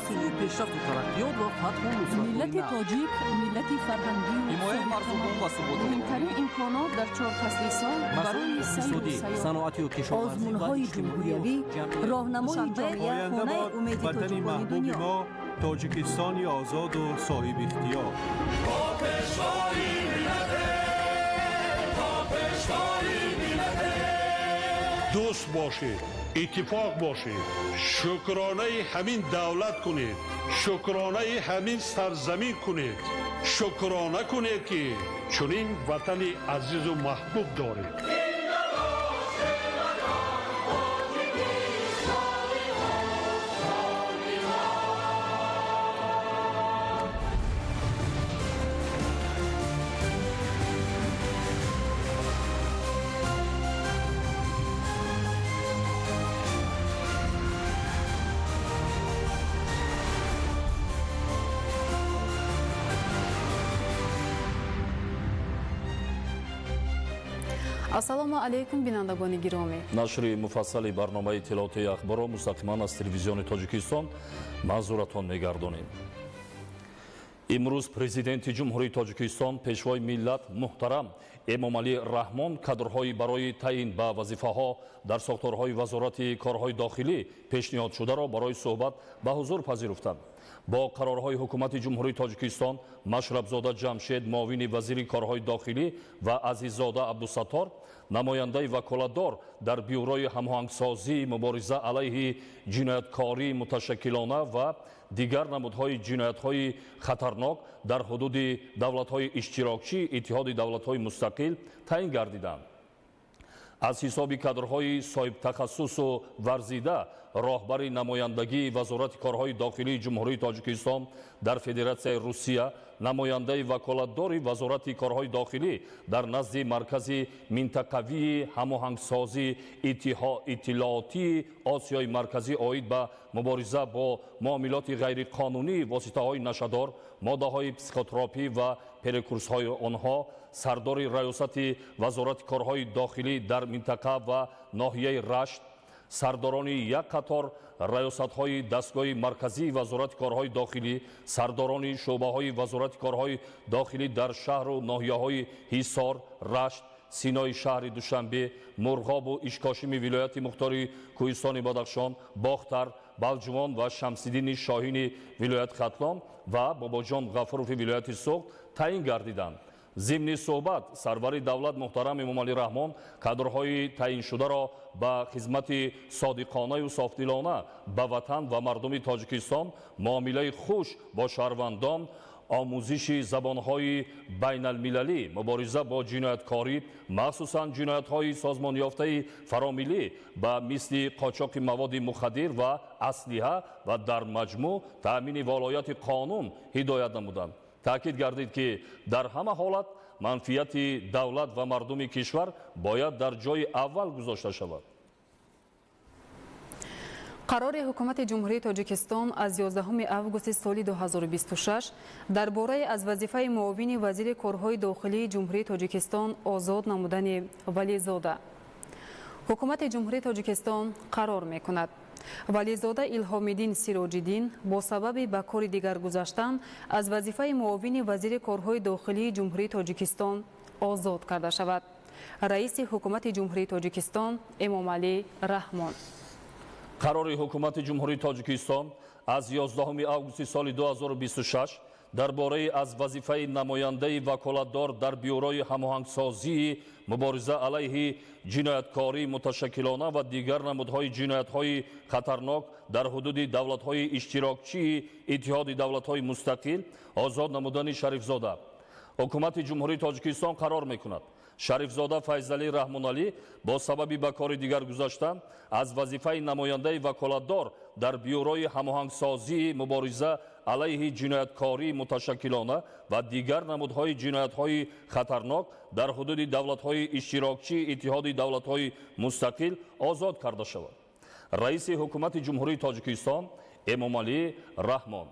Сӯи пешрафту тараққиёт ва фатҳу Миллати тоҷик миллати фарҳангию ҳимояи марзубум ва суботи муҳимтарин имконот дар чор фасли сол барои сайру сайёҳат. Саноатию кишоварзӣ. Озмунҳои ҷумҳуриявӣ, роҳнамои ҷомеа, хонаи умеди Ватани тоҷикони маҳбуби дунё. мо, Тоҷикистони озоду соҳибихтиёр. Пешвои миллате, то пешвои миллате. Дӯст бошед, иттифоқ бошед, шукронаи ҳамин давлат кунед, шукронаи ҳамин сарзамин кунед, шукрона кунед, ки чунин ватани азизу маҳбуб доред. Ассалому алайкум, бинандагони гиромӣ. Нашри муфассали барномаи иттилоотии ахборро мустақиман аз Телевизиони Тоҷикистон манзуратон мегардонем. Имрӯз Президенти Ҷумҳурии Тоҷикистон, Пешвои миллат муҳтарам Эмомалӣ Раҳмон кадрҳои барои таъин ба вазифаҳо дар сохторҳои Вазорати корҳои дохилӣ пешниҳодшударо барои суҳбат ба ҳузур пазируфтанд. Бо қарорҳои Ҳукумати Ҷумҳурии Тоҷикистон Машрабзода Ҷамшед муовини вазири корҳои дохилӣ ва Азиззода Абдусаттор намояндаи ваколатдор дар Бюрои ҳамоҳангсозии мубориза алайҳи ҷинояткории муташаккилона ва дигар намудҳои ҷиноятҳои хатарнок дар ҳудуди давлатҳои иштирокчии Иттиҳоди Давлатҳои Мустақил таъин гардиданд. Аз ҳисоби кадрҳои соҳибтахассусу варзида роҳбари намояндагии Вазорати корҳои дохилии Ҷумҳурии Тоҷикистон дар Федератсияи Русия, намояндаи ваколатдори Вазорати корҳои дохилӣ дар назди Маркази минтақавии ҳамоҳангсозии иттилоотии Осиёи Марказӣ оид ба мубориза бо муомилоти ғайриқонунии воситаҳои нашадор, моддаҳои психотропӣ ва прекурсорҳои онҳо, сардори раёсати Вазорати корҳои дохилӣ дар минтақа ва ноҳияи Рашт, сардорони як қатор раёсатҳои дастгоҳи марказии Вазорати корҳои дохилӣ, сардорони шӯъбаҳои Вазорати корҳои дохилӣ дар шаҳру ноҳияҳои Ҳисор, Рашт, Синои шаҳри Душанбе, Мурғобу Ишкошими вилояти мухтори Кӯҳистони Бадахшон, Бохтар, Балҷувон ва Шамсиддини Шоҳини вилояти Хатлон ва Бобоҷон Ғафурови вилояти Суғд таъин гардиданд. Зимни суҳбат сарвари давлат муҳтарам Эмомалӣ Раҳмон кадрҳои таъиншударо ба хизмати содиқонаю софдилона ба ватан ва мардуми Тоҷикистон, муомилаи хуш бо шаҳрвандон, омӯзиши забонҳои байналмилалӣ, мубориза бо ҷинояткорӣ, махсусан ҷиноятҳои созмонёфтаи фаромиллӣ ба мисли қочоқи маводи мухаддир ва аслиҳа ва дар маҷмӯъ таъмини волояти қонун ҳидоят намуданд. Таъкид гардид, ки дар ҳама ҳолат манфиати давлат ва мардуми кишвар бояд дар ҷои аввал гузошта шавад. Қарори Ҳукумати Ҷумҳурии Тоҷикистон аз 11 августи соли 2026 дар бораи аз вазифаи муовини вазири корҳои дохилии Ҷумҳурии Тоҷикистон озод намудани Вализода. Ҳукумати Ҷумҳурии Тоҷикистон қарор мекунад: Вализода Илҳомиддин Сироҷиддин бо сабаби ба кори дигар гузаштан аз вазифаи муовини вазири корҳои дохилии Ҷумҳурии Тоҷикистон озод карда шавад. Раиси Ҳукумати Ҷумҳурии Тоҷикистон Эмомалӣ Раҳмон. Қарори Ҳукумати Ҷумҳурии Тоҷикистон аз 11 августи соли 2026 дар бораи аз вазифаи намояндаи ваколатдор дар Бюрои ҳамоҳангсозии мубориза алайҳи ҷинояткории муташаккилона ва дигар намудҳои ҷиноятҳои хатарнок дар ҳудуди давлатҳои иштирокчии Иттиҳоди Давлатҳои Мустақил озод намудани Шарифзода. Ҳукумати Ҷумҳурии Тоҷикистон қарор мекунад: Шарифзода Файзалӣ Раҳмоналӣ бо сабаби ба кори дигар гузаштан аз вазифаи намояндаи ваколатдор дар Бюрои ҳамоҳангсозии мубориза алайҳи ҷинояткории муташаккилона ва дигар намудҳои ҷиноятҳои хатарнок дар ҳудуди давлатҳои иштирокчии Иттиҳоди Давлатҳои Мустақил озод карда шавад. Раиси Ҳукумати Ҷумҳурии Тоҷикистон Эмомалӣ Раҳмон.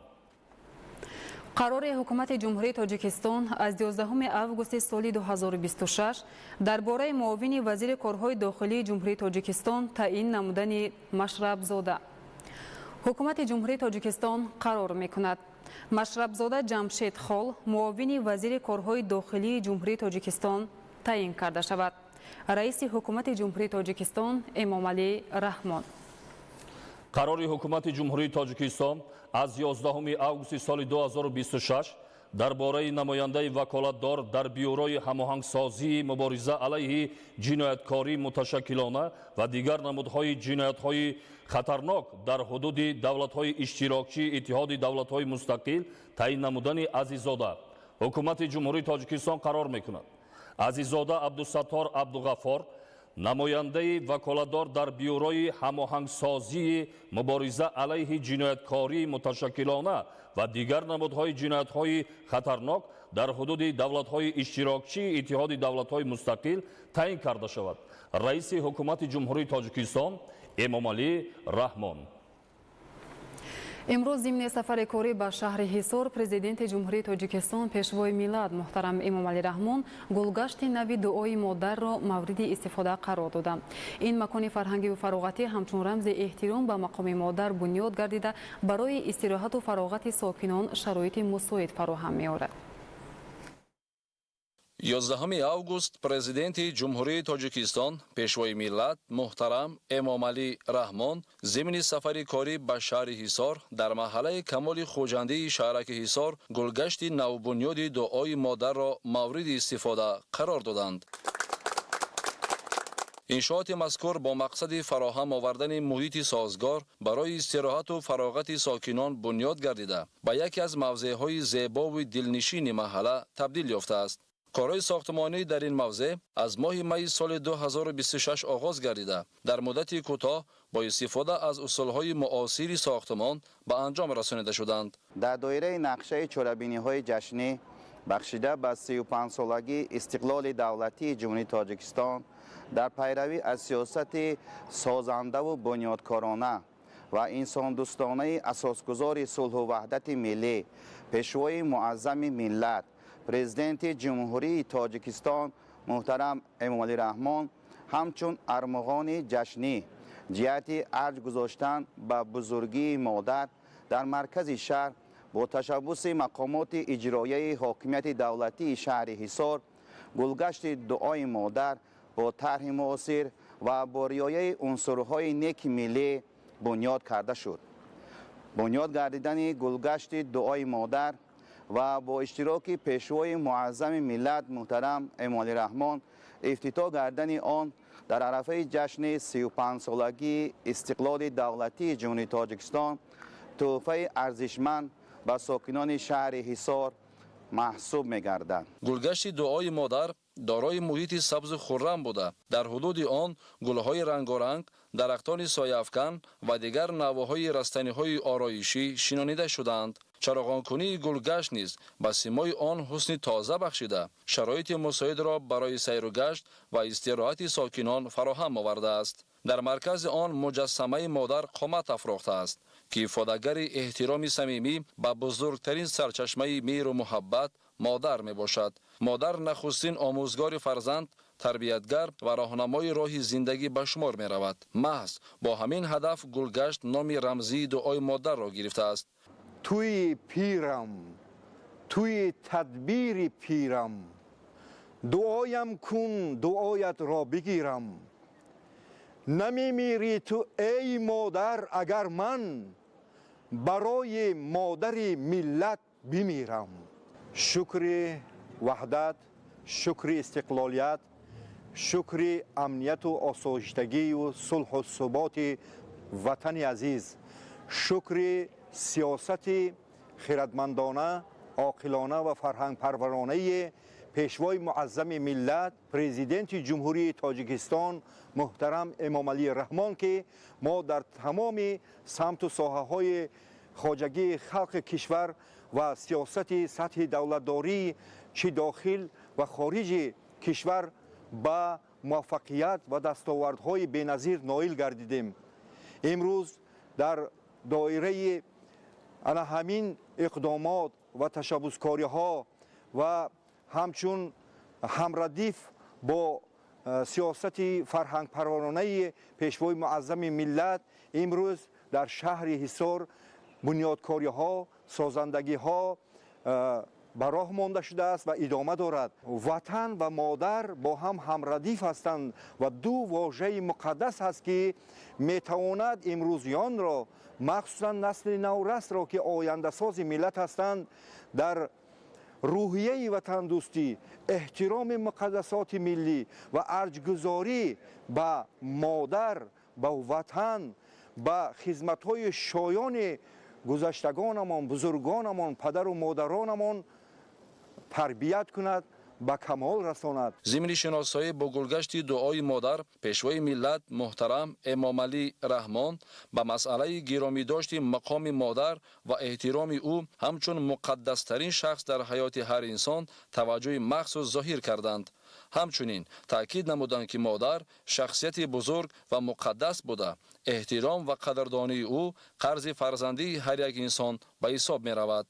Қарори Ҳукумати Ҷумҳурии Тоҷикистон аз 11 августи соли 2026 дар бораи муовини вазири корҳои дохилии Ҷумҳурии Тоҷикистон таъин намудани Машрабзода. Ҳукумати Ҷумҳурии Тоҷикистон қарор мекунад: Машрабзода Ҷамшед Хол муовини вазири корҳои дохилии Ҷумҳурии Тоҷикистон таъин карда шавад. Раиси Ҳукумати Ҷумҳурии Тоҷикистон Эмомалӣ Раҳмон. Қарори Ҳукумати Ҷумҳурии Тоҷикистон аз 11 августи соли 2026 дар бораи намояндаи ваколатдор дар Бюрои ҳамоҳангсозии мубориза алайҳи ҷинояткории муташаккилона ва дигар намудҳои ҷиноятҳои хатарнок дар ҳудуди давлатҳои иштирокчии Иттиҳоди Давлатҳои Мустақил таъин намудани Азиззода. Ҳукумати Ҷумҳурии Тоҷикистон қарор мекунад: Азиззода Абдусаттор Абдуғаффор намояндаи ваколатдор дар Бюрои ҳамоҳангсозии мубориза алайҳи ҷинояткории муташаккилона ва дигар намудҳои ҷиноятҳои хатарнок дар ҳудуди давлатҳои иштирокчии Иттиҳоди Давлатҳои Мустақил таъин карда шавад. Раиси Ҳукумати Ҷумҳурии Тоҷикистон Эмомалӣ Раҳмон. Имрӯз зимни сафари корӣ ба шаҳри Ҳисор Президенти Ҷумҳурии Тоҷикистон, Пешвои миллат муҳтарам Эмомалӣ Раҳмон гулгашти нави Дуои модарро мавриди истифода қарор доданд. Ин макони фарҳангиву фароғатӣ ҳамчун рамзи эҳтиром ба мақоми модар бунёд гардида, барои истироҳату фароғати сокинон шароити мусоид фароҳам меорад. 11 август Президенти Ҷумҳурии Тоҷикистон, Пешвои миллат муҳтарам Эмомалӣ Раҳмон зимни сафари корӣ ба шаҳри Ҳисор дар маҳаллаи Камоли Хуҷандии шаҳраки Ҳисор гулгашти навбунёди Дуои модарро мавриди истифода қарор доданд. Иншооти мазкур бо мақсади фароҳам овардани муҳити созгор барои истироҳату фароғати сокинон бунёд гардида, ба яке аз мавзеъҳои зебову дилнишини маҳалла табдил ёфтааст. Корҳои сохтмонӣ дар ин мавзеъ аз моҳи майи соли 2026 оғоз гардида, дар муддати кӯтоҳ бо истифода аз усулҳои муосири сохтмон ба анҷом расонида шуданд. Дар доираи нақшаи чорабиниҳои ҷашнӣ, бахшида ба 35-солагии истиқлоли давлатии Ҷумҳурии Тоҷикистон, дар пайравӣ аз сиёсати созандаву бунёдкорона ва инсондӯстонаи асосгузори сулҳу ваҳдати миллӣ, Пешвои муаззами миллат, Президенти Ҷумҳурии Тоҷикистон муҳтарам Эмомалӣ Раҳмон, ҳамчун армуғони ҷашнӣ ҷиҳати арҷ гузоштан ба бузургии модар дар маркази шаҳр бо ташаббуси мақомоти иҷроияи ҳокимияти давлатии шаҳри Ҳисор гулгашти Дуои модар бо тарҳи муосир ва бо риояи унсурҳои неки миллӣ бунёд карда шуд. Бунёд гардидани гулгашти Дуои модар ва бо иштироки Пешвои муаззами миллат муҳтарам Эмомалӣ Раҳмон ифтитоҳ гардани он дар арафаи ҷашни 35-солагии истиқлоли давлатии Ҷумҳурии Тоҷикистон тӯҳфаи арзишманд ба сокинони шаҳри Ҳисор маҳсуб мегардад. Гулгашти Дуои модар дорои муҳити сабзу хуррам буда, дар ҳудуди он гулҳои рангоранг, дарахтони сояафкан ва дигар навъҳои растаниҳои ороишӣ шинонида шудаанд. Чароғонкунии гулгашт низ ба симои он ҳусни тоза бахшида, шароити мусоидро барои сайру гашт ва истироҳати сокинон фароҳам овардааст. Дар маркази он муҷассамаи модар қомат афрохтааст, ки ифодагари эҳтироми самимӣ ба бузургтарин сарчашмаи меҳру муҳаббат модар мебошад. Модар нахустин омӯзгори фарзанд, тарбиятгар ва роҳнамои роҳи зиндагӣ ба шумор меравад. Маҳз бо ҳамин ҳадаф гулгашт номи рамзии Дуои модарро гирифтааст. Туи пирам, туи тадбири пирам, дуоям кун, дуоятро бигирам. Намемирӣ ту, эй модар, агар ман барои модари миллат бимирам. Шукри ваҳдат, шукри истиқлолият, шукри амнияту осоиштагию сулҳу суботи ватани азиз, шукри сиёсати хирадмандона, оқилона ва фарҳангпарваронаи Пешвои муаззами миллат, Президенти Ҷумҳурии Тоҷикистон муҳтарам Эмомалӣ Раҳмон, ки мо дар тамоми самту соҳаҳои хоҷагии халқи кишвар ва сиёсати сатҳи давлатдорӣ, чӣ дохил ва хориҷи кишвар, ба муваффақият ва дастовардҳои беназир ноил гардидем. Имрӯз дар доираи ана ҳамин иқдомот ва ташаббускориҳо ва ҳамчун ҳамрадиф бо сиёсати фарҳангпарваронаи Пешвои муаззами миллат имрӯз Дар шаҳри Ҳисор бунёдкориҳо, созандагиҳо ба роҳ монда шудааст ва идома дорад. Ватан ва модар бо ҳам ҳамрадиф ҳастанд ва ду вожаи муқаддас ҳаст, ки метавонад имрӯзиёнро, махсусан насли наврасро, ки ояндасози миллат ҳастанд, дар рӯҳияи ватандӯстӣ, эҳтироми муқаддасоти миллӣ ва арҷгузорӣ ба модар, ба ватан, ба хизматҳои шоёни гузаштагонамон, бузургонамон, падару модаронамон тарбият кунад, ба камол расонад. Зимни шиносоӣ бо гулгашти дуои модар, Пешвои миллат муҳтарам Эмомалӣ Раҳмон ба масъалаи гиромидошти мақоми модар ва эҳтироми ӯ ҳамчун муқаддастарин шахс дар ҳаёти ҳар инсон таваҷҷӯҳи махсус зоҳир карданд. Ҳамчунин таъкид намуданд, ки модар шахсияти бузург ва муқаддас буда, эҳтиром ва қадрдонии ӯ қарзи фарзандии ҳар як инсон ба ҳисоб меравад.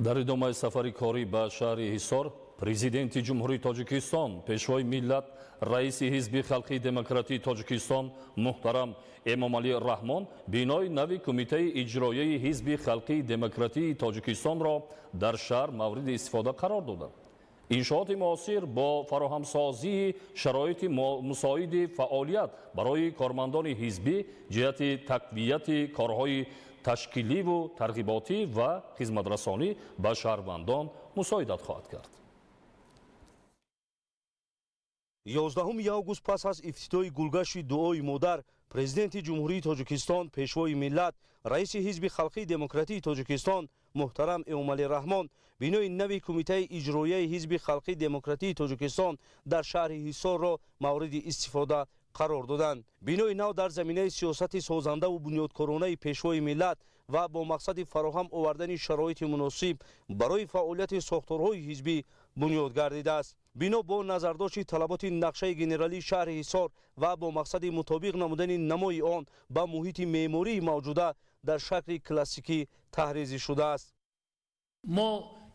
Дар идомаи сафари корӣ ба шаҳри Ҳисор, Президенти Ҷумҳурии Тоҷикистон, Пешвои миллат, раиси Ҳизби Халқии Демократии Тоҷикистон муҳтарам Эмомалӣ Раҳмон бинои нави Кумитаи иҷроияи Ҳизби Халқии Демократии Тоҷикистонро дар шаҳр мавриди истифода қарор доданд. Иншооти муосир бо фароҳамсозии шароити мусоиди фаъолият барои кормандони ҳизбӣ ҷиҳати тақвияти корҳои ташкиливу тарғиботӣ ва хизматрасонӣ ба шаҳрвандон мусоидат хоҳад кард. 11 август пас аз ифтитоҳи гулгашти дуои модар, Президенти Ҷумҳурии Тоҷикистон, Пешвои миллат, раиси Ҳизби Халқии Демократии Тоҷикистон муҳтарам Эмомалӣ Раҳмон бинои нави Кумитаи иҷроияи Ҳизби Халқии Демократии Тоҷикистон дар шаҳри Ҳисорро мавриди истифода қарор доданд. Бинои нав дар заминаи сиёсати созандаву бунёдкоронаи Пешвои миллат ва бо мақсади фароҳам овардани шароити муносиб барои фаъолияти сохторҳои ҳизбӣ бунёд гардидааст. Бино бо назардошти талаботи нақшаи генералии шаҳри Ҳисор ва бо мақсади мутобиқ намудани намои он ба муҳити меъмории мавҷуда дар шакли классикӣ таҳризӣ шудааст. Мо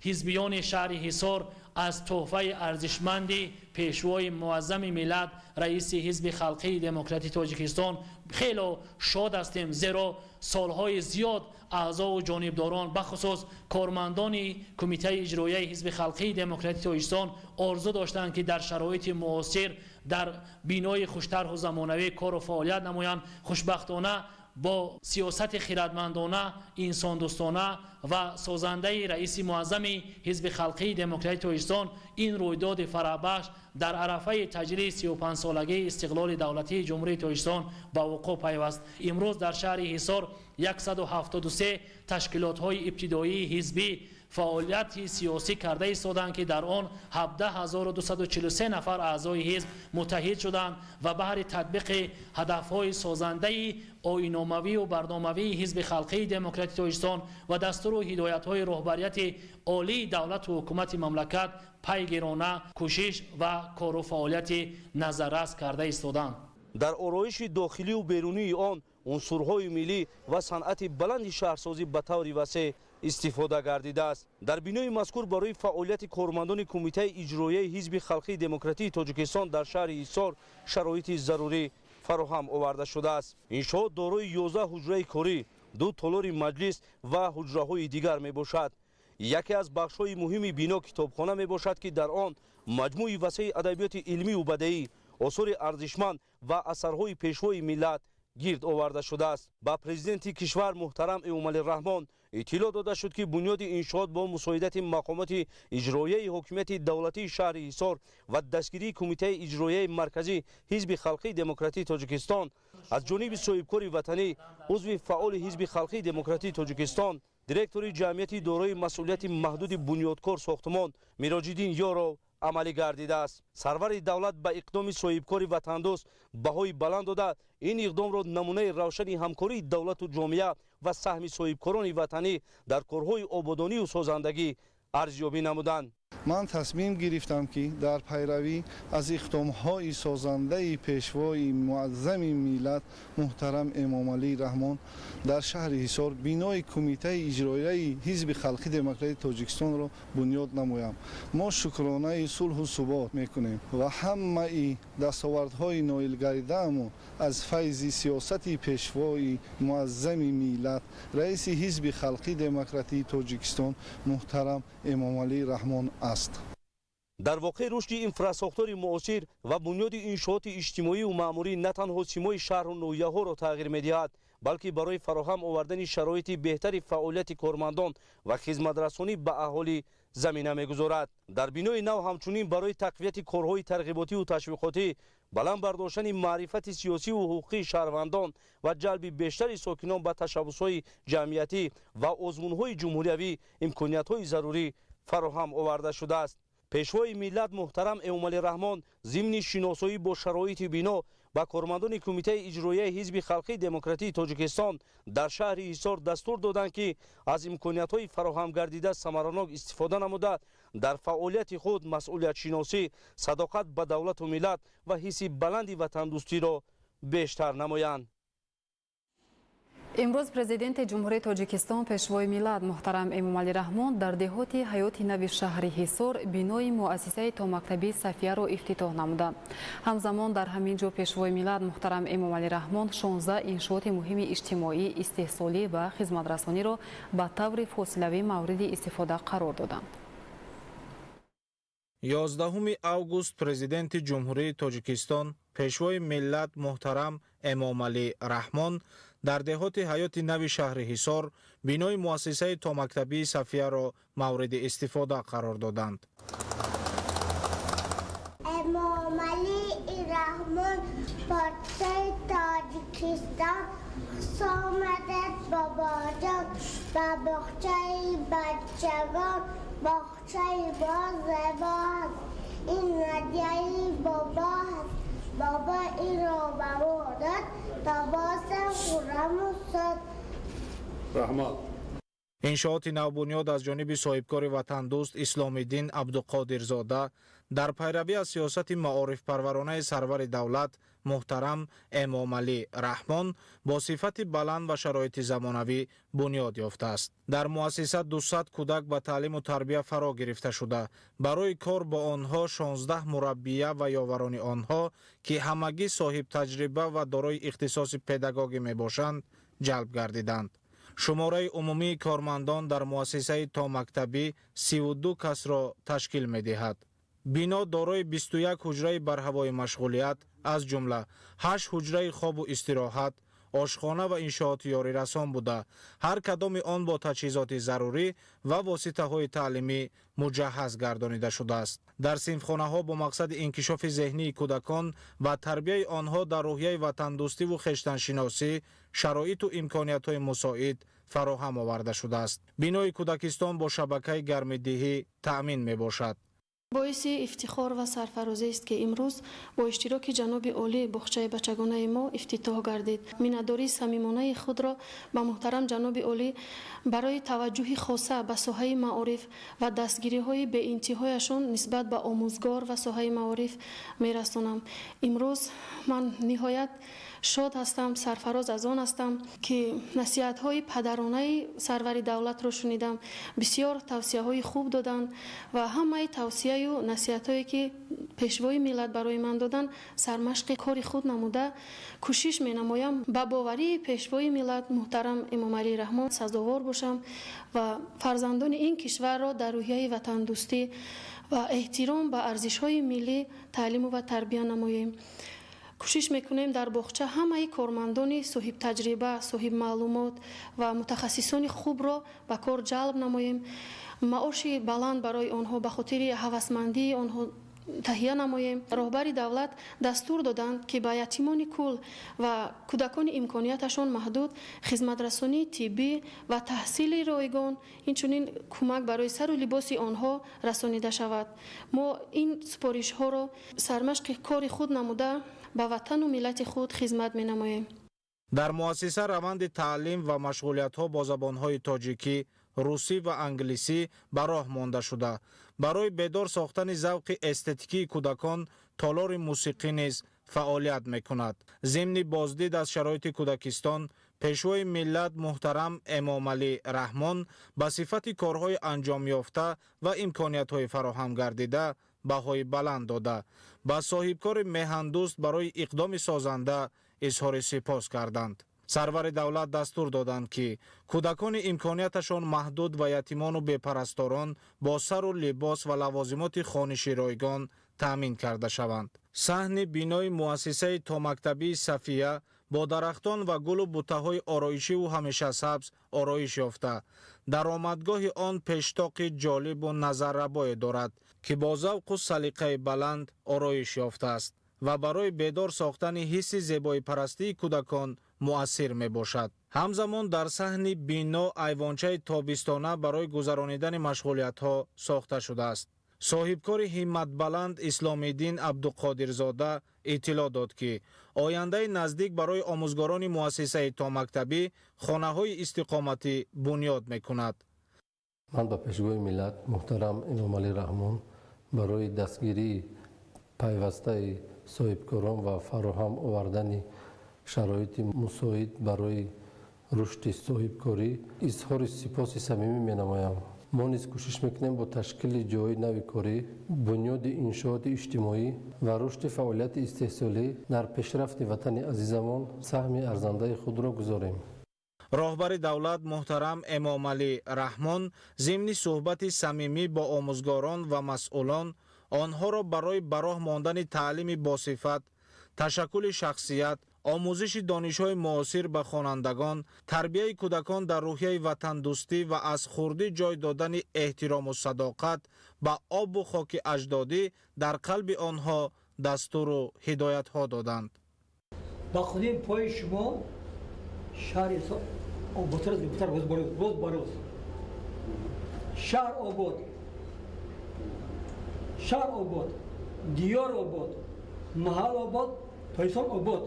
ҳизбиёни шаҳри Ҳисор аз тӯҳфаи арзишманди Пешвои муаззами миллат, раиси Ҳизби Халқии Демократии Тоҷикистон хело шод ҳастем, зеро солҳои зиёд аъзову ҷонибдорон, бахусус кормандони Кумитаи иҷроияи Ҳизби Халқии Демократии Тоҷикистон орзу доштанд, ки дар шароити муосир дар бинои хуштарҳу замонавӣ кору фаъолият намоянд. Хушбахтона, бо сиёсати хирадмандона, инсондӯстона ва созандаи раиси муаззами Ҳизби Халқии Демократии Тоҷикистон ин рӯйдоди фараҳбахш дар арафаи таҷлили 35-солагии истиқлоли давлатии Ҷумҳурии Тоҷикистон ба вуқӯъ пайваст. Имрӯз дар шаҳри Ҳисор 173 ташкилотҳои ибтидоии ҳизбӣ фаъолияти сиёсӣ карда истоданд, ки дар он 17 243 нафар аъзои ҳизб муттаҳид шуданд ва баҳри татбиқи ҳадафҳои созандаи оинномавию барномавии Ҳизби Халқии Демократии Тоҷикистон ва дастуру ҳидоятҳои роҳбарияти олии давлату ҳукумати мамлакат пайгирона кӯшиш ва кору фаъолияти назаррас карда истоданд. Дар ороиши дохилию берунии он унсурҳои миллӣ ва санъати баланди шаҳрсозӣ ба таври васеъ истифода гардидааст. Дар бинои мазкур барои фаъолияти кормандони Кумитаи иҷроияи Ҳизби Халқии Демократии Тоҷикистон дар шаҳри Ҳисор шароити зарурӣ фароҳам оварда шудааст. Иншоот дорои 11 ҳуҷраи корӣ, ду толори маҷлис ва ҳуҷраҳои дигар мебошад. Яке аз бахшҳои муҳими бино китобхона мебошад, ки дар он маҷмӯи васеи адабиёти илмию бадеӣ, осори арзишманд ва асарҳои Пешвои миллат гирд оварда шудааст. Ба Президенти кишвар муҳтарам Эмомалӣ Раҳмон иттилоъ дода шуд, ки бунёди иншоот бо мусоидати мақомоти иҷроияи ҳокимияти давлатии шаҳри Ҳисор ва дастгирии Кумитаи иҷроияи марказӣ Ҳизби Халқии Демократии Тоҷикистон аз ҷониби соҳибкори ватанӣ, узви фаъоли Ҳизби Халқии Демократии Тоҷикистон, директори ҷамъияти дорои масъулияти маҳдуди «Бунёдкор сохтмон» Мироҷиддин Ёров амалӣ гардидааст. Сарвари давлат ба иқдоми соҳибкори ватандӯст баҳои баланд дода, ин иқдомро намунаи равшани ҳамкории давлату ҷомеа ва саҳми соҳибкорони ватанӣ дар корҳои ободонию созандагӣ арзёбӣ намуданд. Ман тасмим гирифтам, ки дар пайравӣ аз иқдомҳои созандаи Пешвои муаззами миллат муҳтарам Эмомалӣ Раҳмон дар шаҳри Ҳисор бинои Кумитаи иҷроияи Ҳизби Халқи Демократии Тоҷикистонро бунёд намоям. Мо шукронаи сулҳу субот мекунем ва ҳамаи дастовардҳои ноилгардидаамон аз файзи сиёсати Пешвои муаззами миллат, раиси Ҳизби Халқи Демократии Тоҷикистон муҳтарам Эмомалӣ Раҳмон аст. Дар воқеъ, рушди инфрасохтори муосир ва бунёди иншооти иҷтимоию маъмурӣ на танҳо симои шаҳру ноҳияҳоро тағйир медиҳад, балки барои фароҳам овардани шароити беҳтари фаъолияти кормандон ва хизматрасонӣ ба аҳолӣ замина мегузорад. Дар бинои нав ҳамчунин барои тақвияти корҳои тарғиботиву ташвиқотӣ, баланд бардоштани маърифати сиёсиву ҳуқуқии шаҳрвандон ва ҷалби бештари сокинон ба ташаббусҳои ҷамъиятӣ ва озмунҳои ҷумҳуриявӣ имкониятҳои зарурӣ фароҳам оварда шудааст. Пешвои миллат муҳтарам Эмомалӣ Раҳмон зимни шиносоӣ бо шароити бино ба кормандони Кумитаи иҷроияи Ҳизби Халқии Демократии Тоҷикистон дар шаҳри Ҳисор дастур доданд, ки аз имкониятҳои фароҳамгардида самаранок истифода намуда, дар фаъолияти худ масъулиятшиносӣ, садоқат ба давлату миллат ва ҳисси баланди ватандӯстиро бештар намоянд. Имрӯз Президенти Ҷумҳурии Тоҷикистон, Пешвои миллат муҳтарам Эмомалӣ Раҳмон дар деҳоти Ҳаёти Нави шаҳри Ҳисор бинои муассисаи томактабии Сафияро ифтитоҳ намуданд. Ҳамзамон дар ҳамин ҷо Пешвои миллат муҳтарам Эмомалӣ Раҳмон 16 иншооти муҳими иҷтимоӣ, истеҳсолӣ ва хизматрасониро ба таври фосилавӣ мавриди истифода қарор доданд. 11 август Президенти Ҷумҳурии Тоҷикистон, Пешвои миллат муҳтарам Эмомалӣ Раҳмон дар деҳоти Ҳаёти Нави шаҳри Ҳисор бинои муассисаи томактабии Сафияро мавриди истифода қарор доданд. Эмомалӣ Раҳмон, подшоҳи Тоҷикистон, хуш омадед, бобоҷон, ба боғчаи бачагон. Боғчаи боз зебо аст. Ин ҳадияи бобо аст. Бобо инро ба мо дод, то бошем хурраму шод. Раҳмат. Иншооти навбунёд аз ҷониби соҳибкори ватандӯст Исломиддин Абдуқодирзода дар пайравӣ аз сиёсати маорифпарваронаи сарвари давлат муҳтарам Эмомалӣ Раҳмон бо сифати баланд ва шароити замонавӣ бунёд ёфтааст. Дар муассиса 200 кӯдак ба таълиму тарбия фаро гирифта шуда, барои кор бо онҳо 16 мураббия ва ёварони онҳо, ки ҳамагӣ соҳибтаҷриба ва дорои ихтисоси педагогӣ мебошанд, ҷалб гардиданд. Шумораи умумии кормандон дар муассисаи томактабӣ 32 касро ташкил медиҳад. Бино дорои 21 ҳуҷраи барҳавои машғулият, аз ҷумла 8 ҳуҷраи хобу истироҳат, ошхона ва иншооти ёрирасон буда, ҳар кадоми он бо таҷҳизоти зарурӣ ва воситаҳои таълимӣ муҷаҳҳаз гардонида шудааст. Дар синфхонаҳо бо мақсади инкишофи зеҳнии кӯдакон ва тарбияи онҳо дар рӯҳияи ватандӯстиву хештаншиносӣ шароиту имкониятҳои мусоид фароҳам оварда шудааст. Бинои кӯдакистон бо шабакаи гармидиҳӣ таъмин мебошад. Боиси ифтихор ва сарфарозист, ки имрӯз бо иштироки ҷаноби олӣ боғчаи бачагонаи мо ифтитоҳ гардид. Миннатдории самимонаи худро ба муҳтарам ҷаноби олӣ барои таваҷҷӯҳи хоса ба соҳаи маориф ва дастгириҳои беинтиҳояшон нисбат ба омӯзгор ва соҳаи маориф мерасонам. Имрӯз ман ниҳоят шод ҳастам, сарфароз аз он ҳастам, ки насиҳатҳои падаронаи сарвари давлатро шунидам. Бисёр тавсияҳои хуб доданд ва ҳамаи тавсияю насиҳатҳое, ки Пешвои миллат барои ман доданд, сармашқи кори худ намуда, кӯшиш менамоям ба боварии Пешвои миллат муҳтарам Эмомалӣ Раҳмон сазовор бошам ва фарзандони ин кишварро дар рӯҳияи ватандӯстӣ ва эҳтиром ба арзишҳои миллӣ таълиму ва тарбия намоем. Кӯшиш мекунем дар боғча ҳамаи кормандони соҳибтаҷриба, соҳибмаълумот ва мутахассисони хубро ба кор ҷалб намоем, маоши баланд барои онҳо ба хотири ҳавасмандии онҳо таҳия намоем. Роҳбари давлат дастур доданд, ки ба ятимони кул ва кӯдакони имконияташон маҳдуд хизматрасонии тиббӣ ва таҳсили ройгон, инчунин кӯмак барои сару либоси онҳо расонида шавад. Мо ин супоришҳоро сармашқи кори худ намуда, ба ватану миллати худ хизмат менамоем. Дар муассиса раванди таълим ва машғулиятҳо бо забонҳои тоҷикӣ, русӣ ва англисӣ ба роҳ монда шуда, барои бедор сохтани завқи эстетикии кӯдакон толори мусиқӣ низ фаъолият мекунад. Зимни боздид аз шароити кӯдакистон, Пешвои миллат муҳтарам Эмомалӣ Раҳмон ба сифати корҳои анҷомёфта ва имкониятҳои фароҳам гардида баҳои баланд дода, ба соҳибкори меҳандӯст барои иқдоми созанда изҳори сипос карданд. Сарвари давлат дастур доданд, ки кӯдакони имконияташон маҳдуд ва ятимону бепарасторон бо сару либос ва лавозимоти хониши ройгон таъмин карда шаванд. Саҳни бинои муассисаи томактабии Сафия бо дарахтон ва гулу буттаҳои ороишиву ҳамешасабз ороиш ёфта, даромадгоҳи он пештоқи ҷолибу назаррабое дорад, ки бо завқу салиқаи баланд ороиш ёфтааст ва барои бедор сохтани ҳисси зебоипарастии кӯдакон муассир мебошад. Ҳамзамон дар саҳни бино айвончаи тобистона барои гузаронидани машғулиятҳо сохта шудааст. Соҳибкори ҳимматбаланд Исломиддин Абдуқодирзода иттилоъ дод, ки ояндаи наздик барои омӯзгорони муассисаи томактабӣ хонаҳои истиқоматӣ бунёд мекунад. Ман ба Пешгоҳи миллат муҳтарам Эмомалӣ Раҳмон барои дастгирии пайвастаи соҳибкорон ва фароҳам овардани шароити мусоид барои рушди соҳибкорӣ изҳори сипоси самимӣ менамоям. Мо низ кӯшиш мекунем бо ташкили ҷойҳои нави корӣ, бунёди иншооти иҷтимоӣ ва рушди фаъолияти истеҳсолӣ дар пешрафти ватани азизамон саҳми арзандаи худро гузорем. Роҳбари давлат муҳтарам Эмомалӣ Раҳмон зимни суҳбати самимӣ бо омӯзгорон ва масъулон онҳоро барои ба роҳ мондани таълими босифат, ташаккули шахсият, омӯзиши донишҳои муосир ба хонандагон, тарбияи кӯдакон дар рӯҳияи ватандӯстӣ ва аз хурдӣ ҷой додани эҳтирому садоқат ба обу хоки аҷдодӣ дар қалби онҳо дастуру ҳидоятҳо доданд. Ба худи пои шумо шаҳри ободтар зеботар рӯз ба рӯз. Шаҳр обод, шаҳр обод, диёр обод, маҳал обод, Тоҷикистон обод.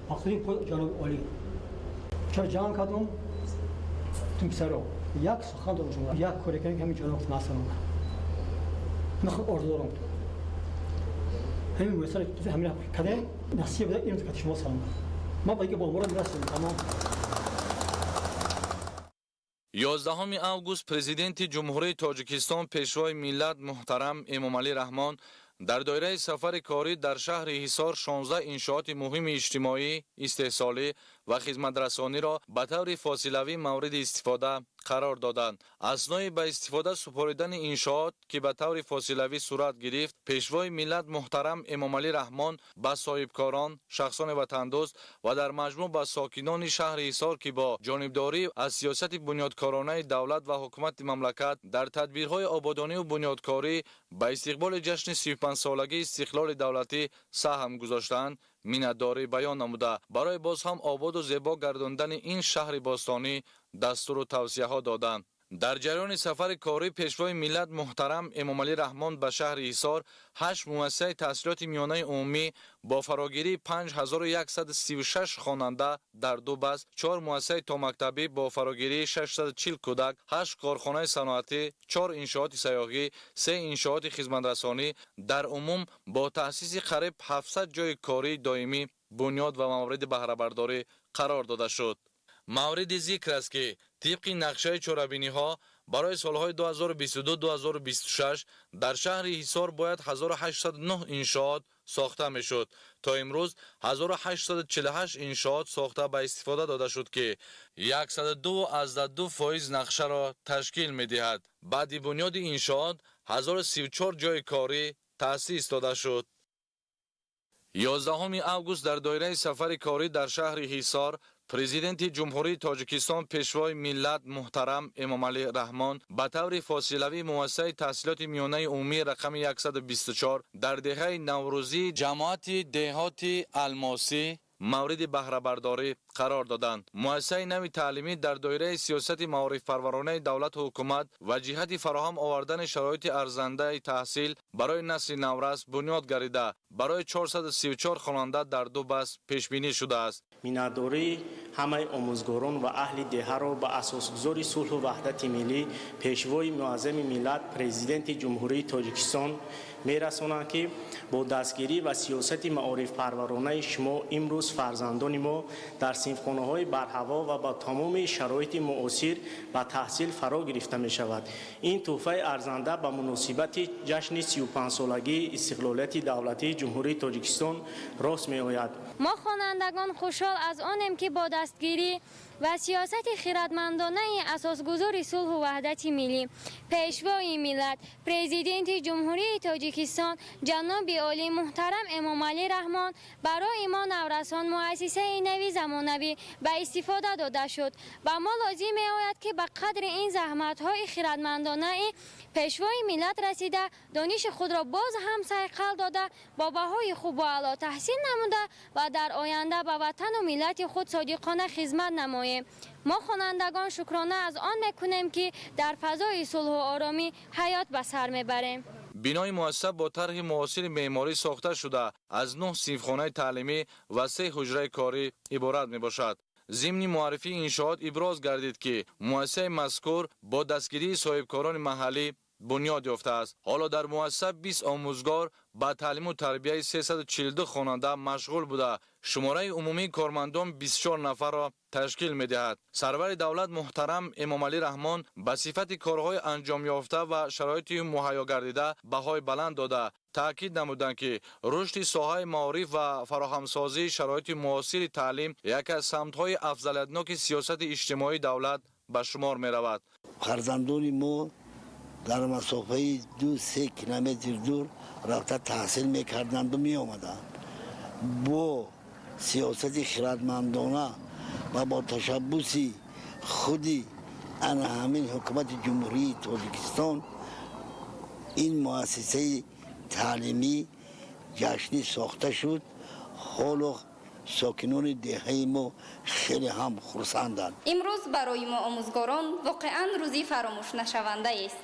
Ба худи пои ҷаноби олӣ. Чаро ҷамъ кардум тун писаро? Як сухан дорам шумо, як коре кардем, ки ҳамин ҷаноб масалан. Ман худ орзу дорам. Ҳамин муассисаро ҳамин кардем, насиб буда имрӯз кати шумо салом. Ман ба бо мурод расидам, тамом. 11 август Президенти Ҷумҳурии Тоҷикистон, Пешвои миллат муҳтарам Эмомалӣ Раҳмон дар доираи сафари корӣ дар шаҳри Ҳисор 16 иншооти муҳими иҷтимоӣ, истеҳсолӣ ва хизматрасониро ба таври фосилавӣ мавриди истифода қарор доданд. Аснои ба истифода супоридани иншоот, ки ба таври фосилавӣ сурат гирифт, Пешвои миллат муҳтарам Эмомалӣ Раҳмон ба соҳибкорон, шахсони ватандӯст ва дар маҷмӯъ ба сокинони шаҳри Ҳисор, ки бо ҷонибдорӣ аз сиёсати бунёдкоронаи давлат ва ҳукумати мамлакат дар тадбирҳои ободониву бунёдкорӣ ба истиқболи ҷашни 35-солагии истиқлоли давлатӣ саҳм гузоштаанд, миннатдорӣ баён намуда, барои боз ҳам ободу зебо гардондани ин шаҳри бостонӣ дастуру тавсияҳо доданд. Дар ҷараёни сафари корӣ Пешвои миллат муҳтарам Эмомалӣ Раҳмон ба шаҳри Ҳисор 8 муассисаи таҳсилоти миёнаи умумӣ бо фарогирии 5136 хонанда дар ду баст, 4 муассисаи томактабӣ бо фарогирии 640 кӯдак, 8 корхонаи саноатӣ, 4 иншооти сайёҳӣ, 3 иншооти хизматрасонӣ дар умум бо таъсиси қариб 700 ҷойи кории доимӣ бунёд ва мавриди баҳрабардорӣ қарор дода шуд. Мавриди зикр аст, ки тибқи нақшаи чорабиниҳо барои солҳои 2022-2026 дар шаҳри Ҳисор бояд 1809 иншоот сохта мешуд. То имрӯз 1848 иншоот сохта ба истифода дода шуд, ки 102,2% нақшаро ташкил медиҳад. Баъди бунёди иншоот 1034 ҷойи корӣ таъсис дода шуд. 11 август дар доираи сафари корӣ дар шаҳри Ҳисор Президенти Ҷумҳурии Тоҷикистон, Пешвои миллат муҳтарам Эмомалӣ Раҳмон ба таври фосилавӣ муассисаи таҳсилоти миёнаи умумии рақами 124 дар деҳаи Наврӯзии ҷамоати деҳоти Алмосӣ мавриди баҳрабардорӣ қарор доданд. Муассисаи нави таълимӣ дар доираи сиёсати маорифпарваронаи давлату ҳукумат ва ҷиҳати фароҳам овардани шароити арзандаи таҳсил барои насли наврас бунёд гардида, барои 434 хонанда дар ду баст пешбинӣ шудааст. Миннатдории ҳамаи омӯзгорон ва аҳли деҳаро ба асосгузори сулҳу ваҳдати миллӣ, Пешвои муаззами миллат, Президенти Ҷумҳурии Тоҷикистон мерасонанд, ки бо дастгирӣ ва сиёсати маорифпарваронаи шумо имрӯз фарзандони мо дар синфхонаҳои барҳаво ва ба тамоми шароити муосир ба таҳсил фаро гирифта мешавад. Ин тӯҳфаи арзанда ба муносибати ҷашни 35-солагии истиқлолияти давлатии Ҷумҳурии Тоҷикистон рост меояд. Мо хонандагон хушҳол аз онем, ки бо дастгирӣ ва сиёсати хирадмандонаи асосгузори сулҳу ваҳдати миллӣ, Пешвои миллат, Президенти Ҷумҳурии Тоҷикистон ҷаноби олӣ муҳтарам Эмомалӣ Раҳмон барои мо наврасон муассисаи нави замонавӣ ба истифода дода шуд. Ба мо лозим меояд, ки ба қадри ин заҳматҳои хирадмандонаи Пешвои миллат расида, дониши худро боз ҳам сайқал дода, бо баҳои хубу аъло таҳсил намуда ва дар оянда ба ватану миллати худ содиқона хизмат намоем. Мо хонандагон шукрона аз он мекунем, ки дар фазои сулҳу оромӣ ҳаёт ба сар мебарем. Бинои муассиса бо тарҳи муосири меъморӣ сохта шуда, аз 9 синфхонаи таълимӣ ва 3 ҳуҷраи корӣ иборат мебошад. Зимни муаррифии иншоот иброз гардид, ки муассисаи мазкур бо дастгирии соҳибкорони маҳаллӣ бунёд ёфтааст. Ҳоло дар муассиса 20 омӯзгор ба таълиму тарбияи 342 хонанда машғул буда, шумораи умумии кормандон 24 нафарро ташкил медиҳад. Сарвари давлат муҳтарам Эмомалӣ Раҳмон ба сифати корҳои анҷомёфта ва шароити муҳайё гардида баҳои баланд дода, таъкид намуданд, ки рушди соҳаи маориф ва фароҳамсозии шароити муосири таълим яке аз самтҳои афзалиятноки сиёсати иҷтимоии давлат ба шумор меравад. Фарзандони мо дар масофаи 2-3 километр дур рафта таҳсил мекарданду меомаданд. Бо сиёсати хирадмандона ва бо ташаббуси худи ана ҳамин ҳукумати Ҷумҳурии Тоҷикистон ин муассисаи таълимӣ ҷашнӣ сохта шуд. Ҳоло сокинони деҳаи мо хеле ҳам хурсанданд. Имрӯз барои мо омӯзгорон воқеан рӯзи фаромӯшнашавандаест.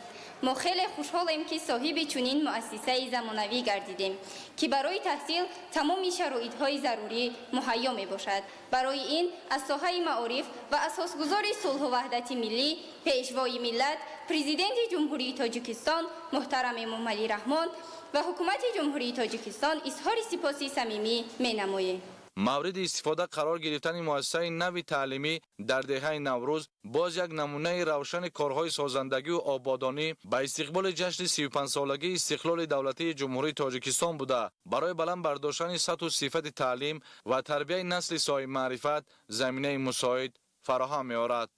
Мо хеле хушҳолем, ки соҳиби чунин муассисаи замонавӣ гардидем, ки барои таҳсил тамоми шароитҳои зарурӣ муҳайё мебошад. Барои ин аз соҳаи маориф ва асосгузори сулҳу ваҳдати миллӣ, Пешвои миллат, Президенти Ҷумҳурии Тоҷикистон муҳтарам Эмомалӣ Раҳмон ва ҳукумати Ҷумҳурии Тоҷикистон изҳори сипоси самимӣ менамоем. Мавриди истифода қарор гирифтани муассисаи нави таълимӣ дар деҳаи Наврӯз боз як намунаи равшани корҳои созандагию ободонӣ ба истиқболи ҷашни 35-солагии истиқлоли давлатии Ҷумҳурии Тоҷикистон буда, барои баланд бардоштани сатҳу сифати таълим ва тарбияи насли соҳибмаърифат заминаи мусоид фароҳам меорад.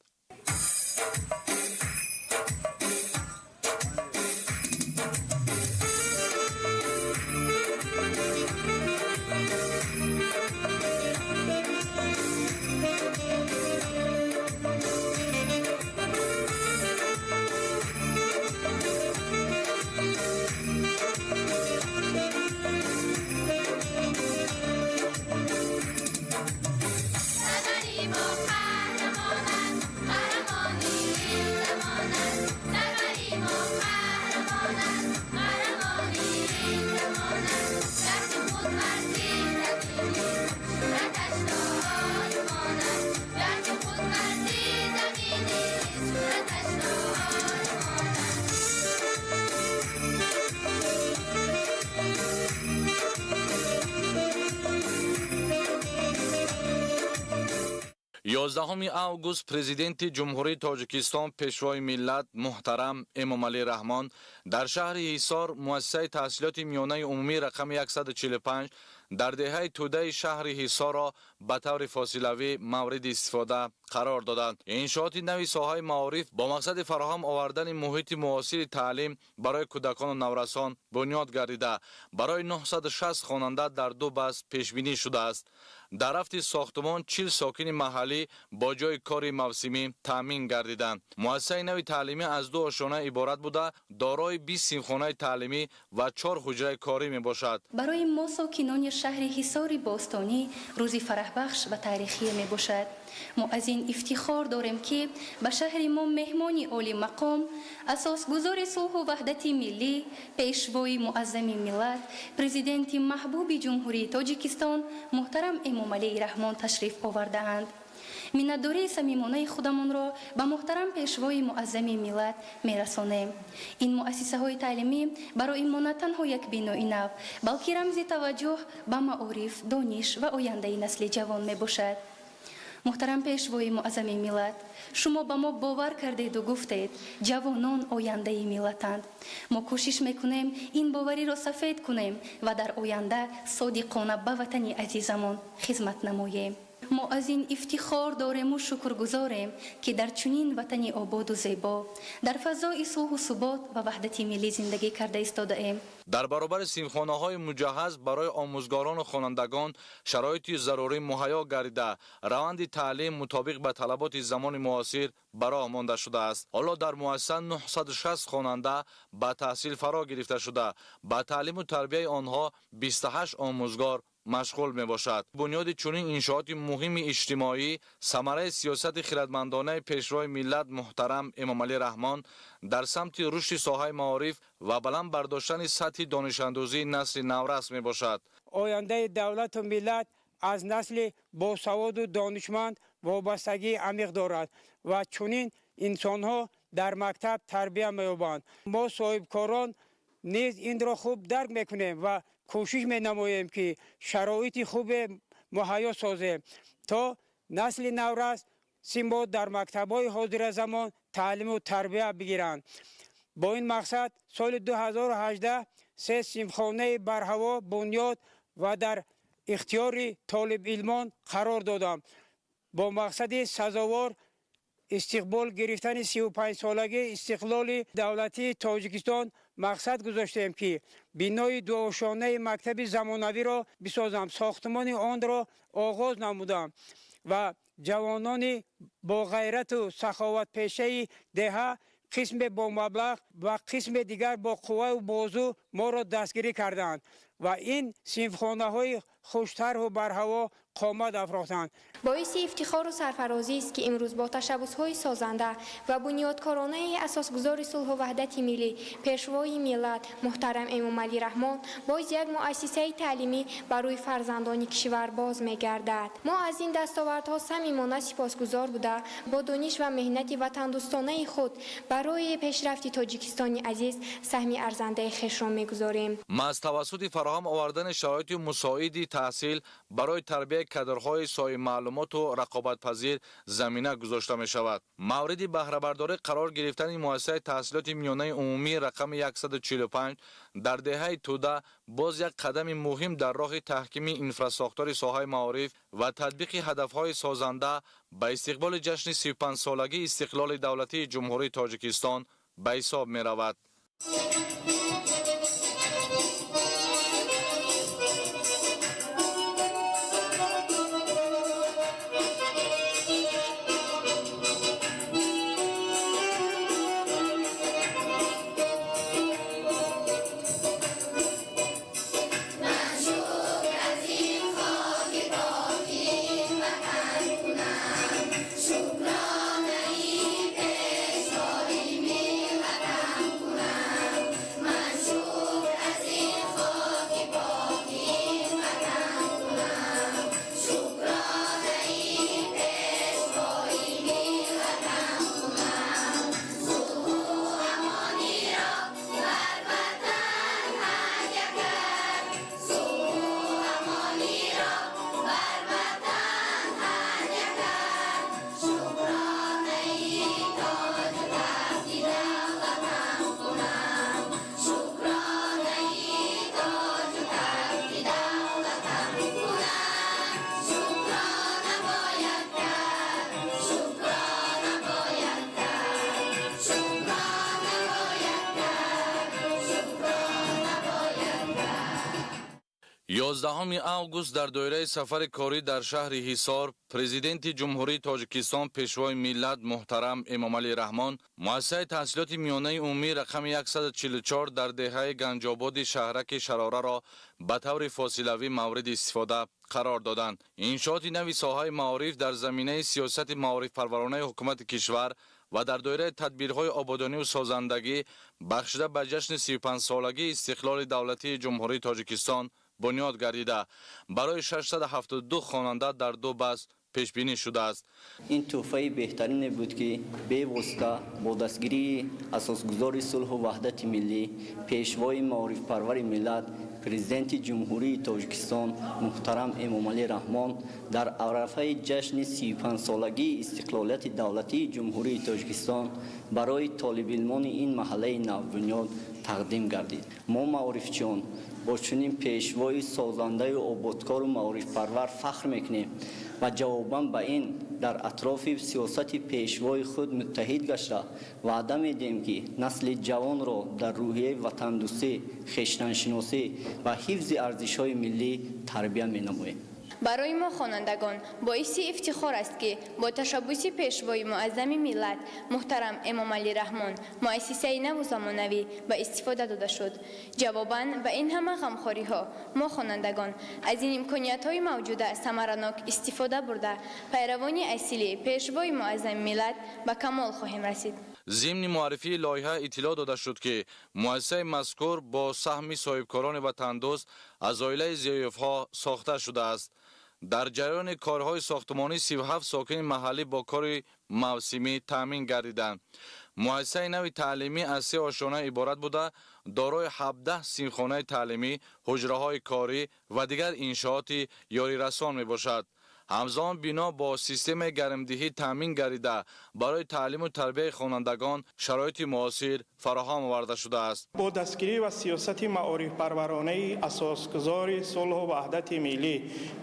11 август Президенти Ҷумҳурии Тоҷикистон, Пешвои миллат муҳтарам Эмомалӣ Раҳмон дар шаҳри Ҳисор муассисаи таҳсилоти миёнаи умумӣ рақами 145 дар деҳаи Тӯдаи шаҳри Ҳисорро ба таври фосилавӣ мавриди истифода қарор доданд. Иншооти нави соҳаи маориф бо мақсади фароҳам овардани муҳити муосири таълим барои кӯдакону наврасон бунёд гардида, барои 960 хонанда дар ду баст пешбинӣ шудааст. Дар рафти сохтумон 40 сокини маҳаллӣ бо ҷойи кори мавсимӣ таъмин гардиданд. Муассисаи нави таълимӣ аз ду ошёна иборат буда, дорои 20 синфхонаи таълимӣ ва 4 ҳуҷраи корӣ мебошад. Барои мо сокинони шаҳри Ҳисори бостонӣ рӯзи фараҳбахш ва таърихие мебошад. Мо аз ин ифтихор дорем, ки ба шаҳри мо меҳмони олимақом, асосгузори сулҳу ваҳдати миллӣ, Пешвои муаззами миллат, Президенти маҳбуби Ҷумҳурии Тоҷикистон муҳтарам Эмомалӣ Раҳмон ташриф овардаанд. Миннатдории самимонаи худамонро ба муҳтарам Пешвои муаззами миллат мерасонем. Ин муассисаҳои таълимӣ барои мо на танҳо як бинои нав, балки рамзи таваҷҷӯҳ ба маориф, дониш ва ояндаи насли ҷавон мебошад. Муҳтарам Пешвои муаззами миллат, шумо ба мо бовар кардеду гуфтед: ҷавонон ояндаи миллатанд. Мо кӯшиш мекунем, ин бовариро сафед кунем ва дар оянда содиқона ба ватани азизамон хизмат намоем. Мо аз ин ифтихор дорему шукргузорем, ки дар чунин ватани ободу зебо, дар фазои сулҳу субот ва ваҳдати миллӣ зиндагӣ карда истодаем. Дар баробари синфхонаҳои муҷаҳҳаз барои омӯзгорону хонандагон шароити зарурӣ муҳайё гардида, раванди таълим мутобиқ ба талаботи замони муосир ба роҳ монда шудааст. Ҳоло дар муассиса 960 хонанда ба таҳсил фаро гирифта шуда, ба таълиму тарбияи онҳо 28 омӯзгор машғул мебошад. Бунёди чунин иншооти муҳими иҷтимоӣ самараи сиёсати хирадмандонаи Пешвои миллат муҳтарам Эмомалӣ Раҳмон дар самти рушди соҳаи маориф ва баланд бардоштани сатҳи донишандӯзии насли наврас мебошад. Ояндаи давлату миллат аз насли босаводу донишманд вобастагии амиқ дорад ва чунин инсонҳо дар мактаб тарбия меёбанд. Мо соҳибкорон низ инро хуб дарк мекунем ва кӯшиш менамоем, ки шароити хубе муҳайё созем, то насли наврас симо дар мактабҳои ҳозиразамон таълиму тарбия бигиранд. Бо ин мақсад соли 2018 се синфхонаи барҳаво бунёд ва дар ихтиёри толибилмон қарор додам. Бо мақсади сазовор истиқбол гирифтани 35-солагии истиқлоли давлатии Тоҷикистон мақсад гузоштем, ки бинои дуошонаи мактаби замонавиро бисозам. Сохтмони онро оғоз намудам ва ҷавонони боғайрату саховатпешаи деҳа қисме бо маблағ ва қисме дигар бо қувваю бозу моро дастгирӣ карданд ва ин синфхонаҳои хуштарҳу барҳаво қомат афрохтанд. Боиси ифтихору сарфарозист, ки имрӯз бо ташаббусҳои созанда ва бунёдкоронаи асосгузори сулҳу ваҳдати миллӣ, Пешвои миллат муҳтарам Эмомалӣ Раҳмон боз як муассисаи таълимӣ барои фарзандони кишвар боз мегардад. Мо аз ин дастовардҳо самимона сипосгузор буда, бо дониш ва меҳнати ватандӯстонаи худ барои пешрафти Тоҷикистони азиз саҳми арзандаи хешро мегузорем. Маҳз тавассути фароҳам овардани шароити мусоиди таҳсил барои тарбияи кадрҳои соҳибмаълумоту рақобатпазир замина гузошта мешавад. Мавриди баҳрабардорӣ қарор гирифтани муассисаи таҳсилоти миёнаи умумии рақами 145 дар деҳаи Тӯда боз як қадами муҳим дар роҳи таҳкими инфрасохтори соҳаи маориф ва татбиқи ҳадафҳои созанда ба истиқболи ҷашни 35-солагии истиқлоли давлатии Ҷумҳурии Тоҷикистон ба ҳисоб меравад. 11 август дар доираи сафари корӣ дар шаҳри Ҳисор Президенти Ҷумҳурии Тоҷикистон, Пешвои миллат муҳтарам Эмомалӣ Раҳмон муассисаи таҳсилоти миёнаи умумӣ рақами 144 дар деҳаи Ганҷободи шаҳраки Шарораро ба таври фосилавӣ мавриди истифода қарор доданд. Иншооти нави соҳаи маориф дар заминаи сиёсати маорифпарваронаи ҳукумати кишвар ва дар доираи тадбирҳои ободониву созандагӣ бахшида ба ҷашни 35-солагии истиқлоли давлатии Ҷумҳурии Тоҷикистон бунёд гардида, барои 672 хонанда дар ду баст пешбинӣ шудааст. Ин тӯҳфаи беҳтарине буд, ки бевосита бо дастгирии асосгузори сулҳу ваҳдати миллӣ, пешвои маорифпарвари миллат, Президенти Ҷумҳурии Тоҷикистон муҳтарам Эмомалӣ Раҳмон дар арафаи ҷашни 35-солагии истиқлолияти давлатии Ҷумҳурии Тоҷикистон барои толибилмони ин маҳаллаи навбунёд тақдим гардид. Мо маорифчиён бо чунин пешвои созандаю ободкору маорифпарвар фахр мекунем ва ҷавобан ба ин дар атрофи сиёсати пешвои худ муттаҳид гашта ваъда медиҳем, ки насли ҷавонро дар рӯҳияи ватандӯстӣ, хештаншиносӣ ва ҳифзи арзишҳои миллӣ тарбия менамоем. Барои мо хонандагон боиси ифтихор аст, ки бо ташаббуси пешвои муаззами миллат муҳтарам Эмомалӣ Раҳмон муассисаи наву замонавӣ ба истифода дода шуд. Ҷавобан ба ин ҳама ғамхориҳо мо хонандагон аз ин имкониятҳои мавҷуда самаранок истифода бурда, пайравони асили пешвои муаззами миллат ба камол хоҳем расид. Зимни муаррифии лоиҳа иттилоъ дода шуд, ки муассисаи мазкур бо саҳми соҳибкорони ватандӯст аз оилаи Зиёевҳо сохта шудааст. Дар ҷараёни корҳои сохтмонӣ 37 сокини маҳаллӣ бо кори мавсимӣ таъмин гардиданд. Муассисаи нави таълимӣ аз се ошёна иборат буда, дорои 17 синфхонаи таълимӣ, ҳуҷраҳои корӣ ва дигар иншооти ёрирасон мебошад. Ҳамзамон бино бо системаи гармдиҳӣ таъмин гардида, барои таълиму тарбияи хонандагон шароити муосир фароҳам оварда шудааст. Бо дастгирӣ ва сиёсати маорифпарваронаи асосгузори сулҳу ваҳдати миллӣ,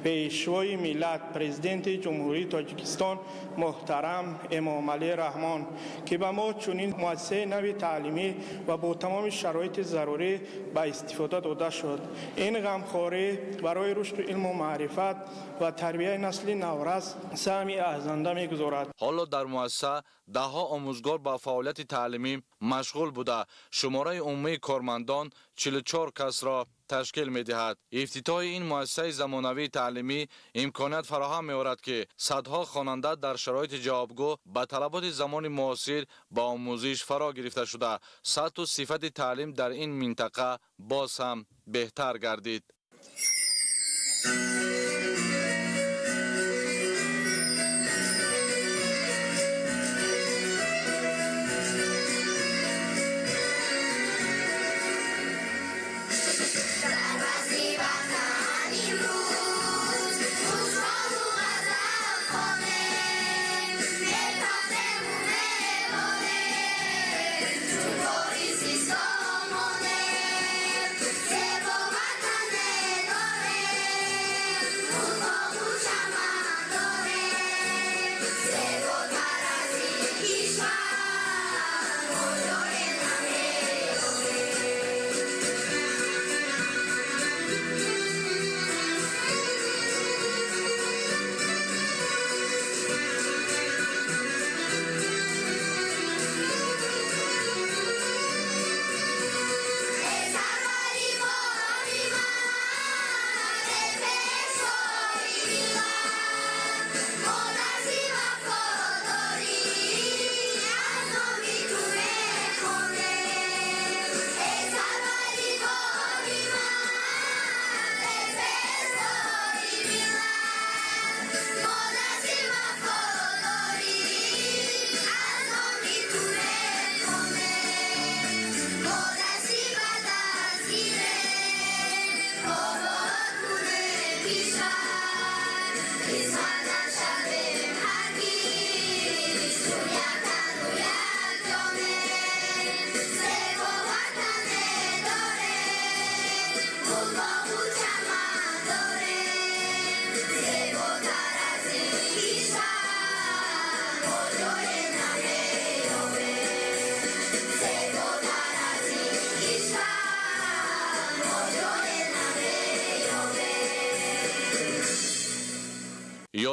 пешвои миллат, Президенти Ҷумҳурии Тоҷикистон муҳтарам Эмомалӣ Раҳмон, ки ба мо чунин муассисаи нави таълимӣ ва бо тамоми шароити зарурӣ ба истифода дода шуд. Ин ғамхорӣ барои рушду илму маърифат ва тарбияи насли наврас саҳми арзанда мегузорад. Ҳоло дар муассиса даҳҳо омӯзгор ба фаъолияти таълимӣ машғул буда, шумораи умумии кормандон 44 касро ташкил медиҳад. Ифтитоҳи ин муассисаи замонавии таълимӣ имконият фароҳам меорад, ки садҳо хонанда дар шароити ҷавобгӯ ба талаботи замони муосир ба омӯзиш фаро гирифта шуда, сатҳу сифати таълим дар ин минтақа боз ҳам беҳтар гардид.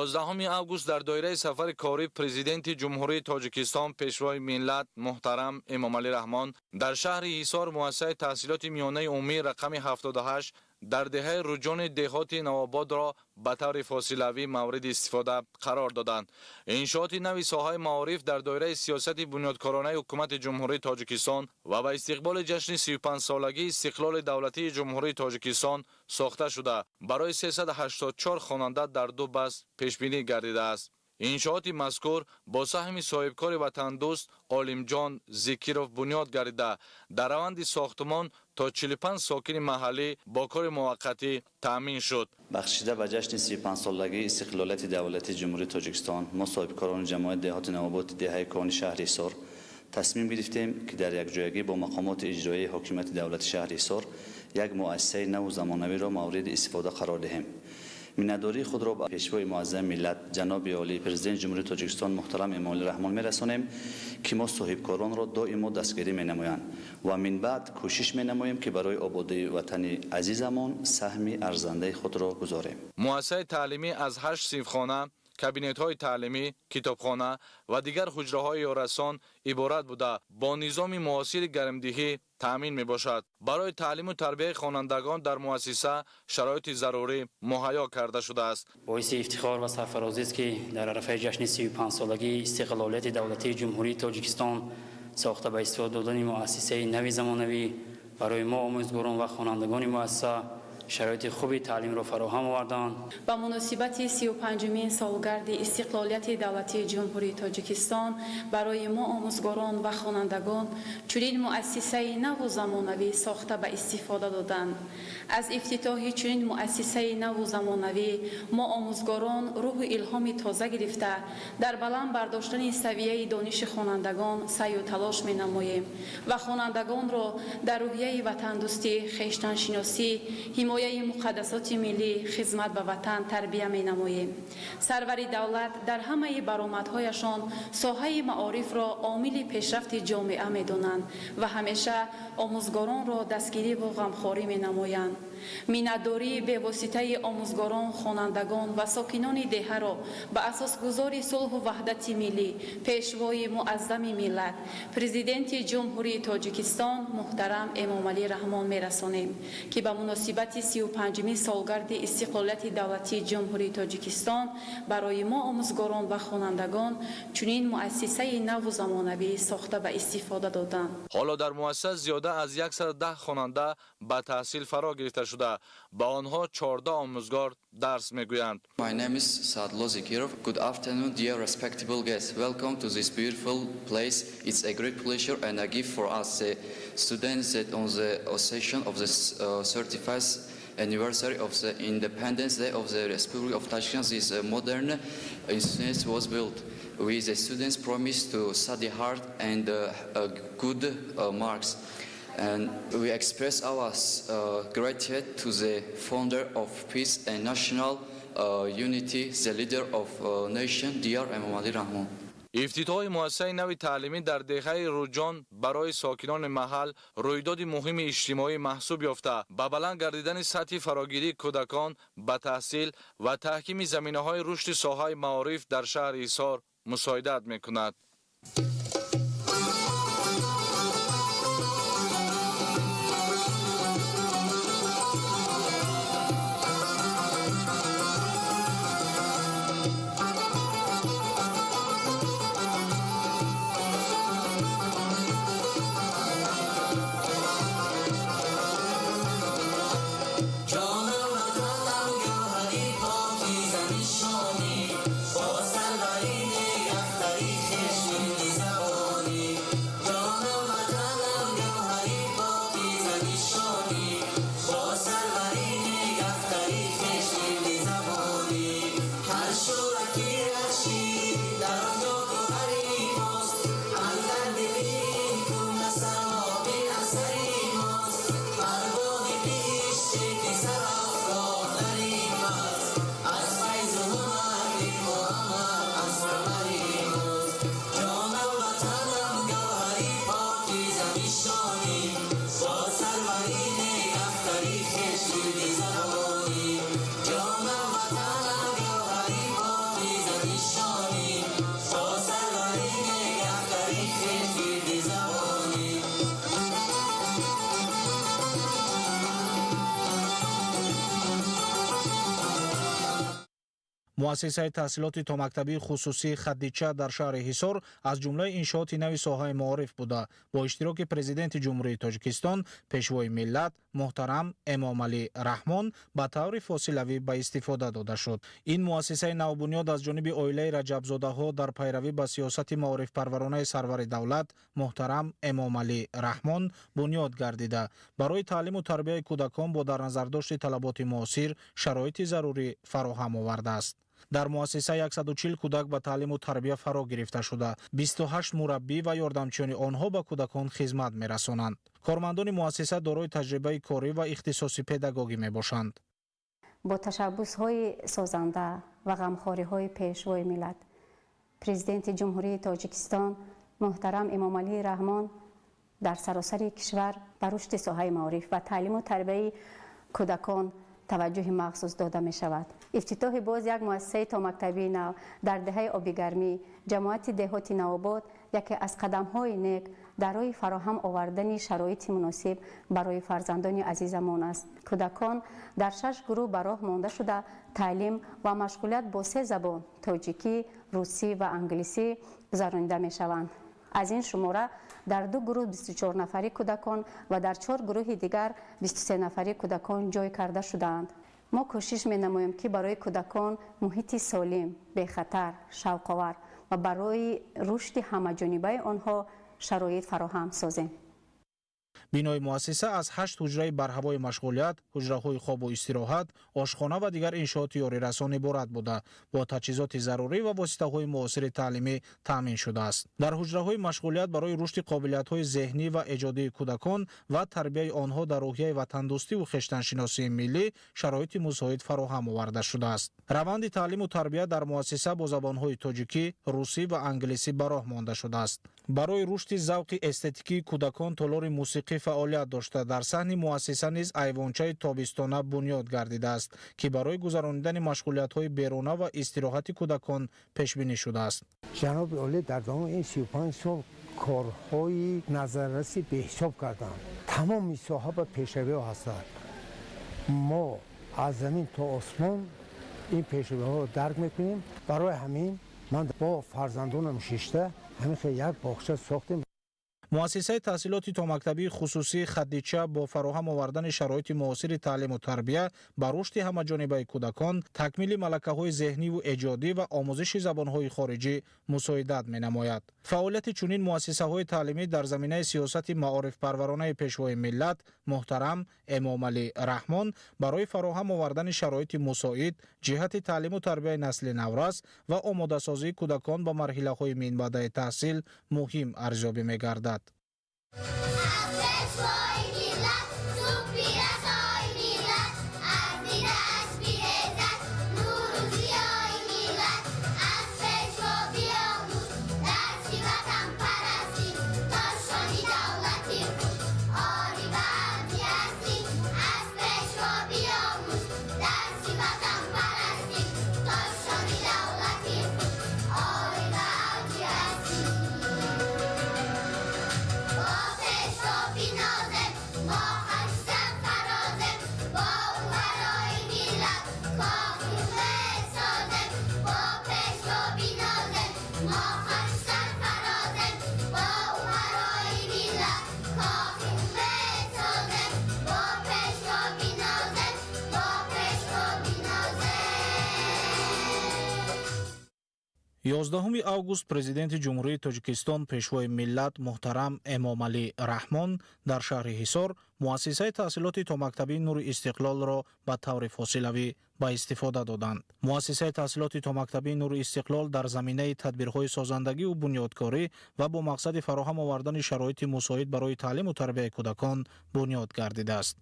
11 август дар доираи сафари корӣ Президенти Ҷумҳурии Тоҷикистон, Пешвои миллат муҳтарам Эмомалӣ Раҳмон дар шаҳри Ҳисор муассисаи таҳсилоти миёнаи умумии рақами 78 дар деҳаи Руҷони деҳоти Навободро ба таври фосилавӣ мавриди истифода қарор доданд. Иншооти нави соҳаи маориф дар доираи сиёсати бунёдкоронаи Ҳукумати Ҷумҳурии Тоҷикистон ва ба истиқболи ҷашни 35-солагии истиқлоли давлатии Ҷумҳурии Тоҷикистон сохта шуда, барои 384 хонанда дар ду баст пешбинӣ гардидааст. Иншооти мазкур бо саҳми соҳибкори ватандӯст Олимҷон Зикиров бунёд гардида, дар раванди сохтумон то 45 сокини маҳаллӣ бо кори муваққатӣ таъмин шуд. Бахшида ба ҷашни 35-солагии истиқлолияти давлатии Ҷумҳурии Тоҷикистон, мо соҳибкорони ҷамоати деҳоти Навободи деҳаи Коҳни шаҳри Ҳисор тасмим гирифтем, ки дар якҷоягӣ бо мақомоти иҷроияи ҳокимияти давлати шаҳри Ҳисор як муассисаи наву замонавиро мавриди истифода қарор диҳем. Миннатдории худро ба Пешвои муаззами миллат, ҷаноби олӣ, Президенти Ҷумҳурии Тоҷикистон муҳтарам Эмомалӣ Раҳмон мерасонем, ки мо соҳибкоронро доимо дастгирӣ менамоянд ва минбаъд кӯшиш менамоем, ки барои ободии ватани азизамон саҳми арзандаи худро гузорем. Муассисаи таълимӣ аз 8 синфхона, кабинетҳои таълимӣ, китобхона ва дигар ҳуҷраҳои ёрасон иборат буда, бо низоми муосири гармдиҳӣ таъмин мебошад. Барои таълиму тарбияи хонандагон дар муассиса шароити зарурӣ муҳайё карда шудааст. Боиси ифтихор ва сарфарозист, ки дар арафаи ҷашни 35-солагии истиқлолияти давлатии Ҷумҳурии Тоҷикистон сохта ба истифода додани муассисаи нави замонавӣ барои мо омӯзгорон ва хонандагони муассиса шароити хуби таълимро фароҳам оварданд. Ба муносибати 35-умин солгарди истиқлолияти давлатии Ҷумҳурии Тоҷикистон барои мо омӯзгорон ва хонандагон чунин муассисаи наву замонавӣ сохта ба истифода доданд. Аз ифтитоҳи чунин муассисаи наву замонавӣ мо омӯзгорон рӯҳу илҳоми тоза гирифта, дар баланд бардоштани савияи дониши хонандагон саъю талош менамоем ва хонандагонро дар рӯҳияи ватандӯстӣ, хештаншиносӣ, ҳимояи муқаддасоти миллӣ, хизмат ба ватан тарбия менамоем. Сарвари давлат дар ҳамаи баромадҳояшон соҳаи маорифро омили пешрафти ҷомеа медонанд ва ҳамеша омӯзгоронро дастгириву ғамхорӣ менамоянд. Миннатдории бевоситаи омӯзгорон, хонандагон ва сокинони деҳаро ба асосгузори сулҳу ваҳдати миллӣ, Пешвои муаззами миллат, Президенти Ҷумҳурии Тоҷикистон муҳтарам Эмомалӣ Раҳмон мерасонем, ки ба муносибати 35-умин солгарди истиқлолияти давлатии Ҷумҳурии Тоҷикистон барои мо омӯзгорон ва хонандагон чунин муассисаи наву замонавӣ сохта ба истифода доданд. Ҳоло дар муассиса зиёда аз 110 хонанда ба таҳсил фаро гирифта шуда, ба онҳо 14 омӯзгор дарс мегӯянд. My name is Sadlo Zikirov. Good afternoon, dear respectable guests. Welcome to this beautiful place. It's a great pleasure and a gift for us, the students, that on the occasion of the 31st anniversary of the Independence Day of the Republic of Tajikistan, this modern institute was built. We, the students, promise to study hard and good marks. And we express our gratitude to the founder of peace and national unity, the leader of nation, dear Emomali Rahmon. Ифтитоҳи муассисаи нави таълимӣ дар деҳаи Руҷон барои сокинони маҳал рӯйдоди муҳими иҷтимоӣ маҳсуб ёфта, ба баланд гардидани сатҳи фарогирии кӯдакон ба таҳсил ва таҳкими заминаҳои рушди соҳаи маориф дар шаҳри Ҳисор мусоидат мекунад. Муассисаи таҳсилоти томактабии хусусии Хадича дар шаҳри Ҳисор аз ҷумлаи иншооти нави соҳаи маориф буда, бо иштироки Президенти Ҷумҳурии Тоҷикистон, Пешвои миллат муҳтарам Эмомалӣ Раҳмон ба таври фосилавӣ ба истифода дода шуд. Ин муассисаи навбунёд аз ҷониби оилаи Раҷабзодаҳо дар пайравӣ ба сиёсати маорифпарваронаи сарвари давлат муҳтарам Эмомалӣ Раҳмон бунёд гардида, барои таълиму тарбияи кӯдакон бо дар назардошти талаботи муосир шароити зарурӣ фароҳам овардааст. Дар муассиса 140 кӯдак ба таълиму тарбия фаро гирифта шуда, 28 мураббӣ ва ёрдамчиёни онҳо ба кӯдакон хизмат мерасонанд. Кормандони муассиса дорои таҷрибаи корӣ ва ихтисоси педагогӣ мебошанд. Бо ташаббусҳои созанда ва ғамхориҳои Пешвои миллат, Президенти Ҷумҳурии Тоҷикистон муҳтарам Эмомалӣ Раҳмон дар саросари кишвар ба рушди соҳаи маориф ва таълиму тарбияи кӯдакон таваҷҷӯҳи махсус дода мешавад. Ифтитоҳи боз як муассисаи томактабии нав дар деҳаи Обигармӣ, ҷамоати деҳоти Навобод яке аз қадамҳои нек дар роҳи фароҳам овардани шароити муносиб барои фарзандони азизамон аст. Кӯдакон дар 6 гурӯҳ ба роҳ монда шуда, таълим ва машғулият бо 3 забон тоҷикӣ, русӣ ва англисӣ гузаронида мешаванд. Аз ин шумора дар 2 гурӯҳ 24 нафари кӯдакон ва дар 4 гурӯҳи дигар 23 нафари кӯдакон ҷой карда шудаанд. Мо кӯшиш менамоем, ки барои кӯдакон муҳити солим, бехатар, шавқовар ва барои рушди ҳамаҷонибаи онҳо шароит фароҳам созем. Бинои муассиса аз 8 ҳуҷраи барҳавои машғулият, ҳуҷраҳои хобу истироҳат, ошхона ва дигар иншооти ёрирасон иборат буда, бо таҷҳизоти зарурӣ ва воситаҳои муосири таълимӣ таъмин шудааст. Дар ҳуҷраҳои машғулият барои рушди қобилиятҳои зеҳнӣ ва эҷодии кӯдакон ва тарбияи онҳо дар рӯҳияи ватандӯстиву хештаншиносии миллӣ шароити мусоид фароҳам оварда шудааст. Раванди таълиму тарбия дар муассиса бо забонҳои тоҷикӣ, русӣ ва англисӣ ба роҳ монда шудааст. Барои рушди завқи эстетикии кӯдакон толори мусиқӣ фаъолият дошта, дар саҳни муассиса низ айвончаи тобистона бунёд гардидааст, ки барои гузаронидани машғулиятҳои беруна ва истироҳати кӯдакон пешбинӣ шудааст. Ҷаноби олӣ дар давоми ин 35 сол корҳои назарраси беҳисоб карданд. Тамоми соҳа ба пешравиҳо ҳастанд. Мо аз замин то осмон ин пешравиҳоро дарк мекунем. Барои ҳамин ман бо фарзандонам шишта ҳамин хел як боғча сохтем. Муассисаи таҳсилоти томактабии хусусии Хадича бо фароҳам овардани шароити муосири таълиму тарбия ба рушди ҳамаҷонибаи кӯдакон, такмили малакаҳои зеҳниву эҷодӣ ва омӯзиши забонҳои хориҷӣ мусоидат менамояд. Фаъолияти чунин муассисаҳои таълимӣ дар заминаи сиёсати маорифпарваронаи Пешвои миллат муҳтарам Эмомалӣ Раҳмон барои фароҳам овардани шароити мусоид ҷиҳати таълиму тарбияи насли наврас ва омодасозии кӯдакон ба марҳилаҳои минбаъдаи таҳсил муҳим арзёбӣ мегардад. 11 август Президенти Ҷумҳурии Тоҷикистон, Пешвои миллат муҳтарам Эмомалӣ Раҳмон дар шаҳри Ҳисор муассисаи таҳсилоти томактабии Нури Истиқлолро ба таври фосилавӣ ба истифода доданд. Муассисаи таҳсилоти томактабии Нури Истиқлол дар заминаи тадбирҳои созандагиву бунёдкорӣ ва бо мақсади фароҳам овардани шароити мусоид барои таълиму тарбияи кӯдакон бунёд гардидааст.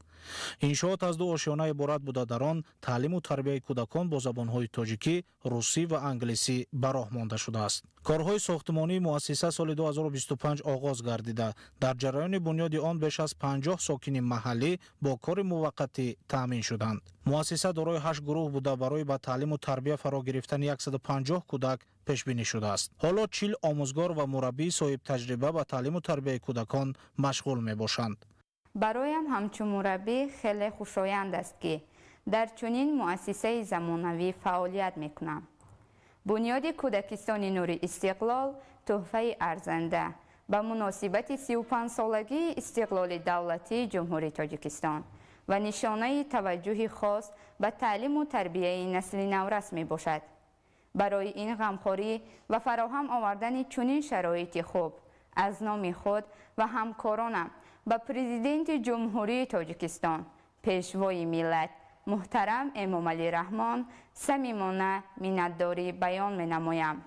Иншоот аз 2 ошёна иборат буда, дар он таълиму тарбияи кӯдакон бо забонҳои тоҷикӣ, русӣ ва англисӣ ба роҳ монда шудааст. Корҳои сохтмонии муассиса соли 2025 оғоз гардида, дар ҷараёни бунёди он беш аз 50 сокини маҳаллӣ бо кори муваққатӣ таъмин шуданд. Муассиса дорои 8 гурӯҳ буда, барои ба таълиму тарбия фаро гирифтани 150 кӯдак пешбинӣ шудааст. Ҳоло 40 омӯзгор ва мураббии соҳибтаҷриба ба таълиму тарбияи кӯдакон машғул мебошанд. Бароям ҳамчун мураббӣ хеле хушоянд аст, ки Дар чунин муассисаи замонавӣ фаъолият мекунам. Бунёди кӯдакистони Нури Истиқлол тӯҳфаи арзанда ба муносибати 35-солагии истиқлоли давлатии Ҷумҳурии Тоҷикистон ва нишонаи таваҷҷӯҳи хос ба таълиму тарбияи насли наврас мебошад. Барои ин ғамхорӣ ва фароҳам овардани чунин шароити хуб аз номи худ ва ҳамкоронам ба Президенти Ҷумҳурии Тоҷикистон, Пешвои миллат, муҳтарам Эмомалӣ Раҳмон самимона миннатдорӣ баён менамоям.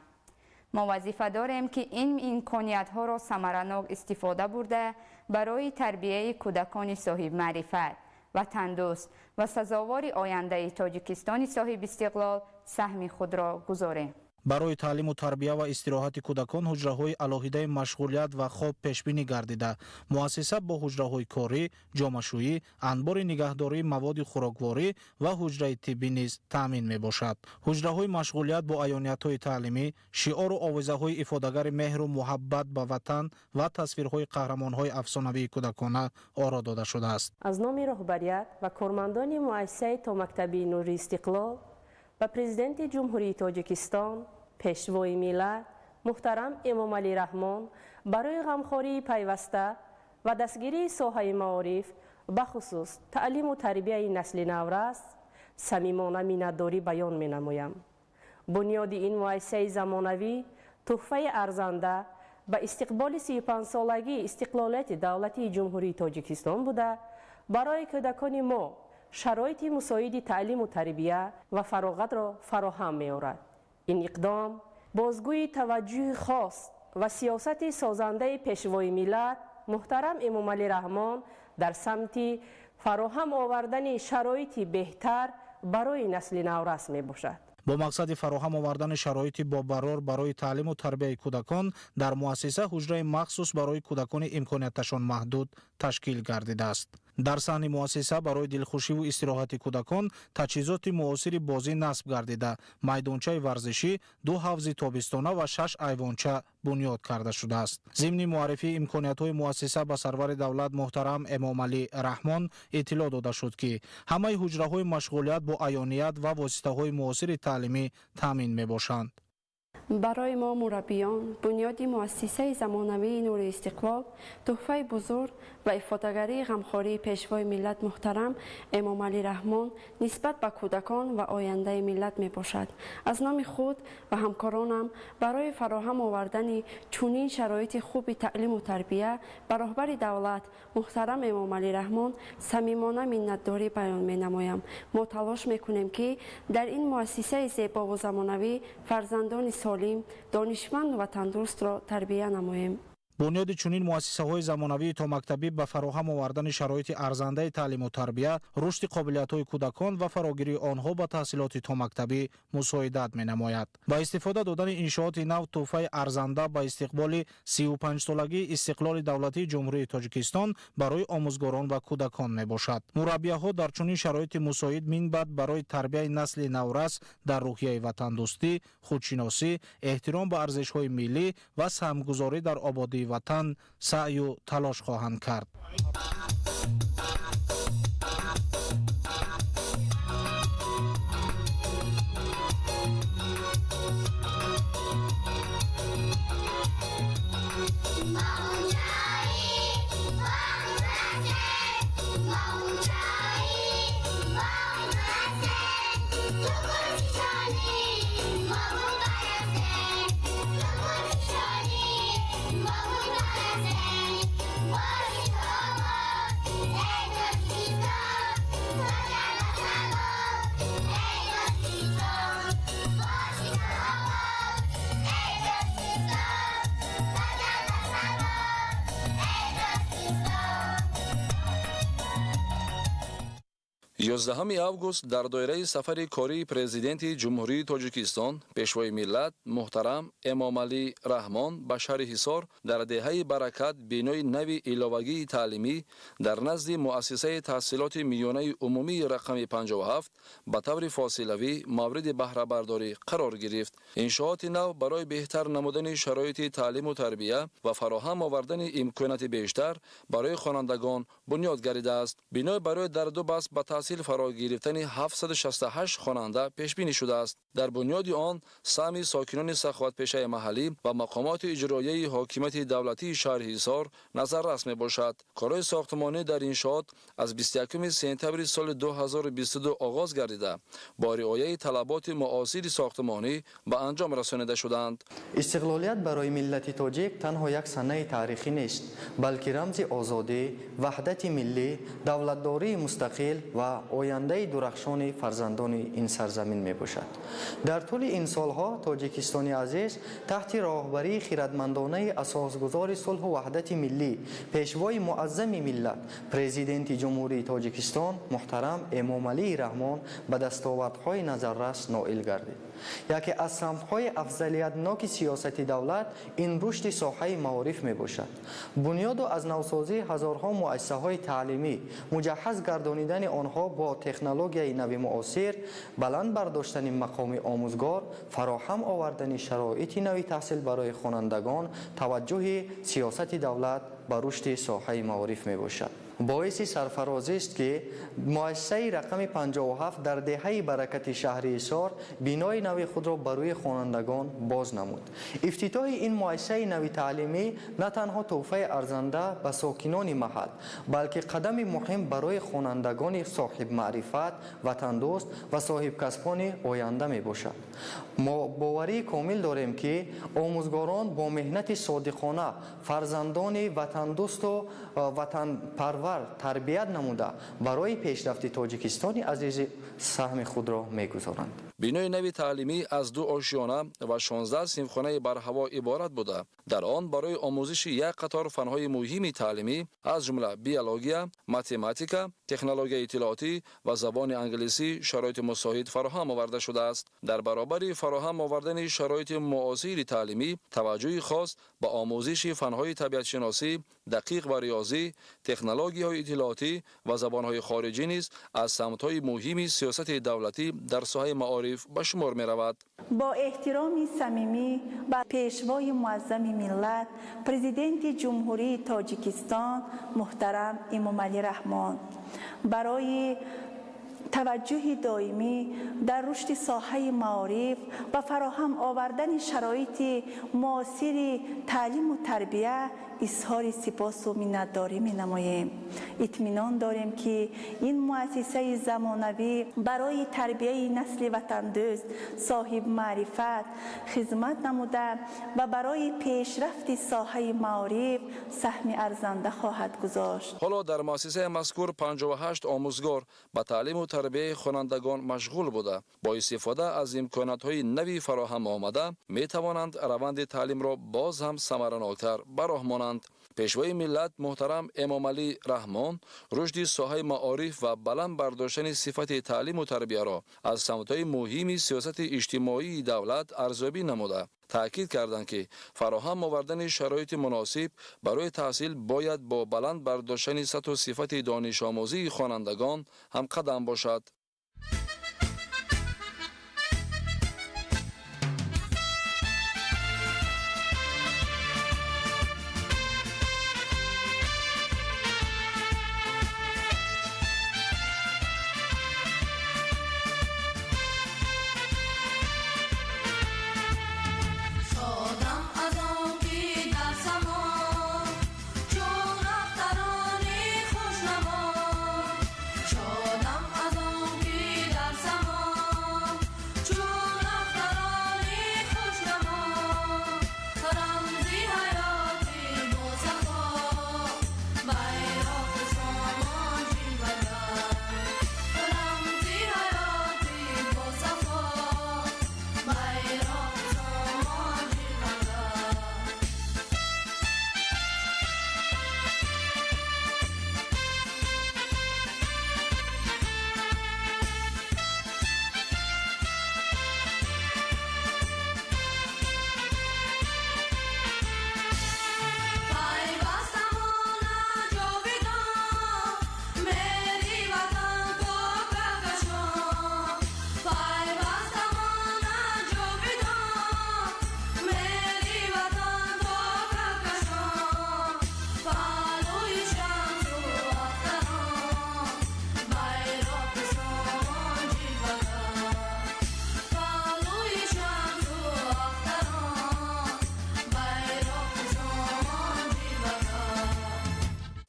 Мо вазифа дорем, ки ин имкониятҳоро самаранок истифода бурда, барои тарбияи кӯдакони соҳибмаърифат, ватандӯст ва сазовори ояндаи Тоҷикистони соҳибистиқлол саҳми худро гузорем. Барои таълиму тарбия ва истироҳати кӯдакон ҳуҷраҳои алоҳидаи машғулият ва хоб пешбинӣ гардида, муассиса бо ҳуҷраҳои корӣ, ҷомашӯӣ, анбори нигаҳдории маводи хӯрокворӣ ва ҳуҷраи тиббӣ низ таъмин мебошад. Ҳуҷраҳои машғулият бо аёниятҳои таълимӣ, шиору овезаҳои ифодагари меҳру муҳаббат ба ватан ва тасвирҳои қаҳрамонҳои афсонавии кӯдакона оро дода шудааст. Аз номи роҳбарият ва кормандони муассисаи томактабии Нури Истиқлол ба Президенти Ҷумҳурии Тоҷикистон, Пешвои миллат, муҳтарам Эмомалӣ Раҳмон барои ғамхории пайваста ва дастгирии соҳаи маориф, бахусус таълиму тарбияи насли наврас, самимона миннатдорӣ баён менамоям. Бунёди ин муассисаи замонавӣ тӯҳфаи арзанда ба истиқболи 35-солагии истиқлолияти давлатии Ҷумҳурии Тоҷикистон буда, барои кӯдакони мо шароити мусоиди таълиму тарбия ва фароғатро фароҳам меорад. Ин иқдом бозгӯи таваҷҷӯҳи хос ва сиёсати созандаи Пешвои миллат муҳтарам Эмомалӣ Раҳмон дар самти фароҳам овардани шароити беҳтар барои насли наврас мебошад. Бо мақсади фароҳам овардани шароити бобарор барои таълиму тарбияи кӯдакон дар муассиса ҳуҷраи махсус барои кӯдакони имконияташон маҳдуд ташкил гардидааст. Дар саҳни муассиса барои дилхушиву истироҳати кӯдакон таҷҳизоти муосири бозӣ насб гардида, майдончаи варзишӣ, ду ҳавзи тобистона ва шаш айвонча бунёд карда шудааст. Зимни муаррифии имкониятҳои муассиса ба сарвари давлат муҳтарам Эмомалӣ Раҳмон иттилоъ дода шуд, ки ҳамаи ҳуҷраҳои машғулият бо аёният ва воситаҳои муосири таълимӣ таъмин мебошанд. Барои мо мураббиён бунёди муассисаи замонавии Нури Истиқлол тӯҳфаи бузург ва ифодагарии ғамхории Пешвои миллат муҳтарам Эмомалӣ Раҳмон нисбат ба кӯдакон ва ояндаи миллат мебошад. Аз номи худ ва ҳамкоронам барои фароҳам овардани чунин шароити хуби таълиму тарбия ба роҳбари давлат муҳтарам Эмомалӣ Раҳмон самимона миннатдорӣ баён менамоям. Мо талош мекунем, ки дар ин муассисаи зебову замонавӣ фарзандони солим, донишманду ватандӯстро тарбия намоем. Бунёди чунин муассисаҳои замонавии томактабӣ ба фароҳам овардани шароити арзандаи таълиму тарбия, рушди қобилиятҳои кӯдакон ва фарогирии онҳо ба таҳсилоти томактабӣ мусоидат менамояд. Ба истифода додани иншооти нав тӯҳфаи арзанда ба истиқболи 35-солагии истиқлоли давлатии Ҷумҳурии Тоҷикистон барои омӯзгорон ва кӯдакон мебошад. Мураббияҳо дар чунин шароити мусоид минбаъд барои тарбияи насли наврас дар рӯҳияи ватандӯстӣ, худшиносӣ, эҳтиром ба арзишҳои миллӣ ва саҳмгузорӣ дар ободии ватан саъю талош хоҳанд кард. 11 август дар доираи сафари кории Президенти Ҷумҳурии Тоҷикистон, Пешвои миллат муҳтарам Эмомалӣ Раҳмон ба шаҳри Ҳисор дар деҳаи Баракат бинои нави иловагии таълимӣ дар назди муассисаи таҳсилоти миёнаи умумии рақами 57 ба таври фосилавӣ мавриди баҳрабардорӣ қарор гирифт. Иншооти нав барои беҳтар намудани шароити таълиму тарбия ва фароҳам овардани имконияти бештар барои хонандагон бунёд гардидааст. Бино барои дар ду баст ба таҳсил таҳсил фаро гирифтани 768 хонанда пешбинӣ шудааст. Дар бунёди он саҳми сокинони саховатпешаи маҳаллӣ ва мақомоти иҷроияи ҳокимияти давлатии шаҳри Ҳисор назаррас мебошад. Корҳои сохтмонӣ дар иншоот аз 21 сентябри соли 2022 оғоз гардида, бо риояи талаботи муосири сохтмонӣ ба анҷом расонида шуданд. Истиқлолият барои миллати тоҷик танҳо як санаи таърихӣ нест, балки рамзи озодӣ, ваҳдати миллӣ, давлатдории мустақил ва ояндаи дурахшони фарзандони ин сарзамин мебошад. Дар тӯли ин солҳо Тоҷикистони азиз таҳти роҳбарии хирадмандонаи асосгузори сулҳу ваҳдати миллӣ, пешвои муаззами миллат, Президенти Ҷумҳурии Тоҷикистон муҳтарам Эмомалии Раҳмон ба дастовардҳои назаррас ноил гардид. Яке аз самтҳои афзалиятноки сиёсати давлат ин рушди соҳаи маориф мебошад. Бунёду аз навсозии ҳазорҳо муассисаҳои таълимӣ, муҷаҳҳаз гардонидани онҳо бо технологияи нави муосир, баланд бардоштани мақоми омӯзгор, фароҳам овардани шароити нави таҳсил барои хонандагон таваҷҷӯҳи сиёсати давлат ба рушди соҳаи маориф мебошад. Боиси сарфарозист, ки муассисаи рақами 57 дар деҳаи Баракати шаҳри Ҳисор бинои нави худро ба рӯи хонандагон боз намуд. Ифтитоҳи ин муассисаи нави таълимӣ на танҳо тӯҳфаи арзанда ба сокинони маҳал, балки қадами муҳим барои хонандагони соҳибмаърифат, ватандӯст ва соҳибкасбони оянда мебошад. Мо боварии комил дорем, ки омӯзгорон бо меҳнати содиқона фарзандони ватандӯсту ватанпарвар тарбият намуда, барои пешрафти Тоҷикистони азизи саҳми худро мегузоранд. Бинои нави таълимӣ аз ду ошёна ва 16 синфхонаи барҳаво иборат буда, дар он барои омӯзиши як қатор фанҳои муҳими таълимӣ, аз ҷумла биология, математика, технологияи иттилоотӣ ва забони англисӣ шароити мусоид фароҳам оварда шудааст. Дар баробари фароҳам овардани шароити муосири таълимӣ, таваҷҷӯҳи хос ба омӯзиши фанҳои табиатшиносӣ, дақиқ ва риёзӣ, технологияҳои иттилоотӣ ва забонҳои хориҷӣ низ аз самтҳои муҳими сиёсати давлатӣ дар соҳаи маориф ба шумор меравад. Бо эҳтироми самимӣ ба Пешвои муаззами миллат, Президенти Ҷумҳурии Тоҷикистон муҳтарам Эмомалӣ Раҳмон барои таваҷҷӯҳи доимӣ дар рушди соҳаи маориф ва фароҳам овардани шароити муосири таълиму тарбия изҳори сипосу миннатдорӣ менамоем. Итминон дорем, ки ин муассисаи замонавӣ барои тарбияи насли ватандӯст, соҳибмаърифат хизмат намуда ва барои пешрафти соҳаи маориф саҳми арзанда хоҳад гузошт. Ҳоло дар муассисаи мазкур 58 омӯзгор ба таълиму тарбияи хонандагон машғул буда, бо истифода аз имкониятҳои нави фароҳам омада метавонанд раванди таълимро боз ҳам самараноктар ба роҳ монанд. Пешвои миллат муҳтарам Эмомалӣ Раҳмон рушди соҳаи маориф ва баланд бардоштани сифати таълиму тарбияро аз самтҳои муҳими сиёсати иҷтимоии давлат арзёбӣ намуда, таъкид карданд, ки фароҳам овардани шароити муносиб барои таҳсил бояд бо баланд бардоштани сатҳу сифати донишомӯзии хонандагон ҳамқадам бошад. Шодам аз он ки дар само чун рафтарони хушнамо, шодам аз он ки дар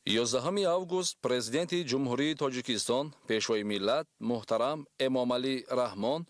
11 август Президенти Ҷумҳурии Тоҷикистон, Пешвои миллат муҳтарам Эмомалӣ Раҳмон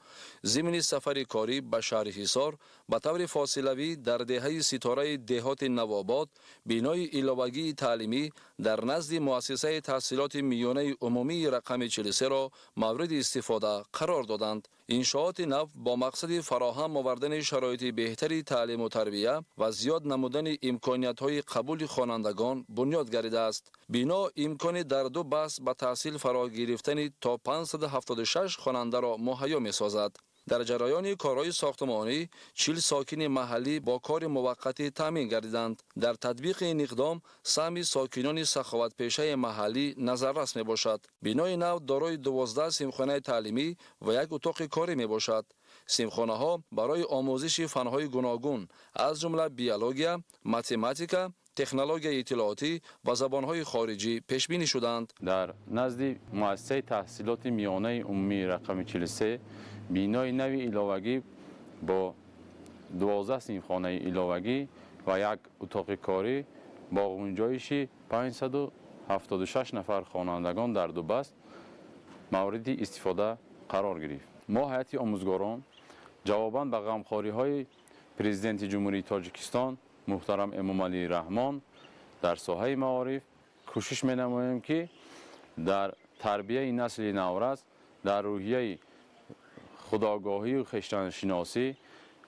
зимни сафари корӣ ба шаҳри Ҳисор ба таври фосилавӣ дар деҳаи Ситораи деҳоти Навобод бинои иловагии таълимӣ дар назди муассисаи таҳсилоти миёнаи умумии рақами 43-ро мавриди истифода қарор доданд. Иншооти нав бо мақсади фароҳам овардани шароити беҳтари таълиму тарбия ва зиёд намудани имкониятҳои қабули хонандагон бунёд гардидааст. Бино имкони дар ду баст ба таҳсил фаро гирифтани то 576 хонандаро муҳайё месозад. Дар ҷараёни корҳои сохтмонӣ 40 сокини маҳаллӣ бо кори муваққатӣ таъмин гардиданд. Дар татбиқи ин иқдом саҳми сокинони саховатпешаи маҳаллӣ назаррас мебошад. Бинои нав дорои 12 синфхонаи таълимӣ ва як утоқи корӣ мебошад. Синфхонаҳо барои омӯзиши фанҳои гуногун, аз ҷумла биология, математика, технологияи иттилоотӣ ва забонҳои хориҷӣ пешбинӣ шуданд. Дар назди муассисаи таҳсилоти миёнаи умумии рақами 43 бинои нави иловагӣ бо 12 синфхонаи иловагӣ ва як утоқи корӣ бо гунҷоиши 576 нафар хонандагон дар ду баст мавриди истифода қарор гирифт. Мо ҳайати омӯзгорон ҷавобан ба ғамхориҳои Президенти Ҷумҳурии Тоҷикистон муҳтарам Эмомалӣ Раҳмон дар соҳаи маориф кӯшиш менамоем, ки дар тарбияи насли наврас дар рӯҳияи худогоҳию хештаншиносӣ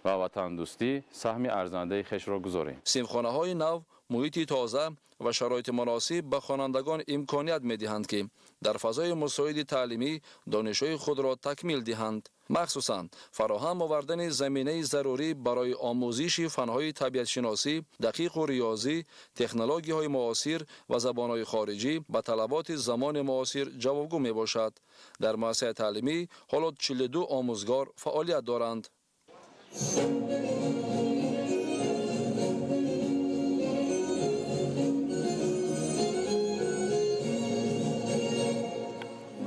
ва ватандӯстӣ саҳми арзандаи хешро гузорем. Синфхонаҳои нав, муҳити тоза ва шароити муносиб ба хонандагон имконият медиҳанд, ки дар фазои мусоиди таълимӣ донишҳои худро такмил диҳанд. Махсусан фароҳам овардани заминаи зарурӣ барои омӯзиши фанҳои табиатшиносӣ, дақиқу риёзӣ, технологияҳои муосир ва забонҳои хориҷӣ ба талаботи замони муосир ҷавобгӯ мебошад. Дар муассисаи таълимӣ ҳоло 42 омӯзгор фаъолият доранд.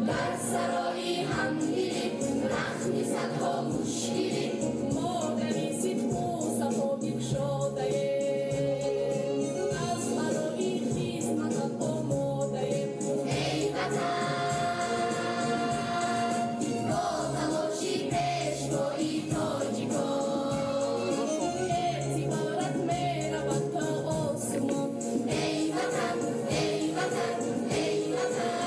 Дар сарои ҳамдилӣ рахни садҳо мушкилӣ мо дар ин сидқу сафо бикушодаем, аз барои хизматат омодаем. Эй Ватан, бо талоши пешвои тоҷикон эътиборат меравад то осмон. Эй Ватан, эй Ватан, эй Ватан.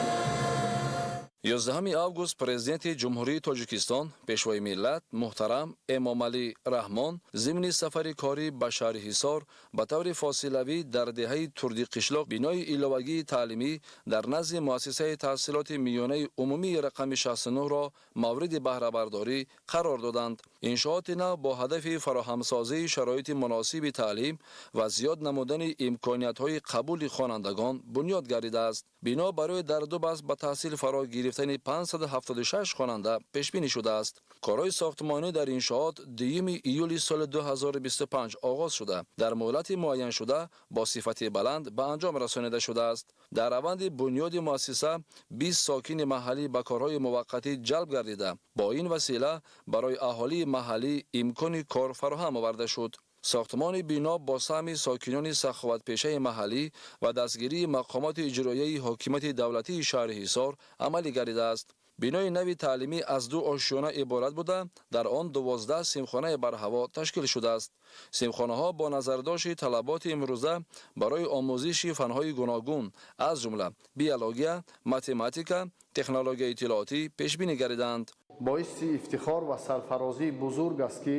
11 август Президенти Ҷумҳурии Тоҷикистон, Пешвои миллат муҳтарам Эмомалӣ Раҳмон зимни сафари корӣ ба шаҳри Ҳисор ба таври фосилавӣ дар деҳаи Турдиқишлоқ бинои иловагии таълимӣ дар назди муассисаи таҳсилоти миёнаи умумии рақами 69-ро мавриди баҳрабардорӣ қарор доданд. Иншооти нав бо ҳадафи фароҳамсозии шароити муносиби таълим ва зиёд намудани имкониятҳои қабули хонандагон бунёд гардидааст. Бино барои дар ду баст ба таҳсил фаро гирифтани 576 хонанда пешбинӣ шудааст. Корҳои сохтмонӣ дар иншоот 2 июли соли 2025 оғоз шуда, дар муҳлати муайяншуда бо сифати баланд ба анҷом расонида шудааст. Дар раванди бунёди муассиса 20 сокини маҳаллӣ ба корҳои муваққатӣ ҷалб гардида, бо ин васила барои аҳолии маҳаллӣ имкони кор фароҳам оварда шуд. Сохтмони бино бо саҳми сокинони саховатпешаи маҳаллӣ ва дастгирии мақомоти иҷроияи ҳокимияти давлатии шаҳри Ҳисор амалӣ гардидааст. Бинои нави таълимӣ аз ду ошёна иборат буда, дар он 12 синфхонаи барҳаво ташкил шудааст. Синфхонаҳо бо назардошти талаботи имрӯза барои омӯзиши фанҳои гуногун, аз ҷумла биология, математика, технологияи иттилоотӣ пешбинӣ гардидаанд. Боиси ифтихор ва сарфарозии бузург аст, ки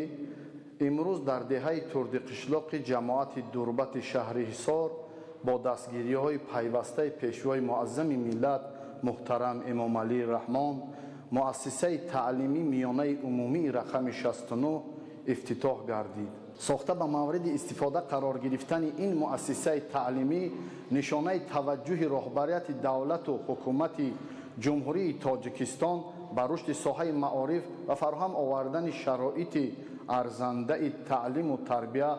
имрӯз дар деҳаи Турдиқишлоқи ҷамоати Дурбати шаҳри Ҳисор бо дастгириҳои пайвастаи Пешвои муаззами миллат муҳтарам Эмомалӣ Раҳмон муассисаи таълимӣ миёнаи умумии рақами 69 ифтитоҳ гардид. Сохта ба мавриди истифода қарор гирифтани ин муассисаи таълимӣ нишонаи таваҷҷӯҳи роҳбарияти давлату ҳукумати Ҷумҳурии Тоҷикистон ба рушди соҳаи маориф ва фароҳам овардани шароити арзандаи таълиму тарбия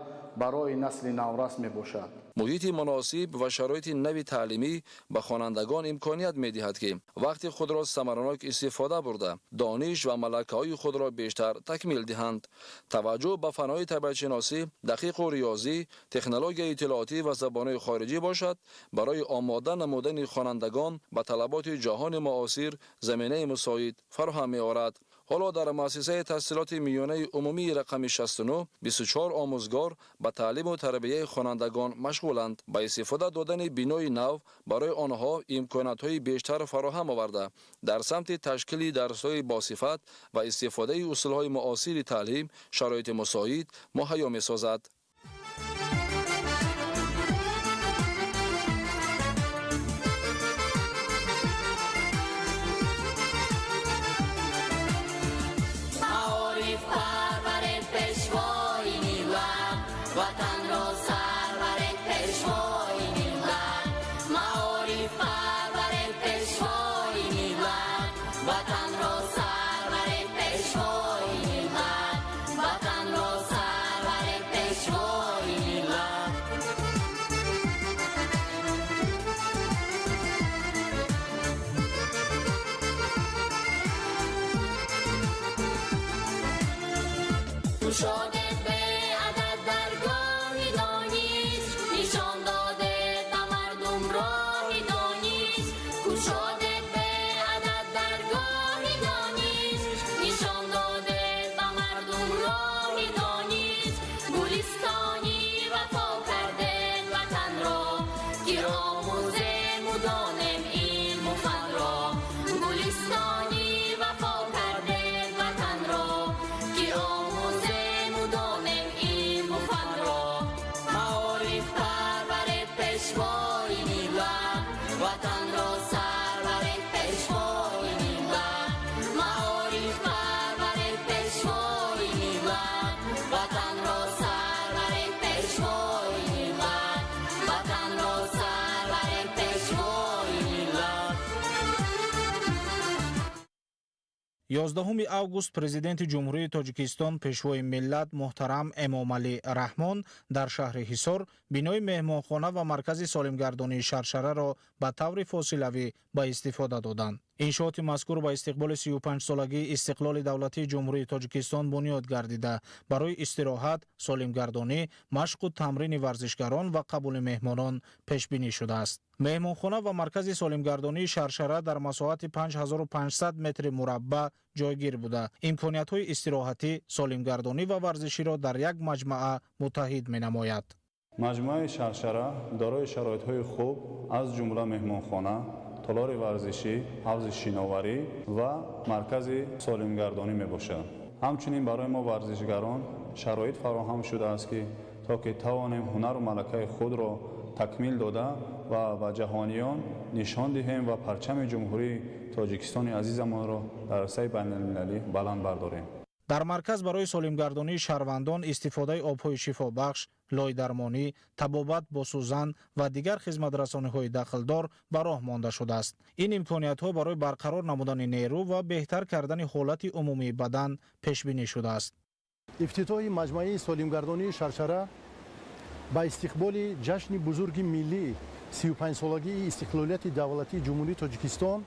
барои насли наврас мебошад. Муҳити муносиб ва шароити нави таълимӣ ба хонандагон имконият медиҳад, ки вақти худро самаранок истифода бурда, дониш ва малакаҳои худро бештар такмил диҳанд. Таваҷҷӯҳ ба фанҳои табиатшиносӣ, дақиқу риёзӣ, технологияи иттилоотӣ ва забонҳои хориҷӣ бошад, барои омода намудани хонандагон ба талаботи ҷаҳони муосир заминаи мусоид фароҳам меорад. Ҳоло дар муассисаи таҳсилоти миёнаи умумии рақами 69 24 омӯзгор ба таълиму тарбияи хонандагон машғуланд. Ба истифода додани бинои нав барои онҳо имкониятҳои бештар фароҳам оварда, дар самти ташкили дарсҳои босифат ва истифодаи усулҳои муосири таълим шароити мусоид муҳайё месозад. 11 август Президенти Ҷумҳурии Тоҷикистон, Пешвои миллат муҳтарам Эмомалӣ Раҳмон дар шаҳри Ҳисор бинои меҳмонхона ва маркази солимгардонии Шаршараро ба таври фосилавӣ ба истифода доданд. Иншооти мазкур ба истиқболи 35-солагии истиқлоли давлатии Ҷумҳурии Тоҷикистон бунёд гардида, барои истироҳат, солимгардонӣ, машқу тамрини варзишгарон ва қабули меҳмонон пешбинӣ шудааст. Меҳмонхона ва маркази солимгардонии Шаршара дар масоҳати 5500 метри мураббаъ ҷойгир буда, имкониятҳои истироҳатӣ, солимгардонӣ ва варзиширо дар як маҷмаъа муттаҳид менамояд. Маҷмӯаи Шаршара дорои шароитҳои хуб, аз ҷумла меҳмонхона, толори варзишӣ, ҳавзи шиноварӣ ва маркази солимгардонӣ мебошад. Ҳамчунин барои мо варзишгарон шароит фароҳам шудааст, ки то ки тавонем ҳунару малакаи худро такмил дода ва ба ҷаҳониён нишон диҳем ва парчами Ҷумҳурии Тоҷикистони азизамонро дар арсаи байналмилалӣ баланд бардорем. Дар марказ барои солимгардонии шаҳрвандон истифодаи обҳои шифобахш, лойдармонӣ, табобат бо сӯзан ва дигар хизматрасониҳои дахлдор ба роҳ монда шудааст. Ин имкониятҳо барои барқарор намудани нерӯ ва беҳтар кардани ҳолати умумии бадан пешбинӣ шудааст. Ифтитоҳи маҷмӯаи солимгардонии Шаршара ба истиқболи ҷашни бузурги миллӣ, 35-солагии истиқлолияти давлатии Ҷумҳурии Тоҷикистон,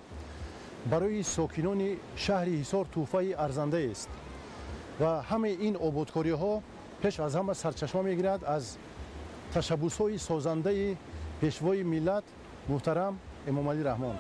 барои сокинони шаҳри Ҳисор тӯҳфаи арзандаест ва ҳамаи ин ободкориҳо пеш аз ҳама сарчашма мегирад аз ташаббусҳои созандаи Пешвои миллат муҳтарам Эмомалӣ Раҳмон.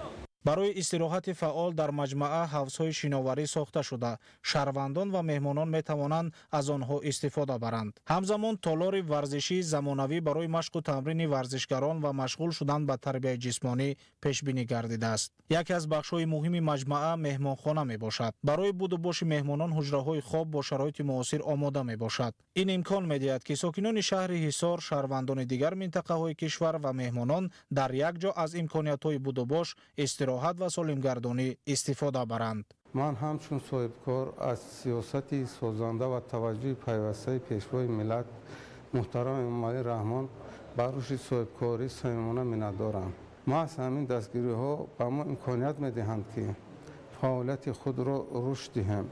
Барои истироҳати фаъол дар маҷмаъа ҳавзҳои шиноварӣ сохта шуда, шаҳрвандон ва меҳмонон метавонанд аз онҳо истифода баранд. Ҳамзамон толори варзишии замонавӣ барои машқу тамрини варзишгарон ва машғул шудан ба тарбияи ҷисмонӣ пешбинӣ гардидааст. Яке аз бахшҳои муҳими маҷмаъа меҳмонхона мебошад. Барои будубоши меҳмонон ҳуҷраҳои хоб бо шароити муосир омода мебошад. Ин имкон медиҳад, ки сокинони шаҳри Ҳисор, шаҳрвандони дигар минтақаҳои кишвар ва меҳмонон дар як ҷо аз имкониятҳои будубош, истироҳат ва солимгардонӣ истифода баранд. Ман ҳамчун соҳибкор аз сиёсати созанда ва таваҷҷӯҳи пайвастаи Пешвои миллат муҳтарам Эмомалӣ Раҳмон ба рушди соҳибкорӣ самимона миннатдорам. Маҳз ҳамин дастгириҳо ба мо имконият медиҳанд, ки фаъолияти худро рушд диҳем.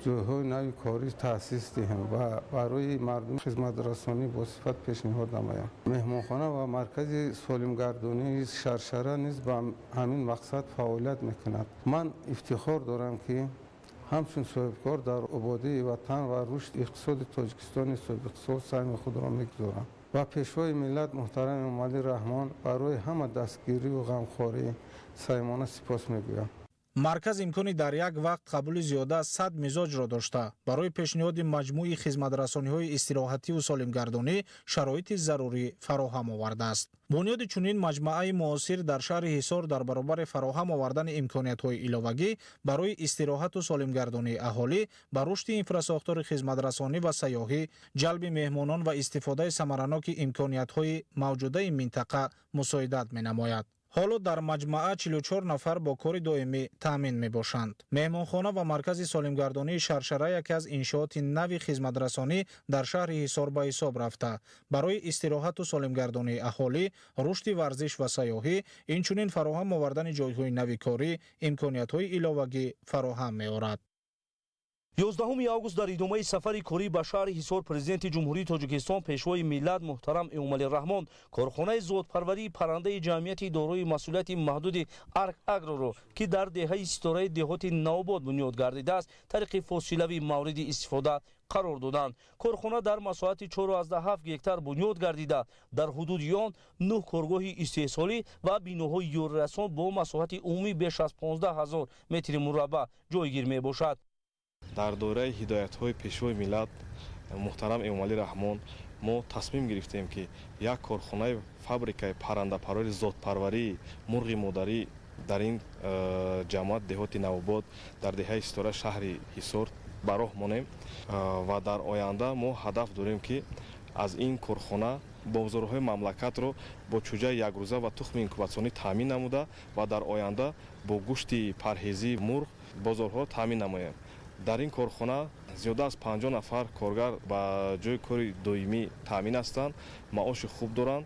Ҷойҳои нави корӣ таъсис диҳем ва барои мардум хизматрасонӣ бо сифат пешниҳод намоем. Меҳмонхона ва маркази солимгардонии Шаршара низ ба ҳамин мақсад фаъолият мекунад. Ман ифтихор дорам, ки ҳамчун соҳибкор дар ободии ватан ва рушди иқтисоди Тоҷикистони соҳибиқтисод саҳми худро мегузорам. Ва Пешвои миллат муҳтарам Эмомалӣ Раҳмон барои ҳама дастгирию ғамхорӣ самимона сипос мегӯям. Марказ имкони дар як вақт қабули зиёда аз 100 мизоҷро дошта, барои пешниҳоди маҷмӯи хизматрасониҳои истироҳативу солимгардонӣ шароити зарурӣ фароҳам овардааст. Бунёди чунин маҷмӯаи муосир дар шаҳри Ҳисор дар баробари фароҳам овардани имкониятҳои иловагӣ барои истироҳату солимгардонии аҳолӣ, ба рушди инфрасохтори хизматрасонӣ ва сайёҳӣ, ҷалби меҳмонон ва истифодаи самараноки имкониятҳои мавҷудаи минтақа мусоидат менамояд. Ҳоло дар маҷмаа 44 нафар бо кори доимӣ таъмин мебошанд. Меҳмонхона ва маркази солимгардонии Шаршара яке аз иншооти нави хизматрасонӣ дар шаҳри Ҳисор ба ҳисоб рафта, барои истироҳату солимгардонии аҳолӣ, рушди варзиш ва сайёҳӣ, инчунин фароҳам овардани ҷойҳои нави корӣ имкониятҳои иловагӣ фароҳам меорад. 11 август дар идомаи сафари корӣ ба шаҳри Ҳисор Президенти Ҷумҳурии Тоҷикистон, Пешвои миллат муҳтарам Эмомалӣ Раҳмон корхонаи зодпарварии паррандаи ҷамъияти дорои масъулияти маҳдуди Арк Агроро, ки дар деҳаи Ситораи деҳоти Навобод бунёд гардидааст, тариқи фосилавӣ мавриди истифода қарор доданд. Корхона дар масоҳати 4,7 гектар бунёд гардида, дар ҳудуди он 9 коргоҳи истеҳсолӣ ва биноҳои ёрирасон бо масоҳати умумӣ беш аз 15 ҳазор метри мураббаъ ҷойгир мебошад. Дар доираи ҳидоятҳои Пешвои миллат муҳтарам Эмомалӣ Раҳмон мо тасмим гирифтем, ки як корхонаи фабрикаи паррандапарвари зодпарварии мурғи модарӣ дар ин ҷамоат деҳоти Навобод, дар деҳаи Ситора шаҳри Ҳисор ба роҳ монем ва дар оянда мо ҳадаф дорем, ки аз ин корхона бозорҳои мамлакатро бо чӯҷаи якрӯза ва тухми инкубатсионӣ таъмин намуда ва дар оянда бо гӯшти парҳезии мурғ бозорҳоро таъмин намоем. Дар ин корхона зиёда аз 50 нафар коргар ба ҷои кори доимӣ таъмин ҳастанд, маоши хуб доранд.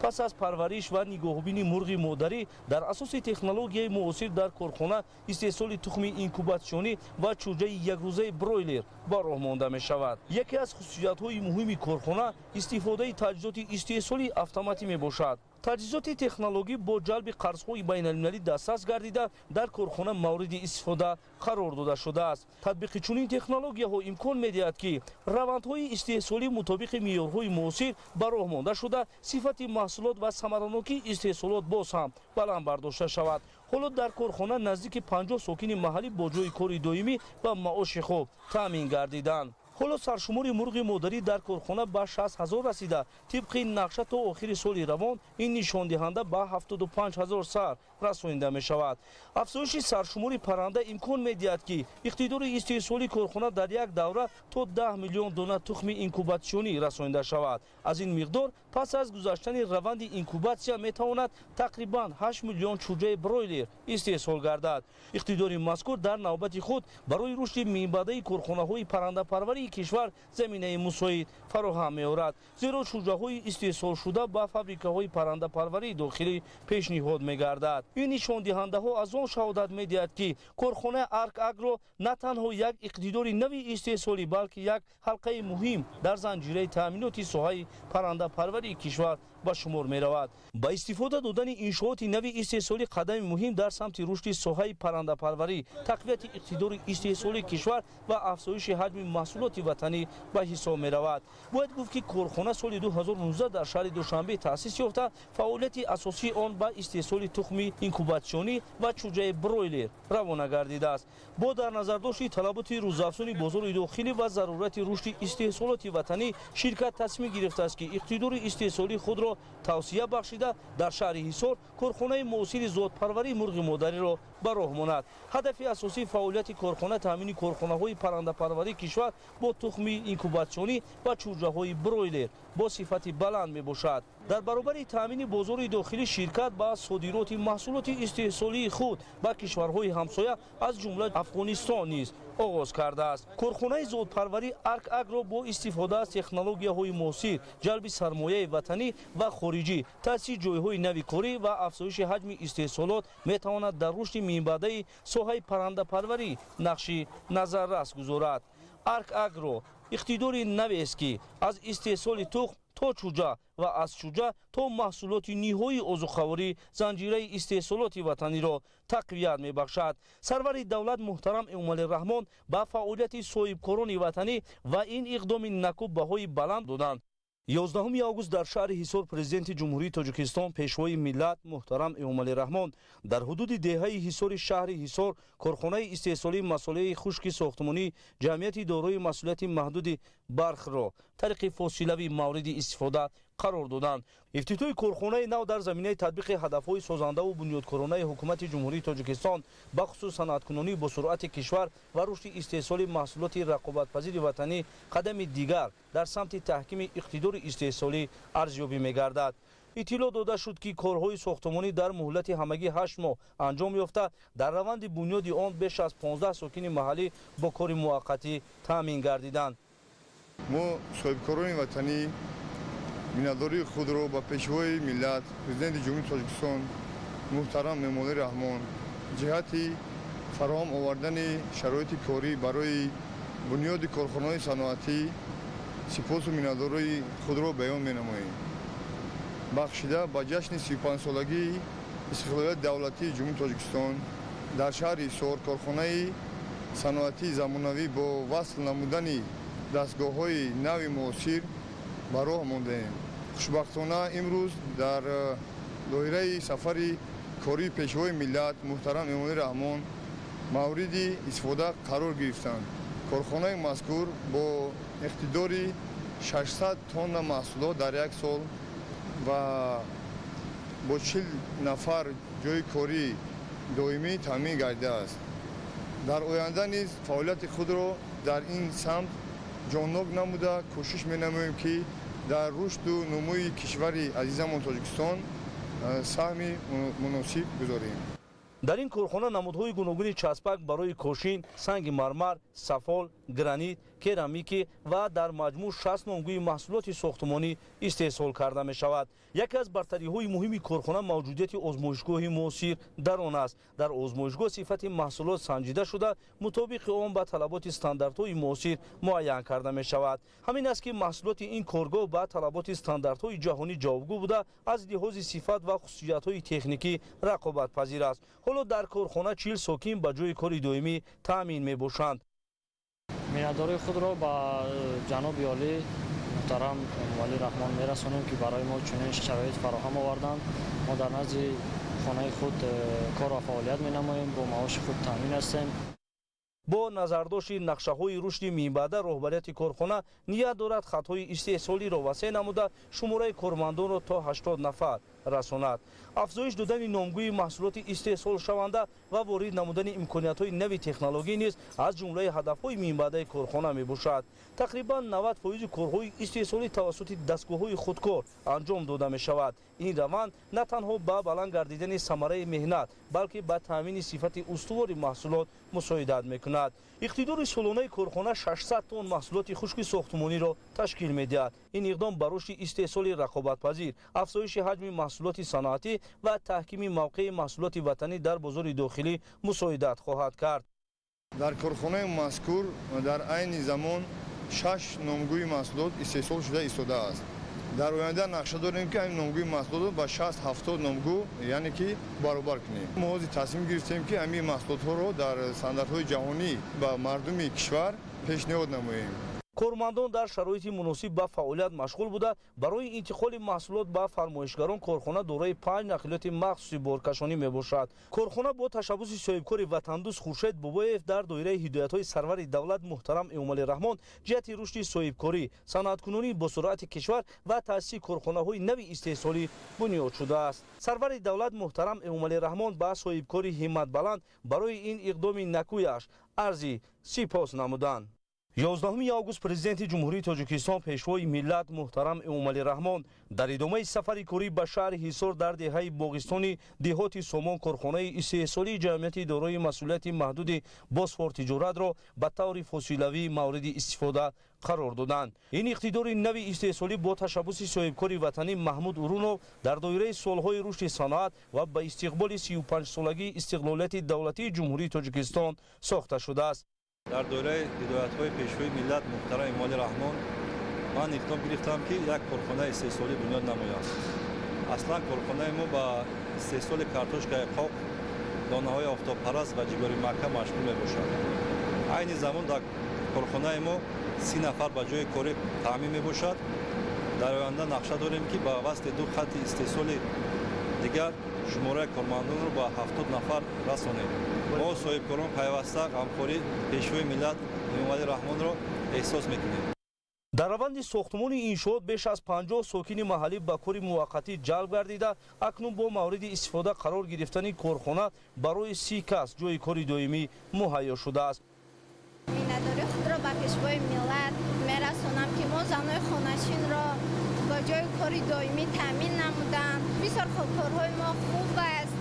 Пас аз парвариш ва нигоҳубини мурғи модарӣ дар асоси технологияи муосир дар корхона истеҳсоли тухми инкубатсионӣ ва чӯҷаи якрӯзаи бройлер ба роҳ монда мешавад. Яке аз хусусиятҳои муҳими корхона истифодаи таҷҳизоти истеҳсолии автоматӣ мебошад. Таҷҳизоти технологӣ бо ҷалби қарзҳои байналмилалӣ дастрас гардида, дар корхона мавриди истифода қарор дода шудааст. Татбиқи чунин технологияҳо имкон медиҳад, ки равандҳои истеҳсолӣ мутобиқи меъёрҳои муосир ба роҳ монда шуда, сифати маҳсулот ва самаранокии истеҳсолот боз ҳам баланд бардошта шавад. Ҳоло дар корхона наздики 50 сокини маҳаллӣ бо ҷойи кори доимӣ ва маоши хуб таъмин гардиданд. Ҳоло саршумори мурғи модарӣ дар корхона ба 60 ҳазор расида, тибқи нақша то охири соли равон ин нишондиҳанда ба 75 ҳазор сар расонида мешавад. Афзоиши саршумори парранда имкон медиҳад, ки иқтидори истеҳсолии корхона дар як давра то 10 миллион дона тухми инкубатсионӣ расонида шавад. Аз ин миқдор пас аз гузаштани раванди инкубатсия метавонад тақрибан 8 миллион чӯҷаи бройлер истеҳсол гардад. Иқтидори мазкур дар навбати худ барои рушди минбаъдаи корхонаҳои паррандапарварии кишвар заминаи мусоид фароҳам меорад, зеро чӯҷаҳои истеҳсолшуда ба фабрикаҳои паррандапарварии дохилӣ пешниҳод мегардад. Ин нишондиҳандаҳо аз он шаҳодат медиҳад, ки корхонаи Арк Агро на танҳо як иқтидори нави истеҳсолӣ, балки як ҳалқаи муҳим дар занҷираи таъминоти соҳаи паррандапарварии кишвар ба шумор меравад. Ба истифода додани иншооти нави истеҳсолӣ қадами муҳим дар самти рушди соҳаи паррандапарварӣ, тақвияти иқтидори истеҳсолии кишвар ва афзоиши ҳаҷми маҳсулоти ватанӣ ба ҳисоб меравад. Бояд гуфт, ки корхона соли 2019 дар шаҳри Душанбе таъсис ёфта, фаъолияти асосии он ба истеҳсоли тухми инкубатсионӣ ва чӯҷаи бройлер равона гардидааст. Бо дар назардошти талаботи рӯзафзуни бозори дохилӣ ва зарурати рушди истеҳсолоти ватанӣ, ширкат тасмим гирифтааст, ки иқтидори истеҳсолии худро тавсия бахшида, дар шаҳри Ҳисор корхонаи муосири зодпарварии мурғи модариро ба роҳ монад. Ҳадафи асосии фаъолияти корхона таъмини корхонаҳои паррандапарварии кишвар бо тухми инкубатсионӣ ва чӯҷаҳои бройлер бо сифати баланд мебошад. Дар баробари таъмини бозори дохилӣ ширкат ба содироти маҳсулоти истеҳсолии худ ба кишварҳои ҳамсоя аз ҷумла Афғонистон низ оғоз кардааст. Корхонаи зодпарварӣ Арк Агро бо истифода аз технологияҳои муосир, ҷалби сармояи ватанӣ ва хориҷӣ, таъсиси ҷойҳои нави корӣ ва афзоиши ҳаҷми истеҳсолот метавонад дар рушди минбаъдаи соҳаи паррандапарварӣ нақши назаррас гузорад. Арк Агро иқтидори навест, ки аз истеҳсоли тухм то чӯҷа ва аз чӯҷа то маҳсулоти ниҳоии озуқаворӣ занҷираи истеҳсолоти ватаниро тақвият мебахшад. Сарвари давлат муҳтарам Эмомалӣ Раҳмон ба фаъолияти соҳибкорони ватанӣ ва ин иқдоми наку баҳои баланд доданд. 11 август дар шаҳри Ҳисор Президенти Ҷумҳурии Тоҷикистон, Пешвои миллат муҳтарам Эмомалӣ Раҳмон дар ҳудуди деҳаи Ҳисори шаҳри Ҳисор корхонаи истеҳсолии масолеҳи хушки сохтмонӣ ҷамъияти дорои масъулияти маҳдуди Бархро тариқи фосилавӣ мавриди истифода қарор доданд. Ифтитоҳи корхонаи нав дар заминаи татбиқи ҳадафҳои созандаву бунёдкоронаи Ҳукумати Ҷумҳурии Тоҷикистон, бахусус саноаткунонии босуръати кишвар ва рушди истеҳсоли маҳсулоти рақобатпазири ватанӣ қадами дигар дар самти таҳкими иқтидори истеҳсолӣ арзёбӣ мегардад. Иттилоъ дода шуд, ки корҳои сохтмонӣ дар муҳлати ҳамагӣ 8 моҳ анҷом ёфта, дар раванди бунёди он беш аз 15 сокини маҳаллӣ бо кори муваққатӣ таъмин гардиданд. Мо соҳибкорони ватанӣ миннатдории худро ба Пешвои миллат, Президенти Ҷумҳурии Тоҷикистон муҳтарам Эмомалӣ Раҳмон ҷиҳати фароҳам овардани шароити корӣ барои бунёди корхонаҳои саноатӣ сипосу миннатдории худро баён менамоем. Бахшида ба ҷашни 35-солагии истиқлолияти давлатии Ҷумҳурии Тоҷикистон дар шаҳри Ҳисор корхонаи саноатии замонавӣ бо васл намудани дастгоҳҳои нави муосир ба роҳ мондаем. Хушбахтона, имрӯз дар доираи сафари кории Пешвои миллат муҳтарам Эмомалӣ Раҳмон мавриди истифода қарор гирифтанд. Корхонаи мазкур бо иқтидори 600 тонна маҳсулот дар як сол ва бо 40 нафар ҷойи корӣ доимӣ таъмин гардидааст. Дар оянда низ фаъолияти худро дар ин самт ҷоннок намуда, кӯшиш менамоем, ки дар рушду нумӯи кишвари азизамон Тоҷикистон саҳми муносиб гузорем. Дар ин корхона намудҳои гуногуни часпак барои кошин, санги мармар, сафол, гранит, керамикӣ ва дар маҷмӯъ 60 номгӯи маҳсулоти сохтмонӣ истеҳсол карда мешавад. Яке аз бартариҳои муҳими корхона мавҷудияти озмоишгоҳи муосир дар он аст. Дар озмоишгоҳ сифати маҳсулот санҷида шуда, мутобиқи он ба талаботи стандартҳои муосир муайян карда мешавад. Ҳамин аст, ки маҳсулоти ин коргоҳ ба талаботи стандартҳои ҷаҳонӣ ҷавобгӯ буда, аз лиҳози сифат ва хусусиятҳои техникӣ рақобатпазир аст. Ҳоло дар корхона 40 сокин ба ҷойи кори доимӣ таъмин мебошанд. Миннатдории худро ба ҷаноби олӣ муҳтарам Эмомалӣ Раҳмон мерасонем, ки барои мо чунин шароит фароҳам оварданд. Мо дар назди хонаи худ кор ва фаъолият менамоем, бо маоши худ таъмин ҳастем. Бо назардошти нақшаҳои рушди минбаъда роҳбарияти корхона ният дорад хатҳои истеҳсолиро васеъ намуда, шумораи кормандонро то 80 нафар расонад. Афзоиш додани номгӯи маҳсулоти истеҳсолшаванда ва ворид намудани имкониятҳои нави технологӣ низ аз ҷумлаи ҳадафҳои минбаъдаи корхона мебошад. Тақрибан 90% корҳои истеҳсолӣ тавассути дастгоҳҳои худкор анҷом дода мешавад. Ин раванд на танҳо ба баланд гардидани самараи меҳнат, балки ба таъмини сифати устувори маҳсулот мусоидат мекунад. Иқтидори солонаи корхона 600 тонн маҳсулоти хушки сохтмониро ташкил медиҳад. Ин иқдом ба рушди истеҳсоли рақобатпазир, афзоиши ҳаҷми маҳсулоти саноатӣ ва таҳкими мавқеи маҳсулоти ватанӣ дар бозори дохилӣ мусоидат хоҳад кард. Дар корхонаи мазкур дар айни замон 6 номгӯи маҳсулот истеҳсол шуда истодааст. Дар оянда нақша дорем, ки ҳамин номгӯи маҳсулотро ба 60-70 номгӯ, яъне ки баробар кунем. Мо ҳозир тасмим гирифтем, ки ҳамин маҳсулотҳоро дар стандартҳои ҷаҳонӣ ба мардуми кишвар пешниҳод намоем. Кормандон дар шароити муносиб ба фаъолият машғул буда, барои интиқоли маҳсулот ба фармоишгарон корхона дорои 5 нақлиёти махсуси боркашонӣ мебошад. Корхона бо ташаббуси соҳибкори ватандӯст Хуршед Бобоев дар доираи ҳидоятҳои сарвари давлат муҳтарам Эмомалӣ Раҳмон ҷиҳати рушди соҳибкорӣ, саноаткунонии босуръати кишвар ва таъсиси корхонаҳои нави истеҳсолӣ бунёд шудааст. Сарвари давлат муҳтарам Эмомалӣ Раҳмон ба соҳибкори ҳимматбаланд барои ин иқдоми накӯяш арзи сипос намуданд. 11 август Президенти Ҷумҳурии Тоҷикистон, Пешвои миллат муҳтарам Эмомалӣ Раҳмон дар идомаи сафари корӣ ба шаҳри Ҳисор дар деҳаи Боғистони деҳоти Сомон корхонаи истеҳсолии ҷамъияти дорои масъулияти маҳдуди Босфор тиҷоратро ба таври фосилавӣ мавриди истифода қарор доданд. Ин иқтидори нави истеҳсолӣ бо ташаббуси соҳибкори ватанӣ Маҳмуд Урунов дар доираи солҳои рушди саноат ва ба истиқболи 35-солагии истиқлолияти давлатии Ҷумҳурии Тоҷикистон сохта шудааст. Дар доираи ҳидоятҳои Пешвои миллат муҳтарам Эмомалӣ Раҳмон ман иқдом гирифтам, ки як корхонаи истеҳсолӣ бунёд намоям. Аслан корхонаи мо ба истеҳсоли картошкаи қоқ, донаҳои офтобпараст ва ҷигори макка машғул мебошад. Айни замон дар корхонаи мо 30 нафар ба ҷои корӣ таъмин мебошад. Дар оянда нақша дорем, ки ба васти ду хатти истеҳсоли дигар шумораи кормандонро ба 70 нафар расонем. Мо соҳибкорон пайваста ғамхории Пешвои миллат Эмомалӣ Раҳмонро эҳсос мекунем. Дар раванди сохтмони иншоот беш аз 50 сокини маҳаллӣ ба кори муваққатӣ ҷалб гардида, акнун бо мавриди истифода қарор гирифтани корхона барои 30 кас ҷои кори доимӣ муҳайё шудааст. Миннатдории худро ба Пешвои миллат мерасонам, ки мо занои хонашинро ба ҷои кори доимӣ таъмин намуданд. Бисёр корҳои мо хуб аст,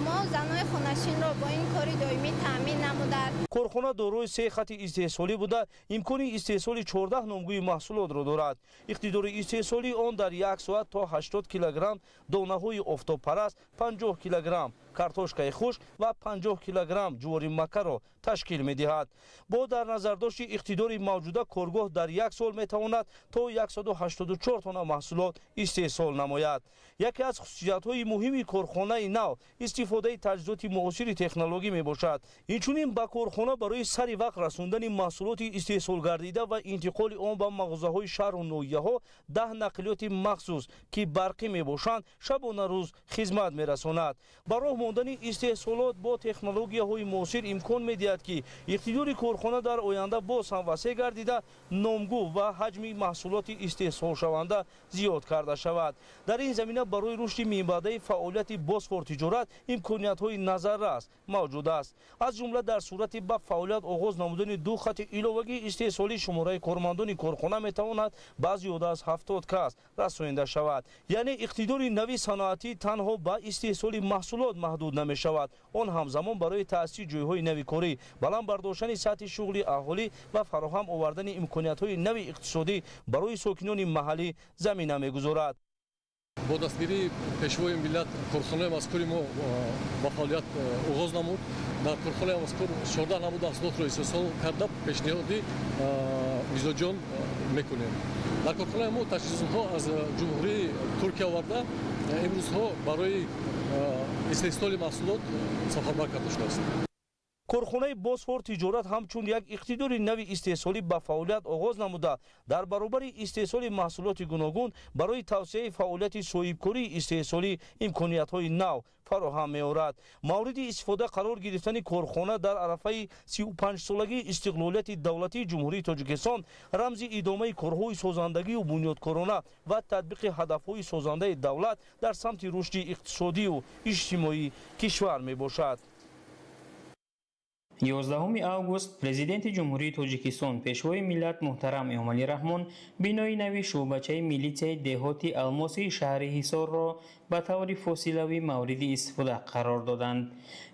мо занои хонашинро бо ин кори доимӣ таъмин намуданд. Корхона дорои се хати истеҳсолӣ буда, имкони истеҳсоли 14 номгӯи маҳсулотро дорад. Иқтидори истеҳсолии он дар як соат то 80 килограмм донаҳои офтобпараст, 50 килограмм картошкаи хушк ва 50 килограмм ҷувори маккаро ташкил медиҳад. Бо дар назардошти иқтидори мавҷуда коргоҳ дар як сол метавонад то 184 тонна маҳсулот истеҳсол намояд. Яке аз хусусиятҳои муҳими корхонаи нав истифодаи таҷҳизоти муосири технологӣ мебошад. Инчунин ба корхона барои сари вақт расондани маҳсулоти истеҳсолгардида ва интиқоли он ба мағозаҳои шаҳру ноҳияҳо 10 нақлиёти махсус, ки барқӣ мебошанд, шабона рӯз хизмат мерасонад. Ба роҳ мондани истеҳсолот бо технологияҳои муосир имкон медиҳад, ки иқтидори корхона дар оянда боз ҳам васеъ гардида, номгӯ ва ҳаҷми маҳсулоти истеҳсолшаванда зиёд карда шавад. Дар ин замина барои рушди минбаъдаи фаъолияти Босфор тиҷорат имкониятҳои назаррас мавҷуд аст. Аз ҷумла дар сурати ба фаъолият оғоз намудани ду хати иловагии истеҳсолӣ шумораи кормандони корхона метавонад ба зиёда аз 70 кас расонида шавад. Яъне иқтидори нави саноатӣ танҳо ба истеҳсоли маҳсулот маҳдуд намешавад, он ҳамзамон барои таъсиси ҷойҳои нави корӣ, баланд бардоштани сатҳи шуғли аҳолӣ ва фароҳам овардани имкониятҳои нави иқтисодӣ барои сокинони маҳаллӣ замина мегузорад. Бо дастгирии Пешвои миллат корхонаи мазкури мо ба фаъолият оғоз намуд. Дар корхонаи мазкур 14 намуд маҳсулотро истеҳсол карда, пешниҳоди мизоҷон мекунем. Дар корхонаи мо таҷҳизотҳо аз Ҷумҳурии Туркия оварда, имрӯзҳо барои истеҳсоли маҳсулот сафарбар карда шудааст. Корхонаи Босфор тиҷорат ҳамчун як иқтидори нави истеҳсолӣ ба фаъолият оғоз намуда, дар баробари истеҳсоли маҳсулоти гуногун барои тавсеаи фаъолияти соҳибкории истеҳсолӣ имкониятҳои нав фароҳам меорад. Мавриди истифода қарор гирифтани корхона дар арафаи 35-солагии истиқлолияти давлатии Ҷумҳурии Тоҷикистон рамзи идомаи корҳои созандагию бунёдкорона ва татбиқи ҳадафҳои созандаи давлат дар самти рушди иқтисодию иҷтимоии кишвар мебошад. 11 август Президенти Ҷумҳурии Тоҷикистон, Пешвои миллат муҳтарам Эмомалӣ Раҳмон бинои нави шӯъбачаи милитсияи деҳоти Алмосии шаҳри Ҳисорро ба таври фосилавӣ мавриди истифода қарор доданд.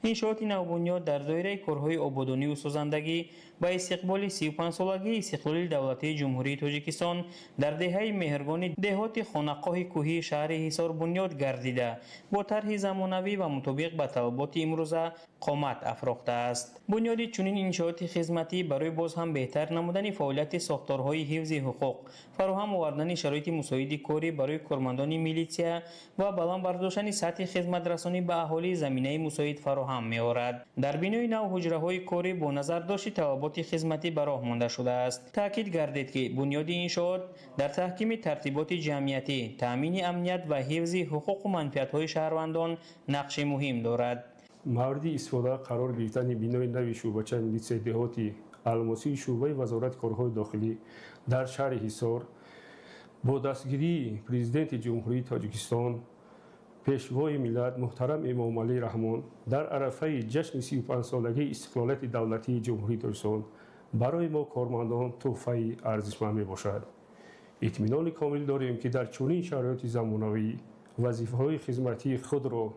Иншооти навбунёд дар доираи корҳои ободонию созандагӣ ба истиқболи 35-солагии истиқлоли давлатии Ҷумҳурии Тоҷикистон дар деҳаи Меҳргони деҳоти Хонақоҳи кӯҳии шаҳри Ҳисор бунёд гардида, бо тарҳи замонавӣ ва мутобиқ ба талаботи имрӯза қомат афрохтааст. Бунёди чунин иншооти хизматӣ барои боз ҳам беҳтар намудани фаъолияти сохторҳои ҳифзи ҳуқуқ, фароҳам овардани шароити мусоиди корӣ барои кормандони милитсия ва баланд бардоштани сатҳи хизматрасонӣ ба аҳолӣ заминаи мусоид фароҳам меорад. Дар бинои нав ҳуҷраҳои корӣ бо назардошти талаботи хизматӣ ба роҳ монда шудааст. Таъкид гардид, ки бунёди иншоот дар таҳкими тартиботи ҷамъиятӣ, таъмини амният ва ҳифзи ҳуқуқу манфиатҳои шаҳрвандон нақши муҳим дорад. Мавриди истифода қарор гирифтани бинои нави шӯъбачаи милитсияи деҳоти Алмосии шӯъбаи Вазорати корҳои дохилӣ дар шаҳри Ҳисор бо дастгирии Президенти Ҷумҳурии Тоҷикистон, Пешвои миллат муҳтарам Эмомалӣ Раҳмон дар арафаи ҷашни 35-солагии истиқлолияти давлатии Ҷумҳурии Тоҷикистон Барои мо кормандон тӯҳфаи арзишманд мебошад. Итминони комил дорем, ки дар чунин шароити замонавӣ вазифаҳои хизматии худро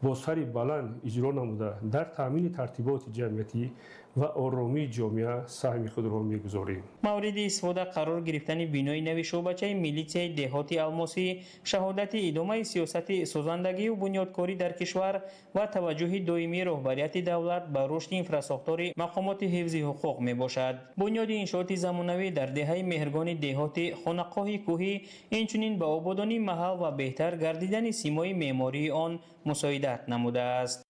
бо сари баланд иҷро намуда, дар таъмини тартиботи ҷамъиятӣ ва оромии ҷомеа саҳми худро мегузорем. Мавриди истифода қарор гирифтани бинои нави шӯъбачаи милитсияи деҳоти Алмосӣ шаҳодати идомаи сиёсати созандагию бунёдкорӣ дар кишвар ва таваҷҷӯҳи доимии роҳбарияти давлат ба рушди инфрасохтори мақомоти ҳифзи ҳуқуқ мебошад. Бунёди иншооти замонавӣ дар деҳаи Меҳргони деҳоти Хонақоҳи кӯҳӣ инчунин ба ободонии маҳал ва беҳтар гардидани симои меъмории он мусоидат намудааст.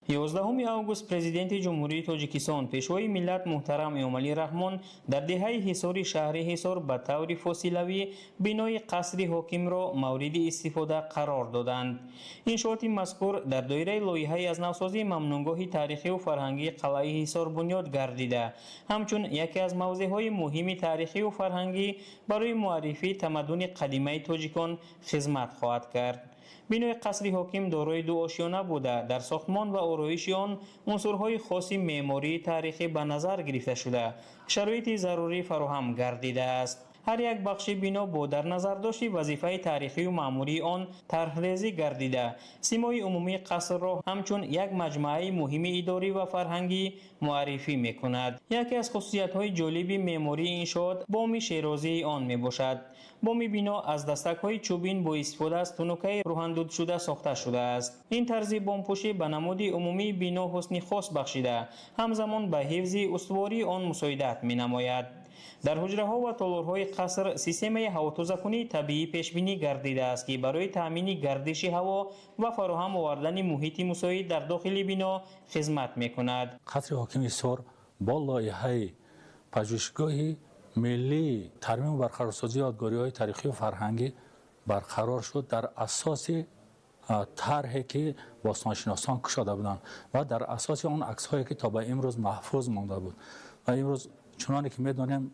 11 август Президенти Ҷумҳурии Тоҷикистон, Пешвои миллат муҳтарам Эмомалӣ Раҳмон дар деҳаи Ҳисори шаҳри Ҳисор ба таври фосилавӣ бинои қасри ҳокимро мавриди истифода қарор доданд. Иншооти мазкур дар доираи лоиҳаи аз навсозии мамнунгоҳи таърихию фарҳангии қалъаи Ҳисор бунёд гардида, ҳамчун яке аз мавзеъҳои муҳими таърихию фарҳангӣ барои муаррифии тамаддуни қадимаи тоҷикон хизмат хоҳад кард. Бинои қасри ҳоким дорои ду ошёна буда, дар сохтмон ва ороиши он унсурҳои хоси меъмории таърихӣ ба назар гирифта шуда, шароити зарурӣ фароҳам гардидааст. Ҳар як бахши бино бо дар назардошти вазифаи таърихию маъмурии он тарҳрезӣ гардида, симои умумии қасрро ҳамчун як маҷмӯаи муҳими идорӣ ва фарҳангӣ муаррифӣ мекунад. Яке аз хусусиятҳои ҷолиби меъмории иншоот боми шерозии он мебошад. Боми бино аз дастакҳои чӯбин бо истифода аз тунукаи рӯҳандудшуда сохта шудааст. Ин тарзи бомпӯшӣ ба намуди умумии бино ҳусни хос бахшида, ҳамзамон ба ҳифзи устувории он мусоидат менамояд. Дар ҳуҷраҳо ва толорҳои қаср системаи ҳавотозакунии табиӣ пешбинӣ гардидааст, ки барои таъмини гардиши ҳаво ва фароҳам овардани муҳити мусоид дар дохили бино хизмат мекунад. Қасри ҳокими Ҳисор бо лоиҳаи пажӯҳишгоҳи миллии тармиму барқарорсозии ёдгориҳои таърихию фарҳангӣ барқарор шуд дар асоси тарҳе ки бостоншиносон кушода буданд ва дар асоси он аксҳое ки то ба имрӯз маҳфуз монда буд. Ва имрӯз чуноне ки медонем,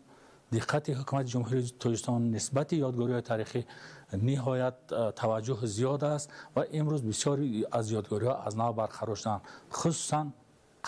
диққати ҳукумати Ҷумҳурии Тоҷикистон нисбати ёдгориҳои таърихӣ ниҳоят таваҷҷӯҳ зиёд аст ва имрӯз бисёри аз ёдгориҳо аз нав барқарор шуданд, хусусан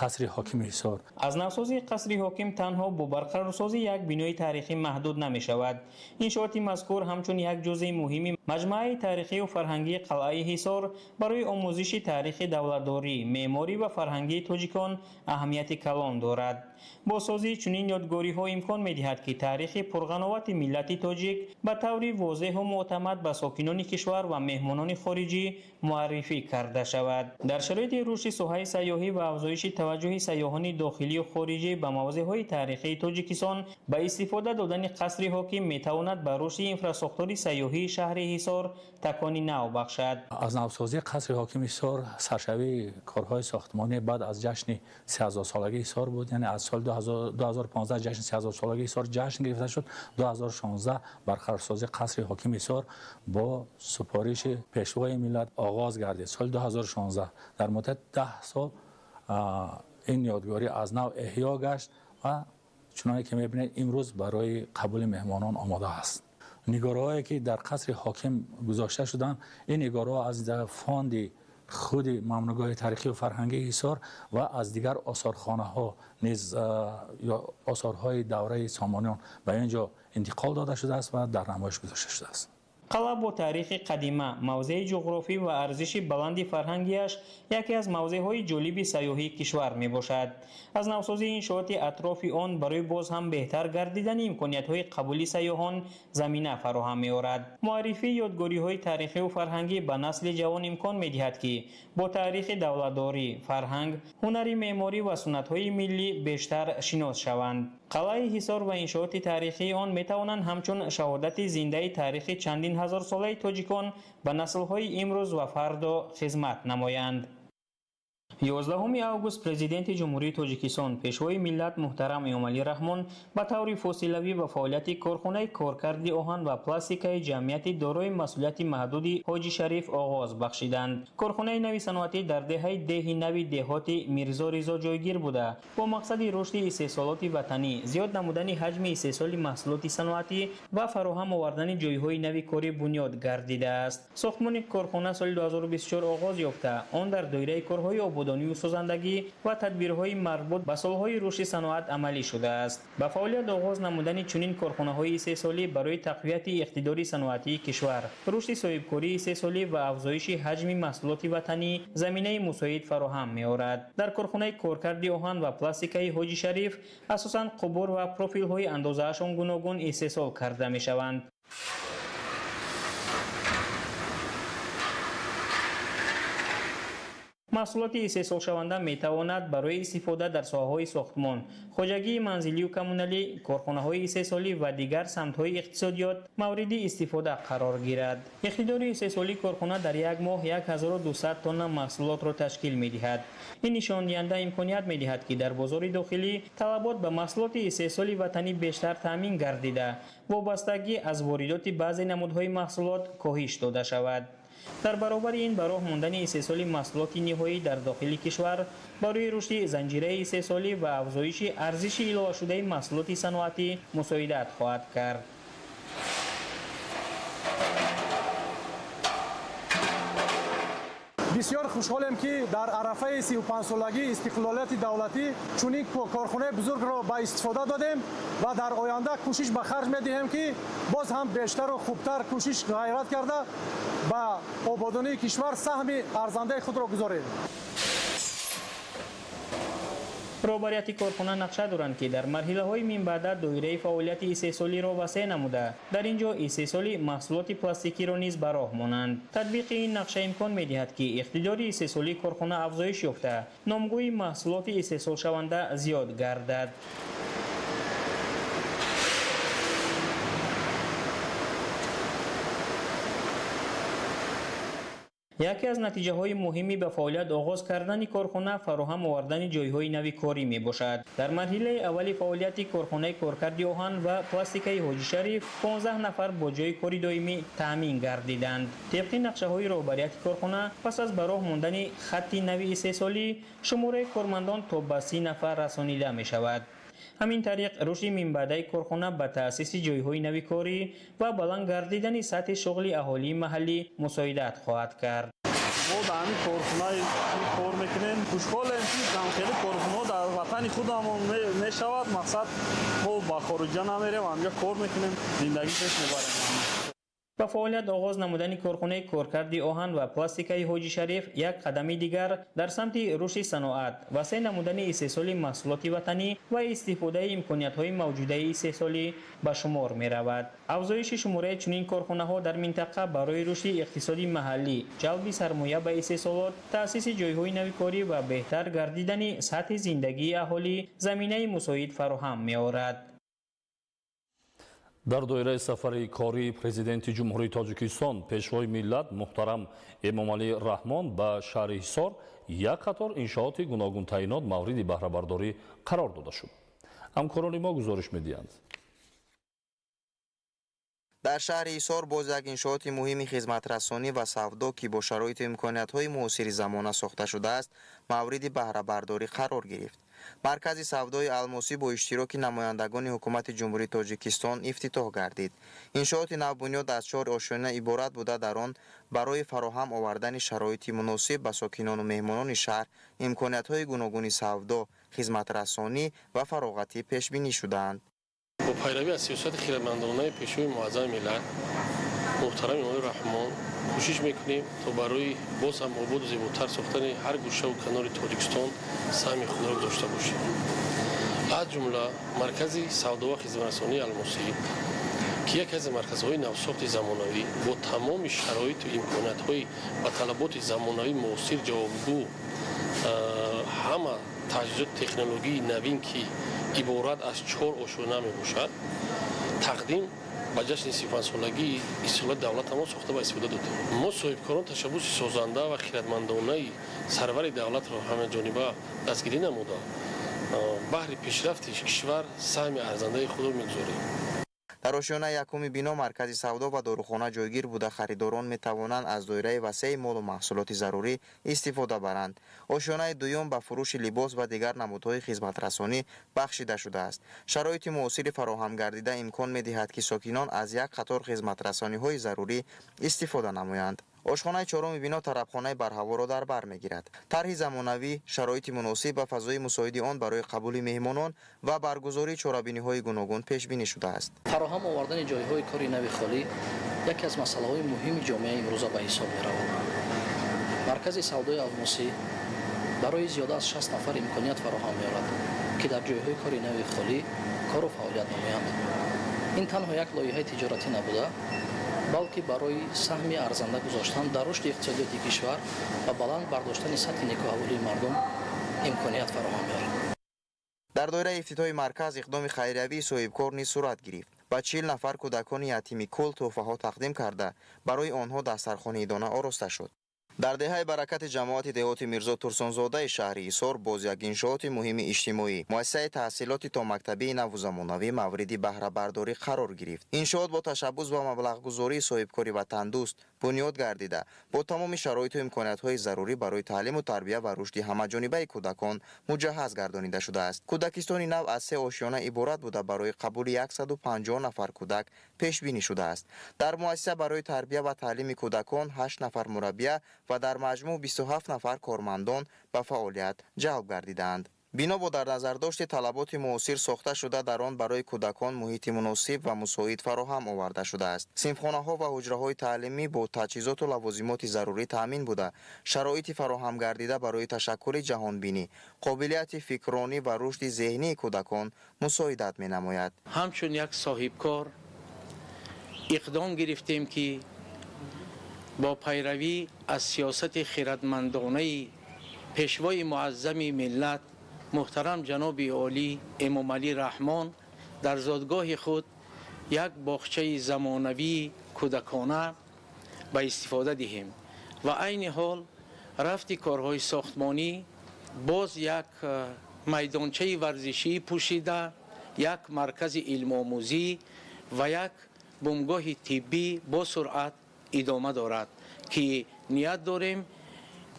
қасри ҳокими Ҳисор. Аз навсозии қасри ҳоким танҳо бо барқарорсозии як бинои таърихӣ маҳдуд намешавад. Иншооти мазкур ҳамчун як ҷузъи муҳими маҷмӯаи таърихию фарҳангии қалъаи Ҳисор барои омӯзиши таърихи давлатдорӣ, меъморӣ ва фарҳангии тоҷикон аҳамияти калон дорад. Босозии чунин ёдгориҳо имкон медиҳад, ки таърихи пурғановати миллати тоҷик ба таври возеҳу мӯътамад ба сокинони кишвар ва меҳмонони хориҷӣ муаррифӣ карда шавад. Дар шароити рушди соҳаи сайёҳӣ ва афзоиши таваҷҷӯҳи сайёҳони дохилию хориҷӣ ба мавзеъҳои таърихии Тоҷикистон, ба истифода додани қасри ҳоким метавонад ба рушди инфрасохтори сайёҳии шаҳри Ҳисор такони нав бахшад. Аз навсозии қасри ҳокими Ҳисор саршавии корҳои сохтмонӣ баъд аз ҷашни 3000-солагии Ҳисор буд, яъне аз соли 2015 ҷашни 3000-солагии Ҳисор ҷашн гирифта шуд. 2016 барқарорсозии қасри ҳокими Ҳисор бо супориши Пешвои миллат оғоз гардид. Соли 2016 дар муддати 10 сол ин ёдгорӣ аз нав эҳё гашт ва чуноне ки мебинед, имрӯз барои қабули меҳмонон омода аст. Нигораҳое ки дар қасри ҳоким гузошта шуданд, ин нигораҳо аз фонди худи мамнугоҳи таърихию фарҳангии Ҳисор ва аз дигар осорхонаҳо низ осорҳои давраи Сомониён ба ин ҷо интиқол дода шудааст ва дар намоиш гузошта шудааст. Қалъа бо таърихи қадима, мавзеи ҷуғрофӣ ва арзиши баланди фарҳангиаш яке аз мавзеъҳои ҷолиби сайёҳии кишвар мебошад. Аз навсозии иншооти атрофи он барои боз ҳам беҳтар гардидани имкониятҳои қабули сайёҳон замина фароҳам меорад. Муаррифии ёдгориҳои таърихию фарҳангӣ ба насли ҷавон имкон медиҳад, ки бо таърихи давлатдорӣ, фарҳанг, ҳунари меъморӣ ва суннатҳои миллӣ бештар шинос шаванд. Қалъаи Ҳисор ва иншооти таърихии он метавонанд ҳамчун шаҳодати зиндаи таърихи чандин ҳазорсолаи тоҷикон ба наслҳои имрӯз ва фардо хизмат намоянд. 11 август Президенти Ҷумҳурии Тоҷикистон, Пешвои миллат муҳтарам Эмомалӣ Раҳмон ба таври фосилавӣ ба фаъолияти корхонаи коркарди оҳан ва пластикаи ҷамъияти дорои масъулияти маҳдуди Ҳоҷи Шариф оғоз бахшиданд. Корхонаи нави саноатӣ дар деҳаи Деҳи Нави деҳоти Мирзо Ризо ҷойгир буда, бо мақсади рушди истеҳсолоти ватанӣ, зиёд намудани ҳаҷми истеҳсоли маҳсулоти саноатӣ ва фароҳам овардани ҷойҳои нави корӣ бунёд гардидааст. Сохтмони корхона соли 2024 оғоз ёфта, он дар доираи корҳои ободонию созандагӣ ва тадбирҳои марбут ба солҳои рушди саноат амалӣ шудааст. Ба фаъолият оғоз намудани чунин корхонаҳои истеҳсолӣ барои тақвияти иқтидори саноатии кишвар, рушди соҳибкории истеҳсолӣ ва афзоиши ҳаҷми маҳсулоти ватанӣ заминаи мусоид фароҳам меорад. Дар корхонаи коркарди оҳан ва пластикаи Ҳоҷи Шариф асосан қубур ва профилҳои андозаашон гуногун истеҳсол карда мешаванд. Маҳсулоти истеҳсолшаванда метавонад барои истифода дар соҳаҳои сохтмон, хоҷагии манзилию коммуналӣ, корхонаҳои истеҳсолӣ ва дигар самтҳои иқтисодиёт мавриди истифода қарор гирад. Иқтидори истеҳсолии корхона дар як моҳ 1200 тонна маҳсулотро ташкил медиҳад. Ин нишондиҳанда имконият медиҳад, ки дар бозори дохилӣ талабот ба маҳсулоти истеҳсоли ватанӣ бештар таъмин гардида, вобастагӣ аз воридоти баъзе намудҳои маҳсулот коҳиш дода шавад. Дар баробари ин ба роҳ мондани истеҳсоли маҳсулоти ниҳоӣ дар дохили кишвар барои рушди занҷираи истеҳсолӣ ва афзоиши арзиши иловашудаи маҳсулоти саноатӣ мусоидат хоҳад кард. Бисёр хушҳолем, ки дар арафаи 35-солагии истиқлолияти давлатӣ чунин корхонаи бузургро ба истифода додем ва дар оянда кӯшиш ба харҷ медиҳем, ки боз ҳам бештару хубтар кӯшиш ғайрат карда ба ободонии кишвар саҳми арзандаи худро гузорем. Роҳбарияти корхона нақша доранд, ки дар марҳилаҳои минбаъда доираи фаъолияти истеҳсолиро васеъ намуда, дар ин ҷо истеҳсоли маҳсулоти пластикиро низ ба роҳ монанд. Татбиқи ин нақша имкон медиҳад, ки иқтидори истеҳсолии корхона афзоиш ёфта, номгӯи маҳсулоти истеҳсолшаванда зиёд гардад. Яке аз натиҷаҳои муҳими ба фаъолият оғоз кардани корхона фароҳам овардани ҷойҳои нави корӣ мебошад. Дар марҳилаи аввали фаъолияти корхонаи коркарди оҳан ва пластикаи Ҳоҷи Шариф 15 нафар бо ҷойи кори доимӣ таъмин гардиданд. Тибқи нақшаҳои роҳбарияти корхона, пас аз ба роҳ мондани хатти нави истеҳсолӣ шумораи кормандон то ба 30 нафар расонида мешавад. Ҳамин тариқ рушди минбаъдаи корхона ба таъсиси ҷойҳои нави корӣ ва баланд гардидани сатҳи шуғли аҳолии маҳаллӣ мусоидат хоҳад кард. Мо дар ҳамин корхона кор мекунем. Хушҳолем, ки хеле корхонаҳо дар ватани худамон мешавад. Мақсад, мо ба хориҷа намерем, ҳамҷо кор мекунем, зиндагӣ пеш мебарем. Ба фаъолият оғоз намудани корхонаи коркарди оҳан ва пластикаи Ҳоҷи Шариф як қадами дигар дар самти рушди саноат, васеъ намудани истеҳсоли маҳсулоти ватанӣ ва истифодаи имкониятҳои мавҷудаи истеҳсолӣ ба шумор меравад. Афзоиши шумораи чунин корхонаҳо дар минтақа барои рушди иқтисоди маҳаллӣ, ҷалби сармоя ба истеҳсолот, таъсиси ҷойҳои нави корӣ ва беҳтар гардидани сатҳи зиндагии аҳолӣ заминаи мусоид фароҳам меорад. Дар доираи сафари кории Президенти Ҷумҳурии Тоҷикистон, Пешвои миллат муҳтарам Эмомалӣ Раҳмон ба шаҳри Ҳисор як қатор иншооти гуногунтаъинот мавриди баҳрабардорӣ қарор дода шуд. Ҳамкорони мо гузориш медиҳанд. Дар шаҳри Ҳисор боз як иншооти муҳими хизматрасонӣ ва савдо, ки бо шароиту имкониятҳои муосири замона сохта шудааст, мавриди баҳрабардорӣ қарор гирифт. Маркази савдои Алмосӣ бо иштироки намояндагони ҳукумати Ҷумҳурии Тоҷикистон ифтитоҳ гардид. Иншооти навбунёд аз 4 ошёна иборат буда, дар он барои фароҳам овардани шароити муносиб ба сокинону меҳмонони шаҳр имкониятҳои гуногуни савдо, хизматрасонӣ ва фароғатӣ пешбинӣ шудаанд. Бо пайравӣ аз сиёсати хирадмандонаи Пешвои муаззами миллат муҳтарам Эмомалӣ Раҳмон кӯшиш мекунем, то барои боз ҳам ободу зеботар сохтани ҳар гӯшаву канори Тоҷикистон саҳми худро гузошта бошем. Аз ҷумла маркази савдо ва хизматрасонии Алмосӣ, ки яке аз марказҳои навсохти замонавӣ бо тамоми шароиту имкониятҳои ба талаботи замонавӣ муосир ҷавобгӯ, ҳама таҷҳизоти технологии навин, ки иборат аз 4 ошёна мебошад, тақдим ба ҷашни 35-солагии истиқлолияти давлатамон сохта ба истифода додем. Мо соҳибкорон ташаббуси созанда ва хирадмандонаи сарвари давлатро ҳамаҷониба дастгирӣ намуда, баҳри пешрафти кишвар саҳми арзандаи худро мегузорем. Дар ошёнаи якуми бино маркази савдо ва дорухона ҷойгир буда, харидорон метавонанд аз доираи васеи молу маҳсулоти зарурӣ истифода баранд. Ошёнаи дуюм ба фурӯши либос ва дигар намудҳои хизматрасонӣ бахшида шудааст. Шароити муосири фароҳам гардида имкон медиҳад, ки сокинон аз як қатор хизматрасониҳои зарурӣ истифода намоянд. Ошхонаи чоруми бино тарабхонаи барҳаворо дар бар мегирад. Тарҳи замонавӣ, шароити муносиб ва фазои мусоиди он барои қабули меҳмонон ва баргузории чорабиниҳои гуногун пешбинӣ шудааст. Фароҳам овардани ҷойҳои кори нави холӣ яке аз масъалаҳои муҳими ҷомеаи имрӯза ба ҳисоб меравад. Маркази савдои Алмосӣ барои зиёда аз 60 нафар имконият фароҳам меорад, ки дар ҷойҳои кори нави холӣ кору фаъолият намоянд. Ин танҳо як лоиҳаи тиҷоратӣ набуда, балки барои саҳми арзанда гузоштан дар рушди иқтисодиёти кишвар ва баланд бардоштани сатҳи некӯаҳволии мардум имконият фароҳам меорад. Дар доираи ифтитоҳи марказ иқдоми хайриявии соҳибкор низ сурат гирифт. Ба 40 нафар кӯдакони ятими кул тӯҳфаҳо тақдим карда, барои онҳо дастархони идона ороста шуд. Дар деҳаи Баракати ҷамоати деҳоти Мирзо Турсунзодаи шаҳри Ҳисор боз як иншооти муҳими иҷтимоӣ, муассисаи таҳсилоти томактабии наву замонавӣ мавриди баҳрабардорӣ қарор гирифт. Иншоот бо ташаббус ва маблағгузории соҳибкори ватандӯст бунёд гардида, бо тамоми шароиту имкониятҳои зарурӣ барои таълиму тарбия ва рушди ҳамаҷонибаи кӯдакон муҷаҳҳаз гардонида шудааст. Кӯдакистони нав аз се ошёна иборат буда, барои қабули 150 нафар кӯдак пешбинӣ шудааст. Дар муассиса барои тарбия ва таълими кӯдакон 8 нафар мураббия ва дар маҷмӯъ 27 нафар кормандон ба фаъолият ҷалб гардидаанд. Бино бо дар назардошти талаботи муосир сохта шуда, дар он барои кӯдакон муҳити муносиб ва мусоид фароҳам оварда шудааст. Синфхонаҳо ва ҳуҷраҳои таълимӣ бо таҷҳизоту лавозимоти зарурӣ таъмин буда, шароити фароҳам гардида барои ташаккули ҷаҳонбинӣ, қобилияти фикронӣ ва рушди зеҳнии кӯдакон мусоидат менамояд. Ҳамчун як соҳибкор иқдом гирифтем, ки бо пайравӣ аз сиёсати хиратмандонаи пешвои муаззами миллат муҳтарам ҷаноби олӣ Эмомалӣ Раҳмон дар зодгоҳи худ як боғчаи замонавии кӯдакона ба истифода диҳем ва айни ҳол рафти корҳои сохтмонӣ боз як майдончаи варзишӣ пӯшида, як маркази илмомӯзӣ ва як бумгоҳи тиббӣ бо суръат идома дорад, ки ният дорем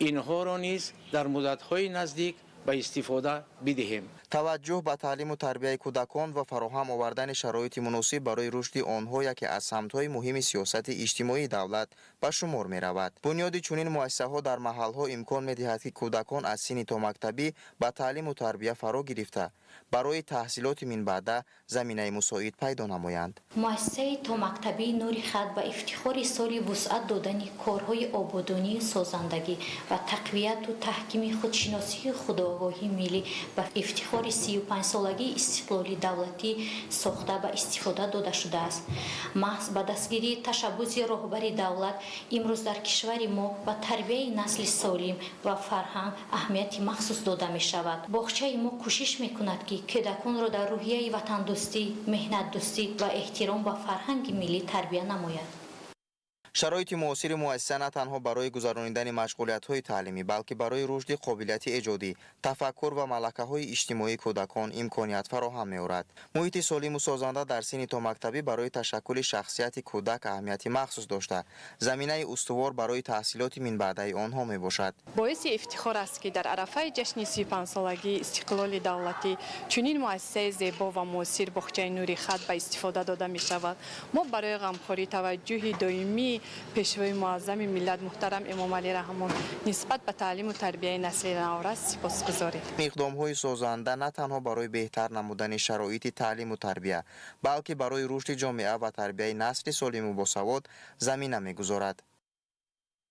инҳоро низ дар муддатҳои наздик ба истифода бидиҳем. Таваҷҷӯҳ ба таълиму тарбияи кӯдакон ва фароҳам овардани шароити муносиб барои рушди онҳо яке аз самтҳои муҳими сиёсати иҷтимоии давлат ба шумор меравад. Бунёди чунин муассисаҳо дар маҳалҳо имкон медиҳад, ки кӯдакон аз синни томактабӣ ба таълиму тарбия фаро гирифта, барои таҳсилоти минбаъда заминаи мусоид пайдо намоянд. Муассисаи томактабии Нури Хат ба ифтихори соли вусъат додани корҳои ободонию созандагӣ ва тақвияту таҳкими худшиносии худогоҳии миллӣ ба ифтихори 35-солагии истиқлоли давлатӣ сохта ба истифода дода шудааст. Маҳз ба дастгирии ташаббуси роҳбари давлат имрӯз дар кишвари мо ба тарбияи насли солим ва фарҳанг аҳамияти махсус дода мешавад. Боғчаи мо кӯшиш мекунад, ки кӯдаконро дар рӯҳияи ватандӯстӣ, меҳнатдӯстӣ ва эҳтиром ба фарҳанги миллӣ тарбия намояд. Шароити муосири муассиса на танҳо барои гузаронидани машғулиятҳои таълимӣ, балки барои рушди қобилияти эҷодӣ, тафаккур ва малакаҳои иҷтимоии кӯдакон имконият фароҳам меорад. Муҳити солиму созанда дар синни томактабӣ барои ташаккули шахсияти кӯдак аҳамияти махсус дошта, заминаи устувор барои таҳсилоти минбаъдаи онҳо мебошад. Боиси ифтихор аст, ки дар арафаи ҷашни 35-солагии истиқлоли давлатӣ чунин муассисаи зебо ва муосир боғчаи Нури Хат ба истифода дода мешавад. Мо барои ғамхорӣ, таваҷҷӯҳи доимии пешвои муаззами миллат муҳтарам Эмомалӣ Раҳмон нисбат ба таълиму тарбияи насли наврас сипосгузорем. Иқдомҳои созанда на танҳо барои беҳтар намудани шароити таълиму тарбия, балки барои рушди ҷомеа ва тарбияи насли солиму босавод замина мегузорад.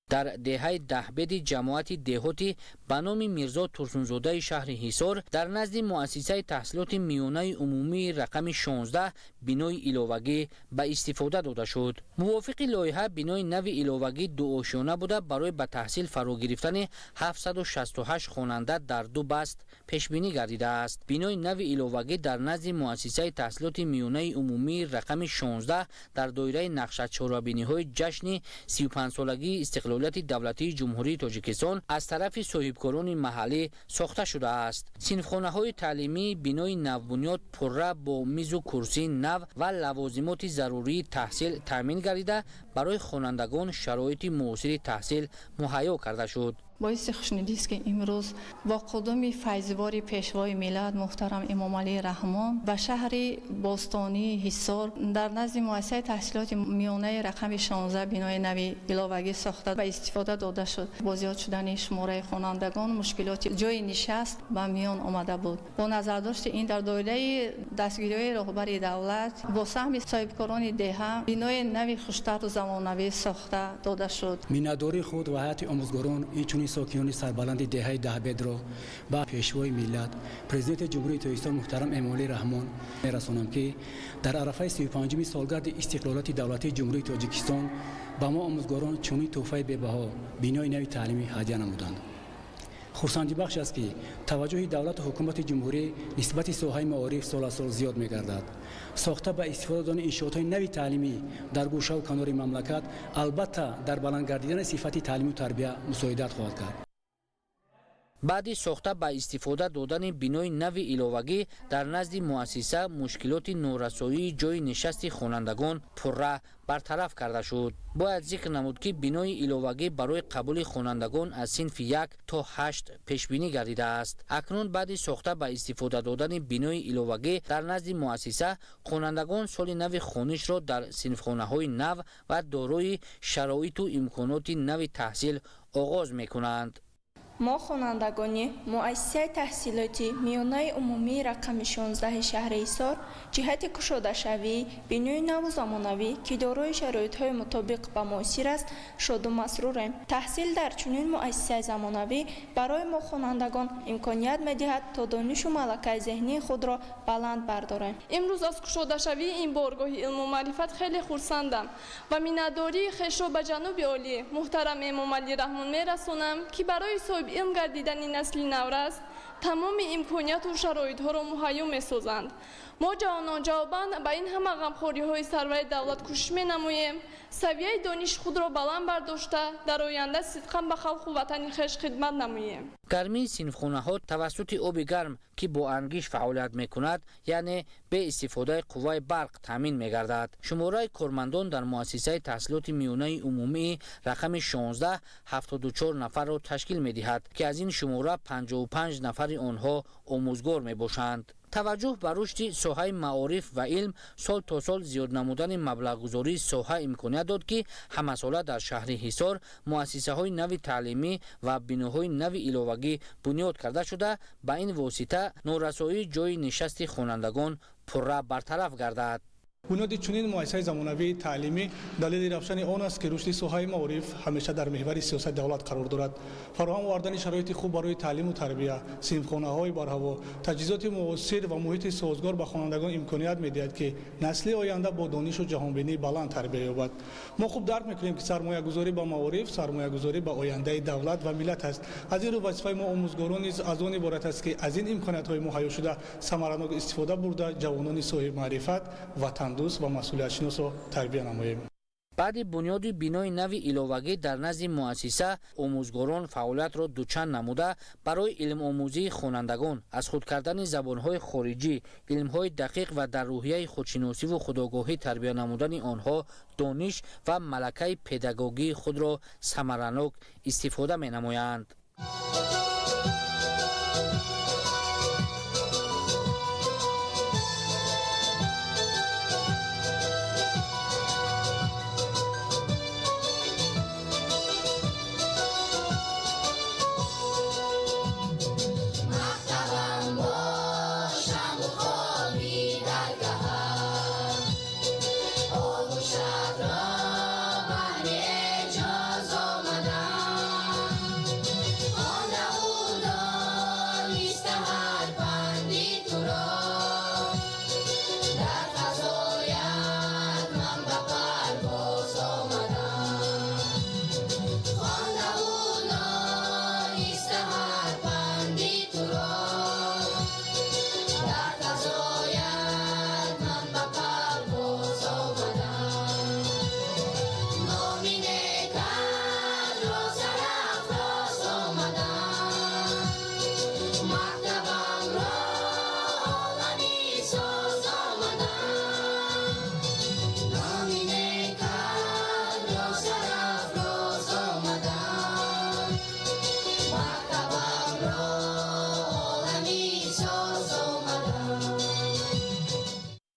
Дар деҳаи Даҳбеди ҷамоати деҳоти ба номи Мирзо Турсунзодаи шаҳри Ҳисор дар назди муассисаи таҳсилоти миёнаи умумии рақами 16 бинои иловагӣ ба истифода дода шуд. Мувофиқи лоиҳа бинои нави иловагӣ дуошёна буда, барои ба таҳсил фаро гирифтани 768 хонанда дар ду баст пешбинӣ гардидааст. Бинои нави иловагӣ дар назди муассисаи таҳсилоти миёнаи умумии рақами 16 дар доираи нақшачорабиниҳои ҷашни 35-солагии истиқлолияти давлатии Ҷумҳурии Тоҷикистон аз тарафи соҳибкорони маҳаллӣ сохта шудааст. Синфхонаҳои таълимии бинои навбунёд пурра бо мизу курсии нав ва лавозимоти зарурии таҳсил таъмин гардида, барои хонандагон шароити муосири таҳсил муҳайё карда шуд. Боиси хушнудист, ки имрӯз бо қудуми файзбори Пешвои миллат муҳтарам Эмомалӣ Раҳмон ба шаҳри бостонии Ҳисор дар назди муассисаи таҳсилоти миёнаи рақами 16 бинои нави иловагӣ сохта ба истифода дода шуд. Бо зиёд шудани шумораи хонандагон мушкилоти ҷойи нишаст ба миён омада буд. Бо назардошти ин, дар доираи дастгириҳои роҳбари давлат, бо саҳми соҳибкорони деҳа бинои нави хуштару замонавӣ сохта дода шуд. Миннатдории худ ва ҳайати омӯзгорон, инчунин сокинони сарбаланди деҳаи Даҳбедро ба Пешвои миллат, Президенти Ҷумҳурии Тоҷикистон муҳтарам Эмомалӣ Раҳмон мерасонам, ки дар арафаи 35-уми солгарди истиқлолияти давлатии Ҷумҳурии Тоҷикистон ба мо омӯзгорон чунин тӯҳфаи бебаҳо, бинои нави таълимӣ ҳадя намуданд. Хурсандибахш аст, ки таваҷҷӯҳи давлату ҳукумати ҷумҳурӣ нисбати соҳаи маориф сол аз сол зиёд мегардад. Сохта ба истифода додани иншоотҳои нави таълимӣ дар гӯшаву канори мамлакат албатта дар баланд гардидани сифати таълиму тарбия мусоидат хоҳад кард. Баъди сохта ба истифода додани бинои нави иловагӣ дар назди муассиса мушкилоти норасоии ҷойи нишасти хонандагон пурра бартараф карда шуд. Бояд зикр намуд, ки бинои иловагӣ барои қабули хонандагон аз синфи 1 то 8 пешбинӣ гардидааст. Акнун баъди сохта ба истифода додани бинои иловагӣ дар назди муассиса хонандагон соли нави хонишро дар синфхонаҳои нав ва дорои шароиту имконоти нави таҳсил оғоз мекунанд. Мо, хонандагони муассисаи таҳсилоти миёнаи умумии рақами 16-и шаҳри Ҳисор, ҷиҳати кушодашавии бинои наву замонавӣ, ки дорои шароитҳои мутобиқ ба муосир аст, шоду масрурем. Таҳсил дар чунин муассисаи замонавӣ барои мо хонандагон имконият медиҳад, то донишу малакаи зеҳнии худро баланд бардорем. Имрӯз аз кушодашавии ин боргоҳи илму маърифат хеле хурсандам ва миннатдории хешро ба ҷаноби олӣ муҳтарам Эмомалӣ Раҳмон мерасонам, ки барои соҳиби илм гардидани насли наврас тамоми имконияту шароитҳоро муҳайё месозанд. Мо, ҷавонон, ҷавобан ба ин ҳама ғамхориҳои сарвари давлат кӯшиш менамоем, савияи дониши худро баланд бардошта, дар оянда сидқан ба халқу ватани хеш хидмат намоем. Гармии синфхонаҳо тавассути оби гарм, ки бо ангиш фаъолият мекунад, яъне бе истифодаи қувваи барқ таъмин мегардад. Шумораи кормандон дар муассисаи таҳсилоти миёнаи умумии рақами 16 74 нафарро ташкил медиҳад, ки аз ин шумора 55 нафари онҳо омӯзгор мебошанд. Таваҷҷӯҳ ба рушди соҳаи маориф ва илм, сол то сол зиёд намудани маблағгузории соҳа имконият дод, ки ҳамасола дар шаҳри Ҳисор муассисаҳои нави таълимӣ ва биноҳои нави иловагӣ бунёд карда шуда, ба ин восита норасоии ҷойи нишасти хонандагон пурра бартараф гардад. Бунёди чунин муассисаи замонавии таълимӣ далели равшани он аст, ки рушди соҳаи маориф ҳамеша дар меҳвари сиёсати давлат қарор дорад. Фароҳам овардани шароити хуб барои таълиму тарбия, синфхонаҳои барҳаво, таҷҳизоти муосир ва муҳити созгор ба хонандагон имконият медиҳад, ки насли оянда бо донишу ҷаҳонбинии баланд тарбия ёбад. Мо хуб дарк мекунем, ки сармоягузорӣ ба маориф сармоягузорӣ ба ояндаи давлат ва миллат аст. Аз ин рӯ вазифаи мо, омӯзгорон, низ аз он иборат аст, ки аз ин имкониятҳои муҳайёшуда самаранок истифода бурда, ҷавонони соҳибмаърифат, ватандӯст ва масъулиятшиносро тарбия намоем. Баъди бунёди бинои нави иловагӣ дар назди муассиса омӯзгорон фаъолиятро дучанд намуда, барои илмомӯзии хонандагон, аз худ кардани забонҳои хориҷӣ, илмҳои дақиқ ва дар рӯҳияи худшиносиву худогоҳӣ тарбия намудани онҳо дониш ва малакаи педагогии худро самаранок истифода менамоянд. Баҳри эҷоз омадам.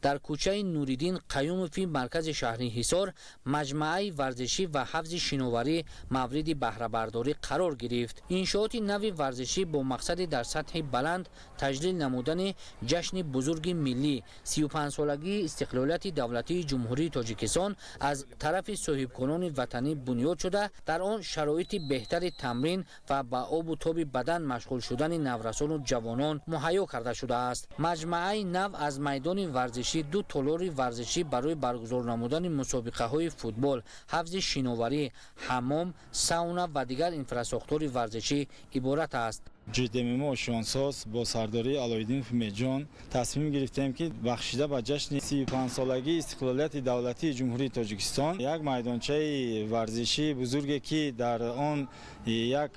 Дар кӯчаи Нуриддин Қаюмови маркази шаҳри Ҳисор маҷмааи варзишӣ ва ҳавзи шиноварӣ мавриди баҳрабардорӣ қарор гирифт. Иншооти нави варзишӣ бо мақсади дар сатҳи баланд таҷлил намудани ҷашни бузурги миллӣ 35-солагии истиқлолияти давлатии Ҷумҳурии Тоҷикистон аз тарафи соҳибкорони ватанӣ бунёд шуда, дар он шароити беҳтари тамрин ва ба обу тоби бадан машғул шудани наврасону ҷавонон муҳайё карда шудааст. Маҷмааи нав аз майдони варзишӣ, ду толори варзишӣ барои баргузор намудани мусобиқаҳои футбол, ҳавзи шиноварӣ, ҳаммом, сауна ва дигар инфрасохтори варзишӣ иборат аст. ЖДМ Ошонсоз бо сардории Алоиддинов Меҳҷон тасмим гирифтем, ки бахшида ба ҷашни 35-солагии истиқлолияти давлатии Ҷумҳурии Тоҷикистон як майдончаи варзишии бузурге, ки дар он як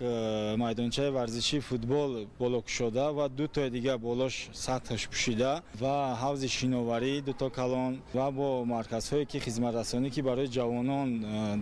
майдончаи варзишии футбол болокушода ва ду тои дигар болош сатҳаш пӯшида ва ҳавзи шиноварӣ дуто калон ва бо марказҳое ки хизматрасонӣ, ки барои ҷавонон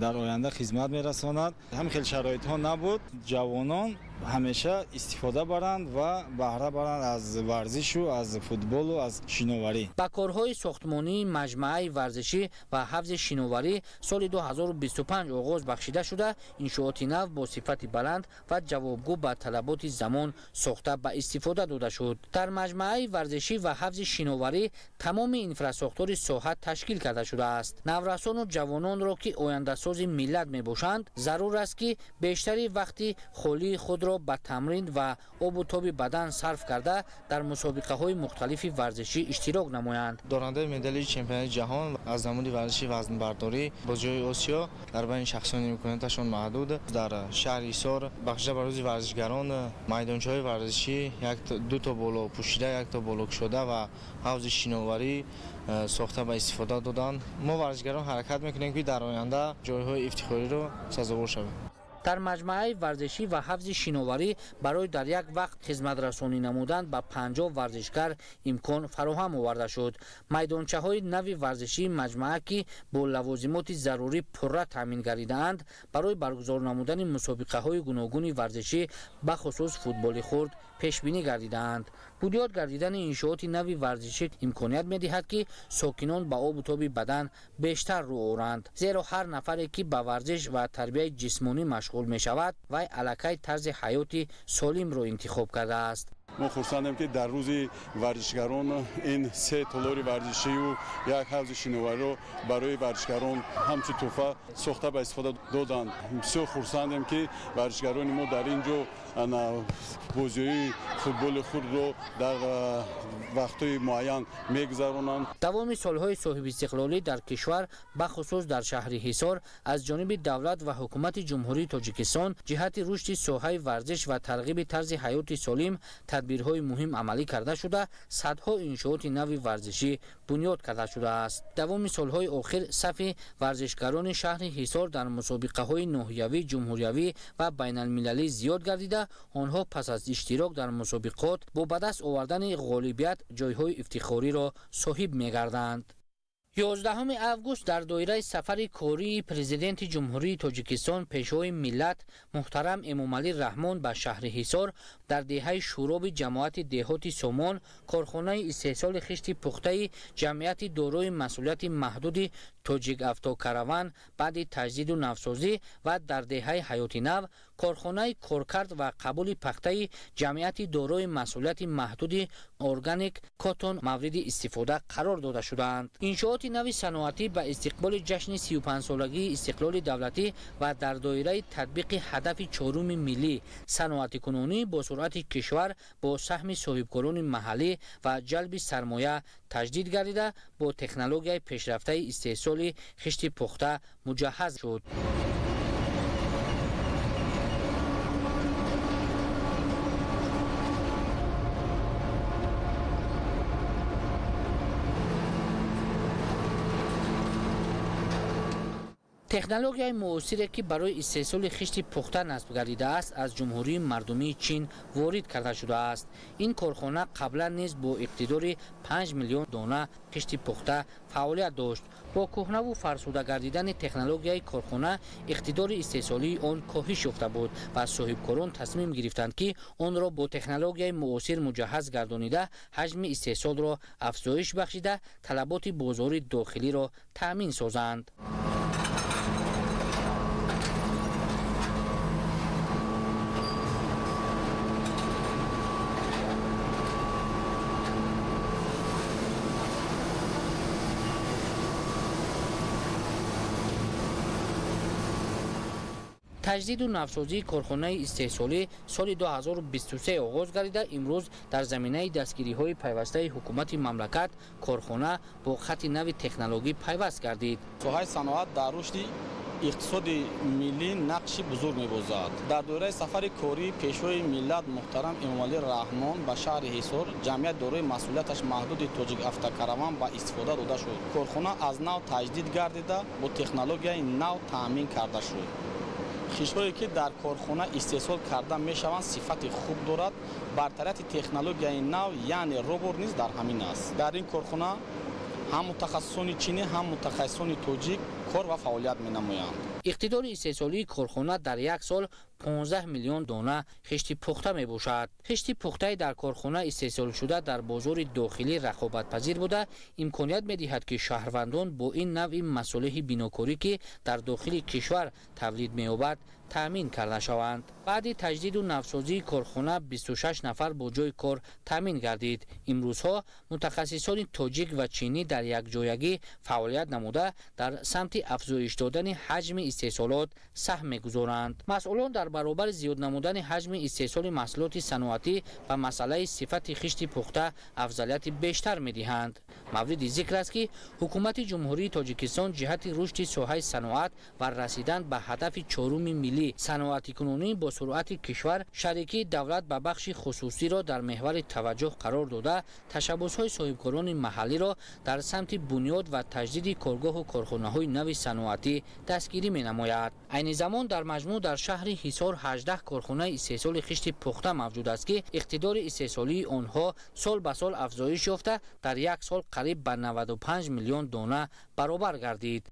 дар оянда хизмат мерасонад. Ҳамин хел шароитҳо набуд. Ҷавонон ҳамеша истифода баранд ва баҳра баранд аз варзишу аз футболу аз шиноварӣ. Ба корҳои сохтмонии маҷмааи варзишӣ ва ҳавзи шиноварӣ соли 2025 оғоз бахшида шуда, иншооти нав бо сифати баланд ва ҷавобгӯ ба талаботи замон сохта ба истифода дода шуд. Дар маҷмааи варзишӣ ва ҳавзи шиноварӣ тамоми инфрасохтори соҳа ташкил карда шудааст. Наврасону ҷавононро, ки ояндасози миллат мебошанд, зарур аст, ки бештари вақти холии худро ба тамрин ва обу тоби бадан сарф карда, дар мусобиқаҳои мухталифи варзишӣ иштирок намоянд. Дорандаи медали чемпионати ҷаҳон аз намуди варзиши вазнбардорӣ бозиҳои Осиё дар байни шахсони имконияташон маҳдуд дар шаҳри Ҳисор бахшида ба рӯзи варзишгарон майдончаҳои варзишӣ ду то боло пӯшида, як то боло кушода ва ҳавзи шиноварӣ сохта ба истифода доданд. Мо варзишгарон ҳаракат мекунем, ки дар оянда ҷойҳои ифтихориро сазовор шавем. Дар маҷмааи варзишӣ ва ҳавзи шиноварӣ барои дар як вақт хизматрасонӣ намудан ба 50 варзишгар имкон фароҳам оварда шуд. Майдончаҳои нави варзишии маҷмаа, ки бо лавозимоти зарурӣ пурра таъмин гардидаанд, барои баргузор намудани мусобиқаҳои гуногуни варзишӣ, бахусус футболи хурд, пешбинӣ гардидаанд. Бунёд гардидани иншооти нави варзишӣ имконият медиҳад, ки сокинон ба обу тоби бадан бештар рӯ оранд, зеро ҳар нафаре, ки ба варзиш ва тарбияи ҷисмонӣ машғул мешавад, вай аллакай тарзи ҳаёти солимро интихоб кардааст. Мо хурсандем, ки дар рӯзи варзишгарон ин се толори варзишию як ҳавзи шиновариро барои варзишгарон ҳамчун тӯҳфа сохта ба истифода доданд. Бисёр хурсандем, ки варзишгарони мо дар ин ҷо бозиҳои футболи хурдро дар вақтҳои муайян мегузаронанд. Давоми солҳои соҳибистиқлолӣ дар кишвар, бахусус дар шаҳри Ҳисор, аз ҷониби давлат ва ҳукумати Ҷумҳурии Тоҷикистон ҷиҳати рушди соҳаи варзиш ва тарғиби тарзи ҳаёти солим тадбирҳои муҳим амалӣ карда шуда, садҳо иншооти нави варзишӣ бунёд карда шудааст. Давоми солҳои охир сафи варзишгарони шаҳри Ҳисор дар мусобиқаҳои ноҳиявӣ, ҷумҳуриявӣ ва байналмилалӣ зиёд гардида, онҳо пас аз иштирок дар мусобиқот бо ба даст овардани ғолибият ҷойҳои ифтихориро соҳиб мегарданд. 11 август дар доираи сафари кории Президенти Ҷумҳурии Тоҷикистон, Пешвои миллат муҳтарам Эмомалӣ Раҳмон ба шаҳри Ҳисор, дар деҳаи Шӯроби ҷамоати деҳоти Сомон корхонаи истеҳсоли хишти пухтаи ҷамъияти дорои масъулияти маҳдуди Тоҷик Автокараван баъди таҷдиду навсозӣ ва дар деҳаи Ҳаёти Нав корхонаи коркард ва қабули пахтаи ҷамъияти дорои масъулияти маҳдуди Органик Котон мавриди истифода қарор дода шудаанд. Иншооти нави саноатӣ ба истиқболи ҷашни 35-солагии истиқлоли давлатӣ ва дар доираи татбиқи ҳадафи чоруми миллӣ саноатикунонӣ бо суръати кишвар бо саҳми соҳибкорони маҳаллӣ ва ҷалби сармоя таҷдид гардида, бо технологияи пешрафтаи истеҳсоли хишти пухта муҷаҳҳаз шуд. Технологияи муосире, ки барои истеҳсоли хишти пухта насб гардидааст, аз Ҷумҳурии Мардумии Чин ворид карда шудааст. Ин корхона қаблан низ бо иқтидори 5 миллион дона хишти пухта фаъолият дошт. Бо кӯҳнаву фарсуда гардидани технологияи корхона иқтидори истеҳсолии он коҳиш ёфта буд ва соҳибкорон тасмим гирифтанд, ки онро бо технологияи муосир муҷаҳҳаз гардонида, ҳаҷми истеҳсолро афзоиш бахшида, талаботи бозори дохилиро таъмин созанд. Таҷдиду навсозии корхонаи истеҳсолӣ соли 2023 оғоз гардида, имрӯз дар заминаи дастгириҳои пайвастаи ҳукумати мамлакат корхона бо хати нави технологӣ пайваст гардид. Соҳаи саноат дар рушди иқтисоди миллӣ нақши бузург мебозад. Дар доираи сафари кории Пешвои миллат муҳтарам Эмомалӣ Раҳмон ба шаҳри Ҳисор ҷамъият дорои масъулияташ маҳдуди Тоҷик Автокараван ба истифода дода шуд. Корхона аз нав таҷдид гардида, бо технологияи нав таъмин карда шуд. Хишҳое, ки дар корхона истеҳсол карда мешаванд, сифати хуб дорад. Бартарияти технологияи нав, яъне робот, низ дар ҳамин аст. Дар ин корхона ҳам мутахассисони чинӣ, ҳам мутахассисони тоҷик кор ва фаъолият менамоянд. Иқтидори истеҳсолии корхона дар як сол 15 миллион дона хишти пухта мебошад. Хишти пухтаи дар корхона истеҳсолшуда дар бозори дохилӣ рақобатпазир буда, имконият медиҳад, ки шаҳрвандон бо ин навъи масолеҳи бинокорӣ, ки дар дохили кишвар тавлид меёбад, таъмин карда шаванд. Баъди таҷдиду навсозии корхона 26 нафар бо ҷойи кор таъмин гардид. Имрӯзҳо мутахассисони тоҷик ва чинӣ дар якҷоягӣ фаъолият намуда, дар самти афзоиш додани ҳаҷми истеҳсолот саҳм мегузоранд. Масъулон дар баробари зиёд намудани ҳаҷми истеҳсоли маҳсулоти саноатӣ ба масъалаи сифати хишти пухта афзалияти бештар медиҳанд. Мавриди зикр аст, ки ҳукумати Ҷумҳурии Тоҷикистон ҷиҳати рушди соҳаи саноат ва расидан ба ҳадафи чоруми миллӣ, саноатикунонӣ бо суръати кишвар, шарикии давлат ба бахши хусусиро дар меҳвари таваҷҷӯҳ қарор дода, ташаббусҳои соҳибкорони маҳаллиро дар самти бунёд ва таҷдиди коргоҳу корхонаҳои нави саноатӣ дастгирӣ менамояд. Айни замон дар маҷмӯъ дар шаҳри Ҳисор 18 корхонаи истеҳсоли хишти пухта мавҷуд аст, ки иқтидори истеҳсолии онҳо сол ба сол афзоиш ёфта, дар як сол қариб ба 95 миллион дона баробар гардид.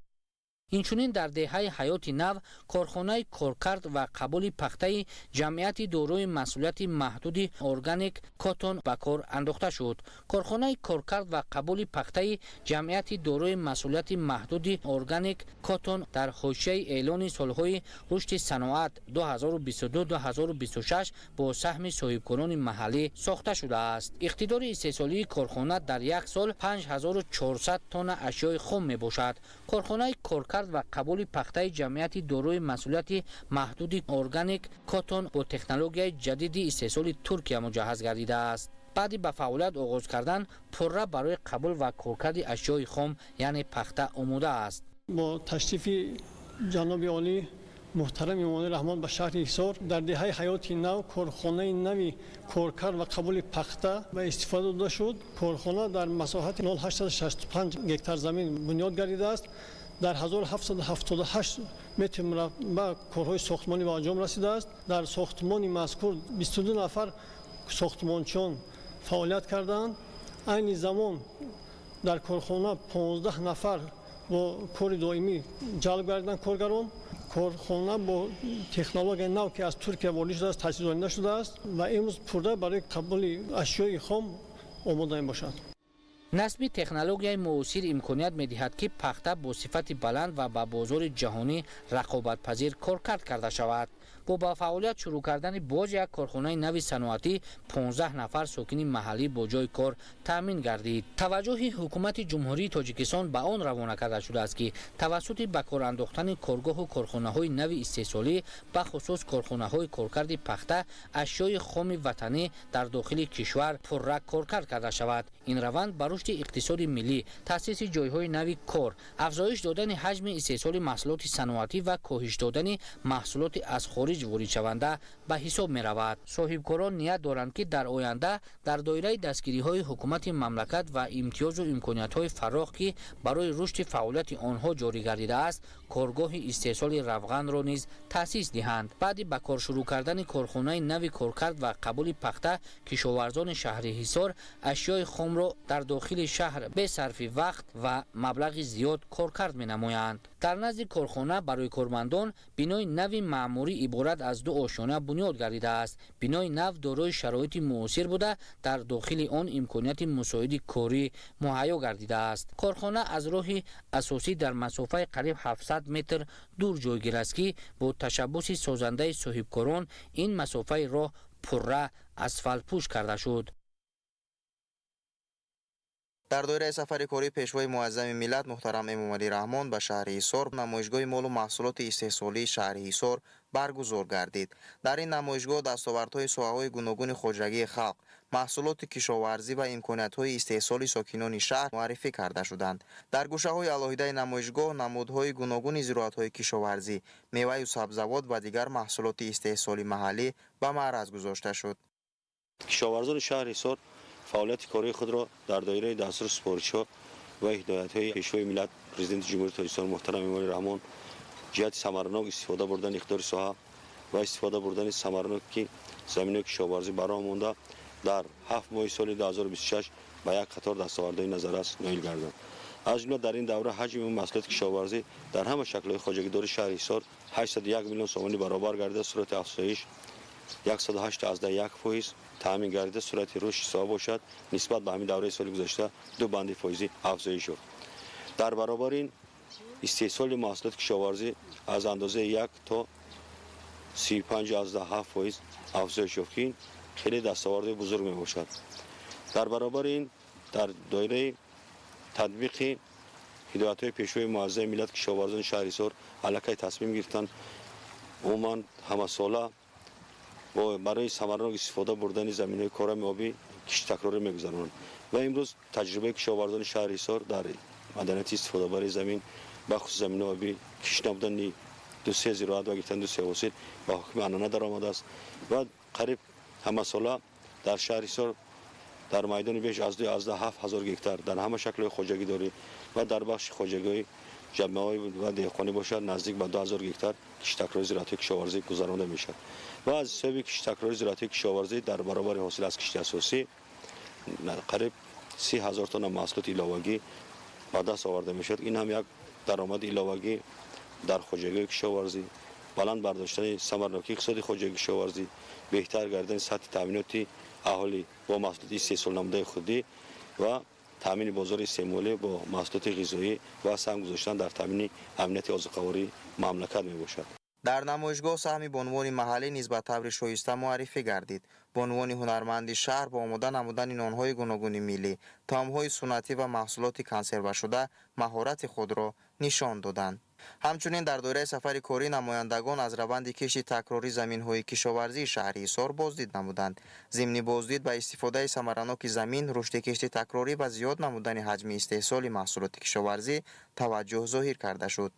Инчунин дар деҳаи Ҳаёти Нав корхонаи коркард ва қабули пахтаи ҷамъияти дорои масъулияти маҳдуди Органик Котон ба кор андохта шуд. Корхонаи коркард ва қабули пахтаи ҷамъияти дорои масъулияти маҳдуди Органик Котон дар ҳошияи эълони солҳои рушди саноат 2022-2026 бо саҳми соҳибкорони маҳаллӣ сохта шудааст. Иқтидори истеҳсолии корхона дар як сол 5400 тонна ашёи хом мебошад. Корхонаи коркард ва қабули пахтаи ҷамъияти дорои масъулияти маҳдуди Органик Котон бо технологияи ҷадиди истеҳсоли Туркия муҷаҳҳаз гардидааст. Баъди ба фаъолият оғоз кардан пурра барои қабул ва коркарди ашёи хом, яъне пахта, омода аст. Бо ташрифи ҷаноби олӣ муҳтарам Эмомалӣ Раҳмон ба шаҳри Ҳисор дар деҳаи Ҳаёти Нав корхонаи нави коркард ва қабули пахта ба истифода дода шуд. Корхона дар масоҳати 0,865 гектар замин бунёд гардидааст. Дар 1778 метр мураббаъ корҳои сохтмонӣ ба анҷом расидааст. Дар сохтмони мазкур 22 нафар сохтмончиён фаъолият кардаанд. Айни замон дар корхона 15 нафар бо кори доимӣ ҷалб гардиданд коргарон. Корхона бо технологияи нав, ки аз Туркия ворид шудааст, таҷҳизонида шудааст ва имрӯз пурра барои қабули ашёи хом омода мебошад. Насби технологияи муосир имконият медиҳад, ки пахта бо сифати баланд ва ба бозори ҷаҳонӣ рақобатпазир коркард карда шавад. Бо ба фаъолият шурӯъ кардани боз як корхонаи нави саноатӣ 15 нафар сокини маҳаллӣ бо ҷойи кор таъмин гардид. Таваҷҷӯҳи ҳукумати Ҷумҳурии Тоҷикистон ба он равона карда шудааст, ки тавассути ба кор андохтани коргоҳу корхонаҳои нави истеҳсолӣ, бахусус корхонаҳои коркарди пахта, ашёи хоми ватанӣ дар дохили кишвар пурра коркард карда шавад. Ин раванд ба рушди иқтисоди миллӣ, таъсиси ҷойҳои нави кор, афзоиш додани ҳаҷми истеҳсоли маҳсулоти саноатӣ ва коҳиш додани маҳсулоти аз хориҷ воридшаванда ба ҳисоб меравад. Соҳибкорон ният доранд, ки дар оянда дар доираи дастгириҳои ҳукумати мамлакат ва имтиёзу имкониятҳои фарох, ки барои рушди фаъолияти онҳо ҷорӣ гардидааст, коргоҳи истеҳсоли равғанро низ таъсис диҳанд. Баъди ба кор шурӯъ кардани корхонаи нави коркард ва қабули пахта, кишоварзони шаҳри Ҳисор ашёи хомро дар дохили шаҳр бе сарфи вақт ва маблағи зиёд коркард менамоянд. Дар назди корхона барои кормандон бинои нави маъмурӣ иборат аз 2 ошёна бунёд гардидааст. Бинои нав дорои шароити муосир буда, дар дохили он имконияти мусоиди корӣ муҳайё гардидааст. Корхона аз роҳи асосӣ дар масофаи қариб 700 метр дур ҷойгир аст, ки бо ташаббуси созандаи соҳибкорон ин масофаи роҳ пурра асфалтпӯш карда шуд. Дар доираи сафари кории Пешвои муаззами миллат муҳтарам Эмомалӣ Раҳмон ба шаҳри Ҳисор намоишгоҳи молу маҳсулоти истеҳсолии шаҳри Ҳисор баргузор гардид. Дар ин намоишгоҳ дастовардҳои соҳаҳои гуногуни хоҷагии халқ, маҳсулоти кишоварзӣ ва имкониятҳои истеҳсоли сокинони шаҳр муаррифӣ карда шуданд. Дар гӯшаҳои алоҳидаи намоишгоҳ намудҳои гуногуни зироатҳои кишоварзӣ, меваю сабзавот ва дигар маҳсулоти истеҳсоли маҳаллӣ ба маъраз гузошта шуд. Кишоварзони шаҳри Ҳисор фаъолияти кории худро дар доираи дастуру супоришҳо ва ҳидоятҳои Пешвои миллат, Президенти Ҷумҳурии Тоҷикистон муҳтарам Эмомалӣ Раҳмон ҷиҳати самаранок истифода бурдани иқтидори соҳа ва истифода бурдани самараноки заминҳои кишоварзӣ ба роҳ монда, дар 7 моҳи соли 2026 ба як қатор дастовардҳои назаррас ноил гарданд. Аз ҷумла дар ин давра ҳаҷми умумии маҳсулоти кишоварзӣ дар ҳама шаклҳои хоҷагидори шаҳри Ҳисор 801 миллион сомонӣ баробар гардида, суръати афзоиш 108,1% таъмин гардида, суръати рушд ҳисоб бошад нисбат ба ҳамин давраи соли гузашта 2 банди фоизӣ афзоиш ёфт. Дар баробари ин истеҳсоли маҳсулоти кишоварзӣ аз андозаи 1 то 35,7% афзоиш ёфт, ки ин хеле дастоварди бузург мебошад. Дар баробари ин дар доираи татбиқи ҳидоятҳои Пешвои муаззами миллат кишоварзони шаҳри Ҳисор аллакай тасмим гирифтанд умуман ҳамасола барои самаранок истифода бурдани заминҳои корами обӣ кишти такрорӣ мегузаронанд ва имрӯз таҷрибаи кишоварзони шаҳри Ҳисор дар маданияти истифодабарии замин, бахусус заминҳои обӣ, кишт намудани 2-3 зироат ва гирифтани 2-3 ҳосил ба ҳукми анъана даромадааст ва қариб ҳамасола дар шаҳри Ҳисор дар майдони беш аз 2,7 ҳазор гектар дар ҳама шаклҳои хоҷагидорӣ ва дар бахши хоҷагиҳои ҷамъаҳои ва деҳқонӣ бошад наздик ба 2000 гектар кишти такрории зироатҳои кишоварзӣ гузаронда мешавад ва аз ҳисоби кишти такрории зироатҳои кишоварзӣ дар баробари ҳосил аз кишти асосӣ қариб 30 ҳазор тонна маҳсулоти иловагӣ ба даст оварда мешавад. Ин ҳам як даромади иловагӣ дар хоҷагиҳои кишоварзӣ, баланд бардоштани самарнокии иқтисоди хоҷагии кишоварзӣ, беҳтар гардидани сатҳи таъминоти аҳолӣ бо маҳсулоти истеҳсолнамудаи худӣ ва таъмини бозори истеъмолӣ бо маҳсулоти ғизоӣ ва саҳм гузоштан дар таъмини амнияти озуқавории мамлакат мебошад. Дар намоишгоҳ саҳми бонувони маҳаллӣ низ ба таври шоиста муаррифӣ гардид. Бонувони ҳунарманди шаҳр бо омода намудани нонҳои гуногуни миллӣ, таомҳои суннатӣ ва маҳсулоти консервашуда маҳорати худро нишон доданд. Ҳамчунин дар доираи сафари корӣ намояндагон аз раванди кишти такрорӣ заминҳои кишоварзии шаҳри Ҳисор боздид намуданд. Зимни боздид ба истифодаи самараноки замин, рушди кишти такрорӣ ва зиёд намудани ҳаҷми истеҳсоли маҳсулоти кишоварзӣ таваҷҷӯҳ зоҳир карда шуд.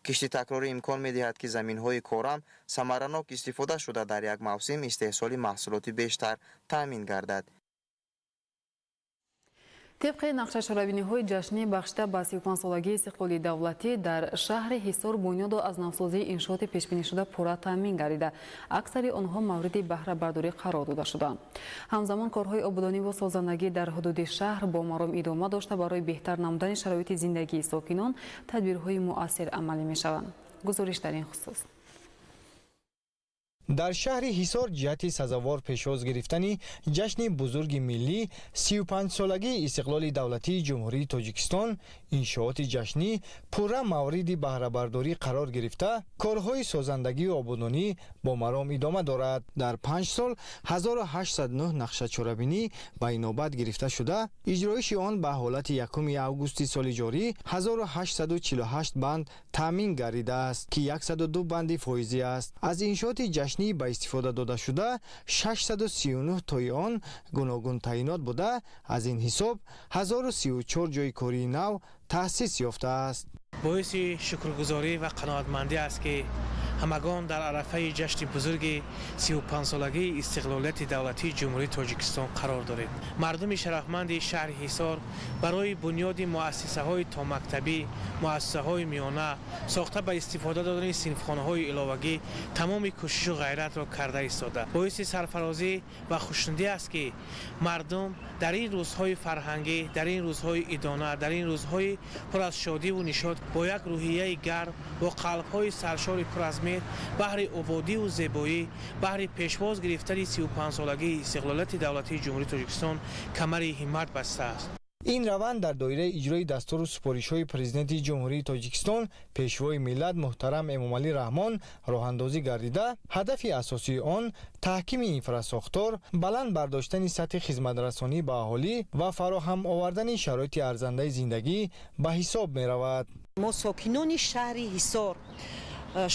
Кишти такрорӣ имкон медиҳад, ки заминҳои корам самаранок истифода шуда дар як мавсим истеҳсоли маҳсулоти бештар таъмин гардад. Тибқи нақша чорабиниҳои ҷашнӣ бахшида ба 35-солагии истиқлоли давлатӣ дар шаҳри Ҳисор бунёду аз навсозии иншооти пешбинишуда пурра таъмин гардида, аксари онҳо мавриди баҳрабардорӣ қарор дода шуданд. Ҳамзамон корҳои ободониву созандагӣ дар ҳудуди шаҳр бо маром идома дошта, барои беҳтар намудани шароити зиндагии сокинон тадбирҳои муассир амалӣ мешаванд. Гузориш дар ин хусус. Дар шаҳри Ҳисор ҷиҳати сазовор пешвоз гирифтани ҷашни бузурги миллӣ 35-солагии истиқлоли давлатии Ҷумҳурии Тоҷикистон иншооти ҷашнӣ пурра мавриди баҳрабардорӣ қарор гирифта, корҳои созандагию ободонӣ бо маром идома дорад. Дар 5 сол 1809 нақша чорабинӣ ба инобат гирифта шуда, иҷроиши он ба ҳолати 1 августи соли ҷорӣ 1848 банд таъмин гардидааст, ки 102 банди фоизӣ аст. Аз иншооти ҷашнӣ ба истифода дода шуда 639 тои он гуногун таъинот буда, аз ин ҳисоб 1034 ҷойи кории нав таъсис ёфтааст. Боиси шукргузорӣ ва қаноатмандӣ аст, ки Ҳамагон дар арафаи ҷашни бузурги 35-солагии истиқлолияти давлатии Ҷумҳурии Тоҷикистон қарор дорем. Мардуми шарафманди шаҳри Ҳисор барои бунёди муассисаҳои томактабӣ, муассисаҳои миёна, сохта ба истифода додани синфхонаҳои иловагӣ тамоми кӯшишу ғайратро карда истода. Боиси сарфарозӣ ва хушнудӣ аст, ки мардум дар ин рӯзҳои фарҳангӣ, дар ин рӯзҳои идона, дар ин рӯзҳои пур аз шодиву нишот бо як рӯҳияи гарм, бо қалбҳои саршори пур аз меҳр баҳри ободиву зебоӣ, баҳри пешвоз гирифтани 35-солагии истиқлолияти давлатии Ҷумҳурии Тоҷикистон камари ҳиммат бастааст. Ин раванд дар доираи иҷрои дастуру супоришҳои Президенти Ҷумҳурии Тоҷикистон, Пешвои миллат муҳтарам Эмомалӣ Раҳмон роҳандозӣ гардида, ҳадафи асосии он таҳкими инфрасохтор, баланд бардоштани сатҳи хизматрасонӣ ба аҳолӣ ва фароҳам овардани шароити арзандаи зиндагӣ ба ҳисоб меравад. Мо сокинони шаҳри Ҳисор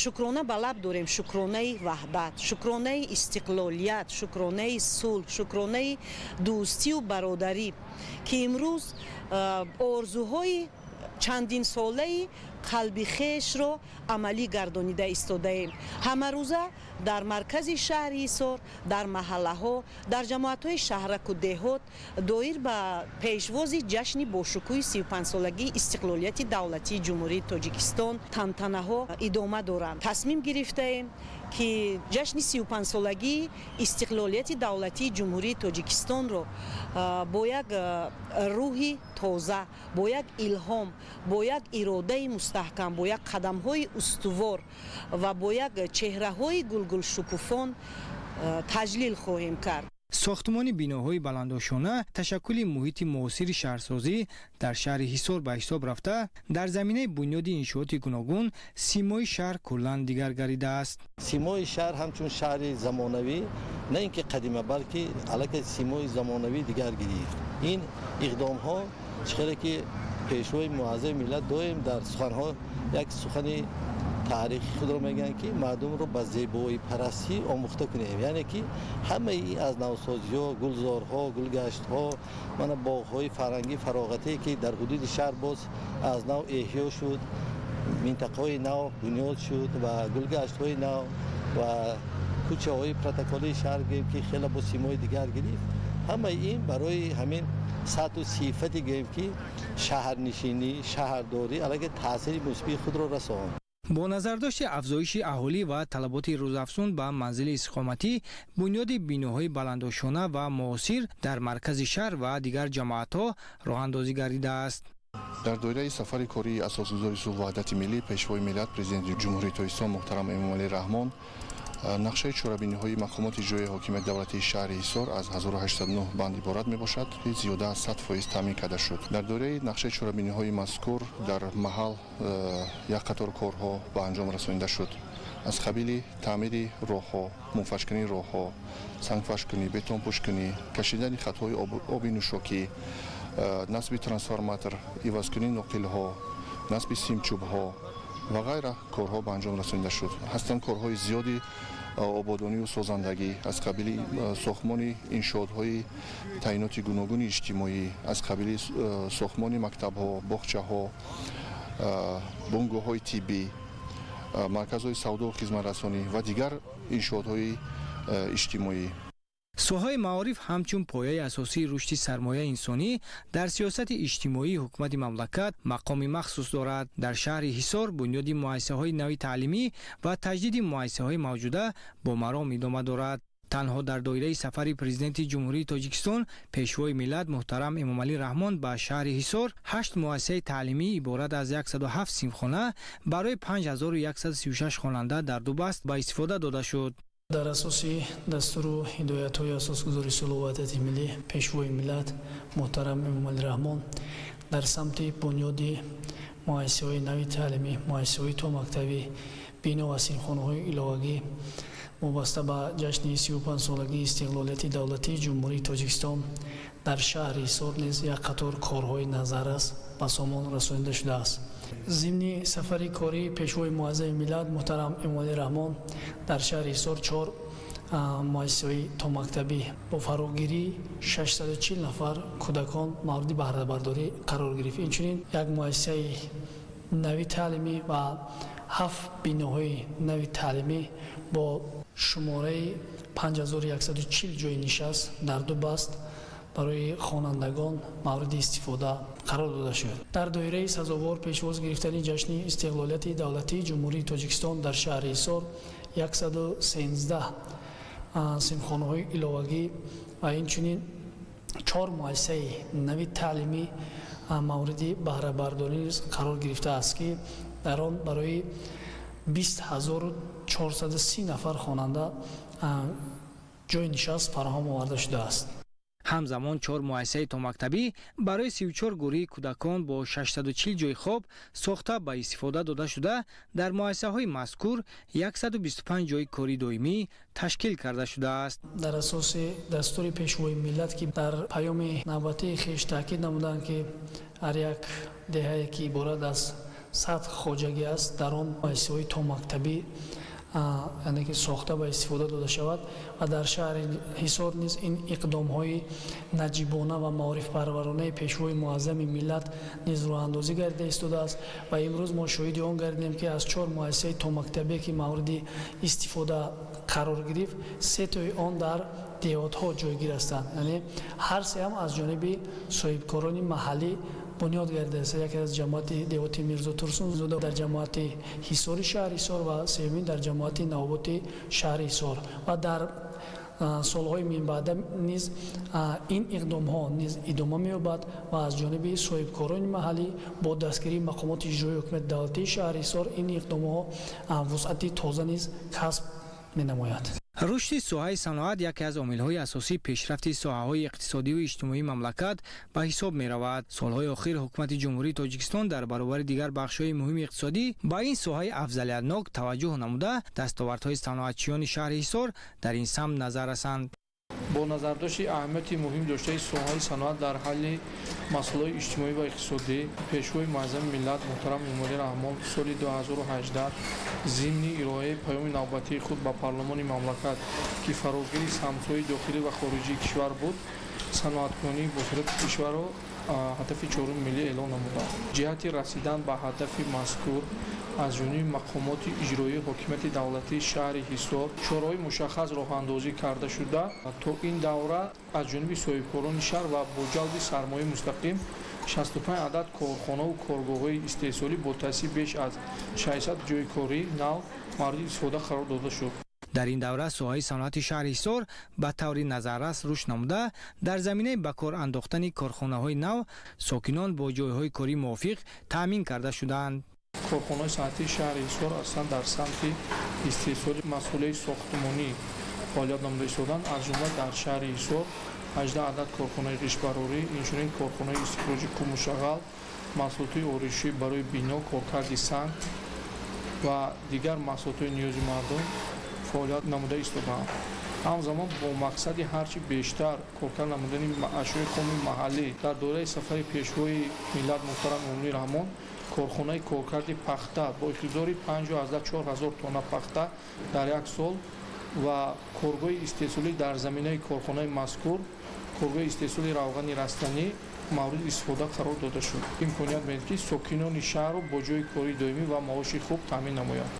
шукрона ба лаб дорем, шукронаи ваҳдат, шукронаи истиқлолият, шукронаи сулҳ, шукронаи дӯстию бародарӣ, ки имрӯз орзуҳои чандинсолаи қалби хешро амалӣ гардонида истодаем. Ҳамарӯза дар маркази шаҳри Ҳисор, дар маҳаллаҳо, дар ҷамоатҳои шаҳраку деҳот доир ба пешвози ҷашни бошукӯҳи 35-солагии истиқлолияти давлатии Ҷумҳурии Тоҷикистон тантанаҳо идома доранд. Тасмим гирифтаем, ки ҷашни 35-солагии истиқлолияти давлатии Ҷумҳурии Тоҷикистонро бо як рӯҳи тоза, бо як илҳом, бо як иродаи мустаҳкам, бо як қадамҳои устувор ва бо як чеҳраҳои гулгулшукуфон таҷлил хоҳем кард. Сохтмони биноҳои баландошона ташаккули муҳити муосири шаҳрсозӣ дар шаҳри Ҳисор ба ҳисоб рафта, дар заминаи бунёди иншооти гуногун симои шаҳр куллан дигар гардидааст. Симои шаҳр ҳамчун шаҳри замонавӣ, на ин ки қадима, балки аллакай симои замонавӣ дигар гирифт. Ин иқдомҳо чӣ хеле ки Пешвои муаззами миллат доим дар суханҳо як сухани таърихи худро мегӯянд, ки мардумро ба зебоипарастӣ омӯхта кунем, яъне ки ҳамаи аз навсозиҳо, гулзорҳо, гулгаштҳо, мана боғҳои фарҳангӣ фароғатие, ки дар ҳудуди шаҳр боз аз нав эҳё шуд, минтақаҳои нав бунёд шуд ва гулгаштҳои нав ва кӯчаҳои протоколии шаҳр гӯем, ки хеле бо симои дигар гирифт. Ҳамаи ин барои ҳамин сатҳу сифати гӯем, ки шаҳрнишинӣ, шаҳрдорӣ аллакай таъсири мусбии худро расонд. Бо назардошти афзоиши аҳолӣ ва талаботи рӯзафзун ба манзили истиқоматӣ, бунёди биноҳои баландошона ва муосир дар маркази шаҳр ва дигар ҷамоатҳо роҳандозӣ гардидааст. Дар доираи сафари кории Асосгузори сулҳу ваҳдати миллӣ, Пешвои миллат, Президенти Ҷумҳурии Тоҷикистон муҳтарам Эмомалӣ Раҳмон нақшаи чорабиниҳои мақомоти иҷроияи ҳокимияти давлатии шаҳри Ҳисор аз 1809 банд иборат мебошад, ки зиёда аз 100% таъмин карда шуд. Дар доираи нақшаи чорабиниҳои мазкур дар маҳал як қатор корҳо ба анҷом расонида шуд, аз қабили таъмири роҳҳо, мунфашкунии роҳҳо, сангфашкунӣ, бетонпӯшкунӣ, кашидани хатҳои оби нӯшокӣ, насби трансформатор, ивазкунии ноқилҳо, насби симчӯбҳо ва ғайра корҳо ба анҷом расонида шуд. Ҳастанд корҳои зиёди ободонию созандагӣ, аз қабили сохтмони иншоотҳои таъиноти гуногуни иҷтимоӣ, аз қабили сохтмони мактабҳо, боғчаҳо, бунгоҳҳои тиббӣ, марказҳои савдову хизматрасонӣ ва дигар иншоотҳои иҷтимоӣ. Соҳаи маориф ҳамчун пояи асосии рушди сармояи инсонӣ дар сиёсати иҷтимоии ҳукумати мамлакат мақоми махсус дорад. Дар шаҳри Ҳисор бунёди муассисаҳои нави таълимӣ ва таҷдиди муассисаҳои мавҷуда бо маром идома дорад. Танҳо дар доираи сафари Президенти Ҷумҳурии Тоҷикистон, Пешвои миллат муҳтарам Эмомалӣ Раҳмон ба шаҳри Ҳисор ҳашт муассисаи таълимӣ иборат аз 107 синфхона барои 5136 хонанда дар ду баст ба истифода дода шуд. Дар асоси дастуру ҳидоятҳои Асосгузори сулҳу ваҳдати миллӣ, Пешвои миллат муҳтарам Эмомалӣ Раҳмон дар самти бунёди муассисаҳои нави таълимӣ, муассисаҳои томактабӣ, бино ва синфхонаҳои иловагӣ вобаста ба ҷашни 35-солагии истиқлолияти давлатии Ҷумҳурии Тоҷикистон дар шаҳри Ҳисор низ як қатор корҳои назаррас ба сомон расонида шудааст. Зимни сафари кории Пешвои муаззами миллат муҳтарам Эмомалӣ Раҳмон дар шаҳри Ҳисор чор муассисаҳои томактабӣ бо фарогирии 640 нафар кӯдакон мавриди баҳрабардорӣ қарор гирифт. Инчунин як муассисаи нави таълимӣ ва 7 биноҳои нави таълимӣ бо шумораи 5140 ҷойи нишаст дар 2 баст барои хонандагон мавриди истифода қарор дода шуд. Дар доираи сазовор пешвоз гирифтани ҷашни истиқлолияти давлатии Ҷумҳурии Тоҷикистон дар шаҳри Ҳисор 113 синфхонаҳои иловагӣ ва инчунин 4 муассисаи нави таълимӣ мавриди баҳрабардорӣ низ қарор гирифтааст, ки дар он барои 20430 нафар хонанда ҷойи нишаст фароҳам оварда шудааст. Ҳамзамон 4 муассисаи томактабӣ барои 34 гурӯҳи кӯдакон бо 640 ҷойи хоб сохта ба истифода дода шуда, дар муассисаҳои мазкур 125 ҷойи кори доимӣ ташкил карда шудааст. Дар асоси дастури Пешвои миллат, ки дар паёми навбатии хеш таъкид намуданд, ки ҳар як деҳае ки иборат аз 100 хоҷагӣ аст, дар он муассисаҳои томактабӣ яъне ки сохта ба истифода дода шавад ва дар шаҳри Ҳисор низ ин иқдомҳои наҷибона ва маорифпарваронаи Пешвои муаззами миллат низ роҳандозӣ гардида истодааст ва имрӯз мо шоҳиди он гардидем, ки аз 4 муассисаи томактабие ки мавриди истифода қарор гирифт, 3 тои он дар деҳотҳо ҷойгир ҳастанд, яъне ҳар сеам аз ҷониби соҳибкорони маҳаллӣ бунёд гардидааст. Яке аз ҷамоати деҳоти Мирзо Турсунзода дар ҷамоати Ҳисори шаҳри Ҳисор ва сеюмин дар ҷамоати Навоботи шаҳри Ҳисор. Ва дар солҳои минбаъда низ ин иқдомҳо низ идома меёбад ва аз ҷониби соҳибкорони маҳаллӣ бо дастгирии мақомоти иҷроии ҳукумати давлатии шаҳри Ҳисор ин иқдомҳо вусъати тоза низ касб менамояд. Рушди соҳаи саноат яке аз омилҳои асосии пешрафти соҳаҳои иқтисодиву иҷтимоии мамлакат ба ҳисоб меравад. Солҳои охир ҳукумати Ҷумҳурии Тоҷикистон дар баробари дигар бахшҳои муҳими иқтисодӣ ба ин соҳаи афзалиятнок таваҷҷӯҳ намуда, дастовардҳои саноатчиёни шаҳри Ҳисор дар ин самт назар расанд. Бо назардошти аҳамияти муҳим доштаи соҳаи саноат дар ҳалли масъалаҳои иҷтимоӣ ва иқтисодӣ, Пешвои муаззами миллат муҳтарам Эмомалӣ Раҳмон соли 2018 зимни ироаи паёми навбатии худ ба парлумони мамлакат, ки фарогири самтҳои дохилӣ ва хориҷии кишвар буд, саноаткунонии босуръати кишварро ҳадафи чоруми миллӣ эълон намуданд. Ҷиҳати расидан ба ҳадафи мазкур аз ҷониби мақомоти иҷроии ҳокимияти давлатии шаҳри Ҳисор чораҳои мушаххас роҳандозӣ карда шуда, то ин давра аз ҷониби соҳибкорони шаҳр ва бо ҷалби сармояи мустақим 65 адад корхонаву коргоҳҳои истеҳсолӣ бо таъсиси беш аз 600 ҷойи кории нав мавриди истифода қарор дода шуд. Дар ин давра соҳаи саноати шаҳри Ҳисор ба таври назаррас рушд намуда, дар заминаи ба кор андохтани корхонаҳои нав сокинон бо ҷойҳои корӣ мувофиқ таъмин карда шудаанд. Корхонаҳои саноатии шаҳри Ҳисор аслан дар самти истеҳсоли масъулияи сохтмонӣ фаъолият намуда истоданд. Аз ҷумла дар шаҳри Ҳисор 18 адад корхонаи ғиштбарорӣ, инчунин корхонаи истихроҷи қумушағал, маҳсулотҳои ороишӣ барои бино, коркарди санг ва дигар маҳсулотҳои ниёзи мардум фаъолият намуда истодаанд. Ҳамзамон бо мақсади ҳарчи бештар коркард намудани ашёи хоми маҳаллӣ дар доираи сафари Пешвои миллат муҳтарам Эмомалӣ Раҳмон корхонаи коркарди пахта бо иқтидори 5,4 ҳазор тонна пахта дар як сол ва коргоҳи истеҳсолӣ дар заминаи корхонаи мазкур коргоҳи истеҳсоли равғани растанӣ мавриди истифода қарор дода шуд. Имконият медиҳад, ки сокинони шаҳрро бо ҷойи кории доимӣ ва маоши хуб таъмин намояд.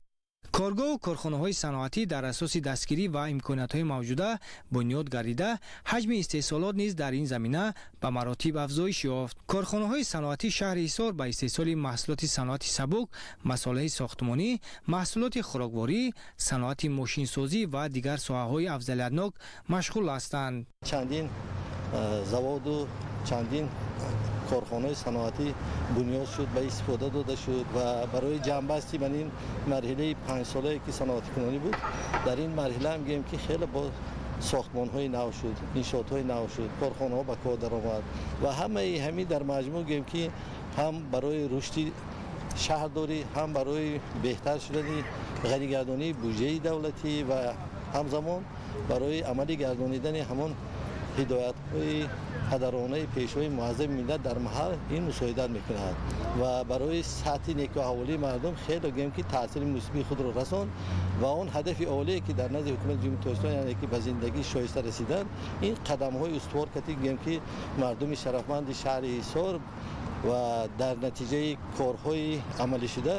Коргоҳу корхонаҳои саноатӣ дар асоси дастгирӣ ва имкониятҳои мавҷуда бунёд гардида, ҳаҷми истеҳсолот низ дар ин замина ба маротиб афзоиш ёфт. Корхонаҳои саноатии шаҳри Ҳисор ба истеҳсоли маҳсулоти саноати сабук, масолеҳи сохтмонӣ, маҳсулоти хӯрокворӣ, саноати мошинсозӣ ва дигар соҳаҳои афзалиятнок машғул ҳастанд. Чандин заводу чандин корхонаи саноатӣ бунёд шуд, ба истифода дода шуд ва барои ҷамъбасти ман ин марҳилаи 5-солае ки саноатикунонӣ буд, дар ин марҳила ҳам гӯем ки хеле бо сохтмонҳои нав шуд, иншоотҳои нав шуд, корхонаҳо ба кор даромад ва ҳамаи ҳамин дар маҷмӯъ гӯем ки ҳам барои рушди шаҳрдорӣ, ҳам барои беҳтар шудани ғанигардонии буҷаи давлатӣ ва ҳамзамон барои амалӣ гардонидани ҳамон ҳидоятҳои падаронаи Пешвои муаззами миллат дар маҳал ин мусоидат мекунад ва барои сатҳи некуаҳволии мардум хеле гӯем ки таъсири мусбии худро расонд ва он ҳадафи олие ки дар назди ҳукумати Ҷумҳурии Тоҷикистон, яъне ки ба зиндагии шоиста расидан, ин қадамҳои устувор кардӣ гӯем ки мардуми шарафманди шаҳри Ҳисор ва дар натиҷаи корҳои амалӣ шуда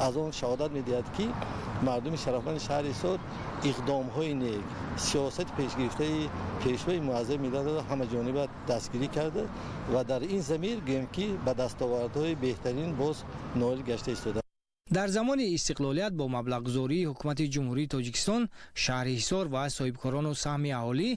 Аз он шаҳодат медиҳад, ки мардуми шарафманди шаҳри Ҳисор иқдомҳои нек, сиёсати пешгирифтаи Пешвои муаззами миллатро ҳамаҷониба дастгирӣ карда ва дар ин замир гӯем, ки ба дастовардҳои беҳтарин боз ноил гашта истода. Дар замони истиқлолият бо маблағгузории Ҳукумати Ҷумҳурии Тоҷикистон, шаҳри Ҳисор ва соҳибкорону саҳми аҳолӣ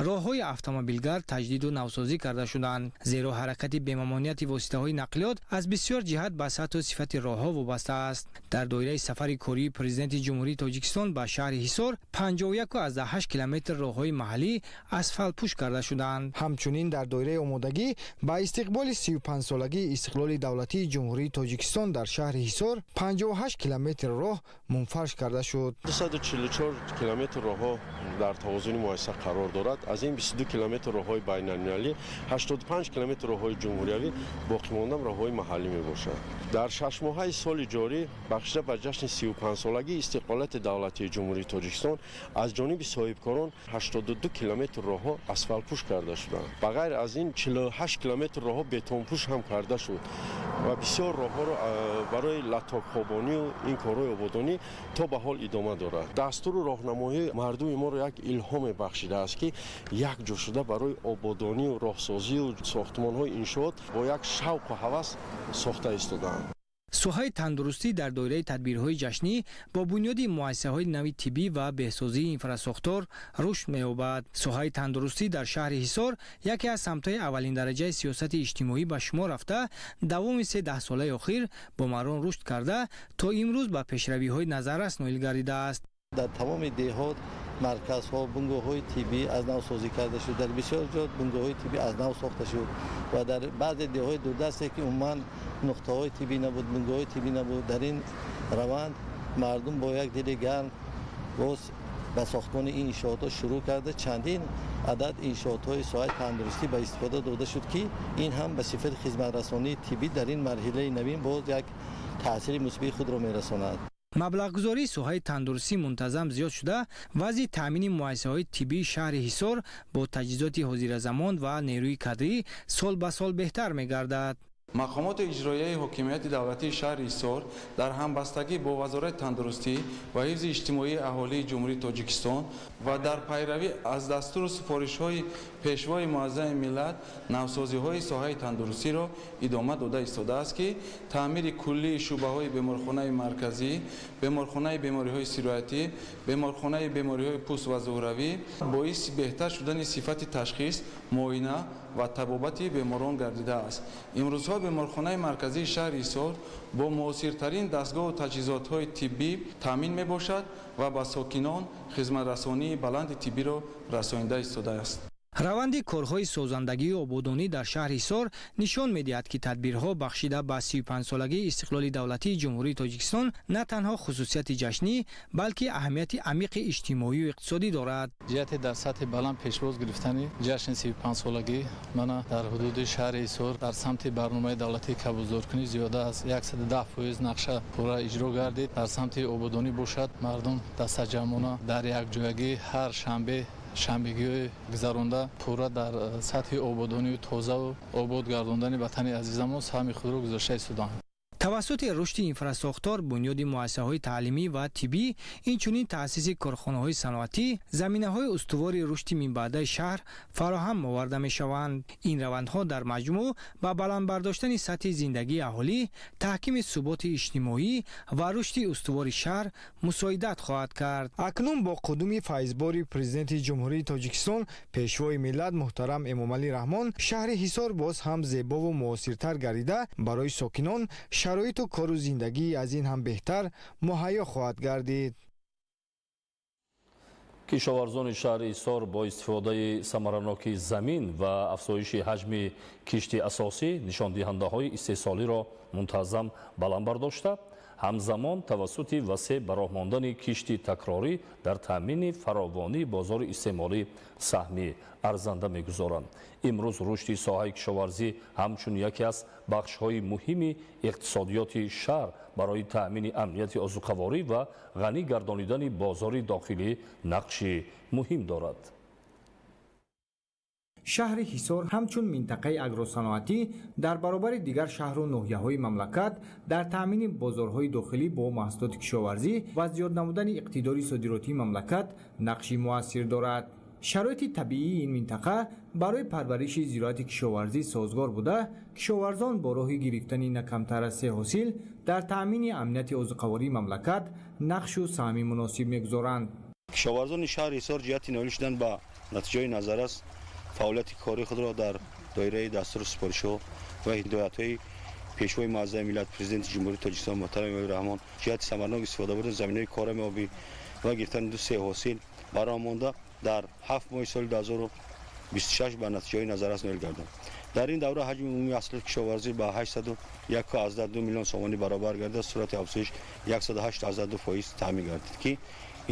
роҳҳои автомобилгард таҷдиду навсозӣ карда шуданд, зеро ҳаракати бемамонияти воситаҳои нақлиёт аз бисёр ҷиҳат ба сатҳу сифати роҳҳо вобаста аст. Дар доираи сафари кории Президенти Ҷумҳурии Тоҷикистон ба шаҳри Ҳисор 51,8 километр роҳҳои маҳаллӣ асфалтпӯш карда шуданд. Ҳамчунин дар доираи омодагӣ ба истиқболи 35-солагии истиқлоли давлатии Ҷумҳурии Тоҷикистон дар шаҳри Ҳисор 58 километр роҳ мунфарш карда шуд. 244 километр роҳҳо дар тавозуни муассиса қарор дорад. Аз ин 22 километр роҳҳои байналмилалӣ, 85 километр роҳҳои ҷумҳуриявӣ, боқимонда роҳҳои маҳаллӣ мебошад. Дар 6 моҳаи соли ҷорӣ, бахшида ба ҷашни 35-солагии истиқлолияти давлатии Ҷумҳурии Тоҷикистон, аз ҷониби соҳибкорон 82 километр роҳҳо асфалтпӯш карда шуданд. Ба ғайр аз ин, 48 километр роҳҳо бетонпӯш ҳам карда шуд ва бисёр роҳҳоро барои латтокхобонию ин корҳои ободонӣ то ба ҳол идома дорад. Дастуру роҳнамоии мардуми моро як илҳоме бахшидааст, ки якҷо шуда барои ободонию роҳсозию сохтмонҳои иншоот бо як шавқу ҳавас сохта истодаанд. Соҳаи тандурустӣ дар доираи тадбирҳои ҷашнӣ бо бунёди муассисаҳои нави тиббӣ ва беҳсозии инфрасохтор рушд меёбад. Соҳаи тандурустӣ дар шаҳри Ҳисор яке аз самтҳои аввалиндараҷаи сиёсати иҷтимоӣ ба шумор рафта, давоми се даҳсолаи охир бо маром рушд карда, то имрӯз ба пешравиҳои назаррас ноил гардидааст. Дар тамоми деҳот марказҳо, бунгоҳҳои тиббӣ аз нав созӣ карда шуд, дар бисёр ҷо бунгоҳҳои тиббӣ аз нав сохта шуд ва дар баъзе деҳҳои дурдасте, ки умуман нуқтаҳои тиббӣ набуд, бунгоҳҳои тиббӣ набуд, дар ин раванд мардум бо як дили гарм боз ба сохтмони ин иншоотҳо шурӯъ карда, чандин адад иншоотҳои соҳаи тандурустӣ ба истифода дода шуд, ки ин ҳам ба сифати хизматрасонии тиббӣ дар ин марҳилаи навин боз як таъсири мусбии худро мерасонад. Маблағгузории соҳаи тандурустӣ мунтазам зиёд шуда, вазъи таъмини муассисаҳои тиббии шаҳри Ҳисор бо таҷҳизоти ҳозиразамон ва нерӯи кадрӣ сол ба сол беҳтар мегардад. Мақомоти иҷроияи ҳокимияти давлатии шаҳри Ҳисор дар ҳамбастагӣ бо Вазорати тандурустӣ ва ҳифзи иҷтимоии аҳолии Ҷумҳурии Тоҷикистон ва дар пайравӣ аз дастуру супоришҳои Пешвои муаззами миллат навсозиҳои соҳаи тандурустиро идома дода истодааст, ки таъмири куллии шӯъбаҳои беморхонаи марказӣ, беморхонаи бемориҳои сироятӣ, беморхонаи бемориҳои пӯст ва зуҳравӣ боиси беҳтар шудани сифати ташхис, муоина ва табобати беморон гардидааст. Имрӯзҳо беморхонаи марказии шаҳри Ҳисор бо муосиртарин дастгоҳу таҷҳизотҳои тиббӣ таъмин мебошад ва ба сокинон хизматрасонии баланди тиббиро расонида истодааст. Раванди корҳои созандагию ободонӣ дар шаҳри Ҳисор нишон медиҳад, ки тадбирҳо бахшида ба 35-солагии истиқлоли давлатии Ҷумҳурии Тоҷикистон на танҳо хусусияти ҷашнӣ, балки аҳамияти амиқи иҷтимоию иқтисодӣ дорад. Ҷиҳати дар сатҳи баланд пешвоз гирифтани ҷашни 35-солагӣ мана дар ҳудуди шаҳри Ҳисор дар самти барномаи давлатии кабудзоркунӣ зиёда аз 110% нақша пурра иҷро гардид. Дар самти ободонӣ бошад, мардум дастаҷамъона дар якҷоягӣ ҳар шанбе шанбегиҳои гузаронда, пурра дар сатҳи ободонию тозаву обод гардондани ватани азизамон саҳми худро гузошта истодаанд. Тавассути рушди инфрасохтор, бунёди муассисаҳои таълимӣ ва тиббӣ, инчунин таъсиси корхонаҳои саноатӣ заминаҳои устувори рушди минбаъдаи шаҳр фароҳам оварда мешаванд. Ин равандҳо дар маҷмӯъ ба баланд бардоштани сатҳи зиндагии аҳолӣ, таҳкими суботи иҷтимоӣ ва рушди устувори шаҳр мусоидат хоҳад кард. Акнун бо қудуми файзбори Президенти Ҷумҳурии Тоҷикистон, Пешвои миллат муҳтарам Эмомалӣ Раҳмон шаҳри Ҳисор боз ҳам зебову муосиртар гардида, барои сокинон шароиту кору зиндагӣ аз ин ҳам беҳтар муҳайё хоҳад гардид. Кишоварзони шаҳри Ҳисор бо истифодаи самараноки замин ва афзоиши ҳаҷми кишти асосӣ нишондиҳандаҳои истеҳсолиро мунтазам баланд бардошта, ҳамзамон тавассути васеъ ба роҳ мондани кишти такрорӣ дар таъмини фаровонии бозори истеъмолӣ саҳми арзанда мегузоранд. Имрӯз рушди соҳаи кишоварзӣ ҳамчун яке аз бахшҳои муҳими иқтисодиёти шаҳр барои таъмини амнияти озуқаворӣ ва ғанӣ гардонидани бозори дохилӣ нақши муҳим дорад. Шаҳри Ҳисор ҳамчун минтақаи агросаноатӣ дар баробари дигар шаҳру ноҳияҳои мамлакат дар таъмини бозорҳои дохилӣ бо маҳсулоти кишоварзӣ ва зиёд намудани иқтидори содиротии мамлакат нақши муассир дорад. Шароити табиии ин минтақа барои парвариши зироати кишоварзӣ созгор буда, кишоварзон бо роҳи гирифтани на камтар аз се ҳосил дар таъмини амнияти озуқавории мамлакат нақшу саҳми муносиб мегузоранд. Кишоварзони шаҳри Ҳисор ҷиҳати ноил шудан ба натиҷаҳои назаррас фаъолияти кории худро дар доираи дастуру супоришҳо ва ҳидоятҳои Пешвои муаззами миллат, Президенти Ҷумҳурии Тоҷикистон муҳтарам Эмомалӣ Раҳмон ҷиҳати самарнок истифода бурдани заминаҳои корами обӣ ва гирифтани ду се ҳосил бароҳ монда дар 7 моҳи соли 2026 ба натиҷаҳои назаррас ноил гарданд. Дар ин давра ҳаҷми умумии маҳсулоти кишоварзӣ ба 801,2 миллион сомонӣ баробар гардида, суръати афзоиш 108,2% таъмин гардид, ки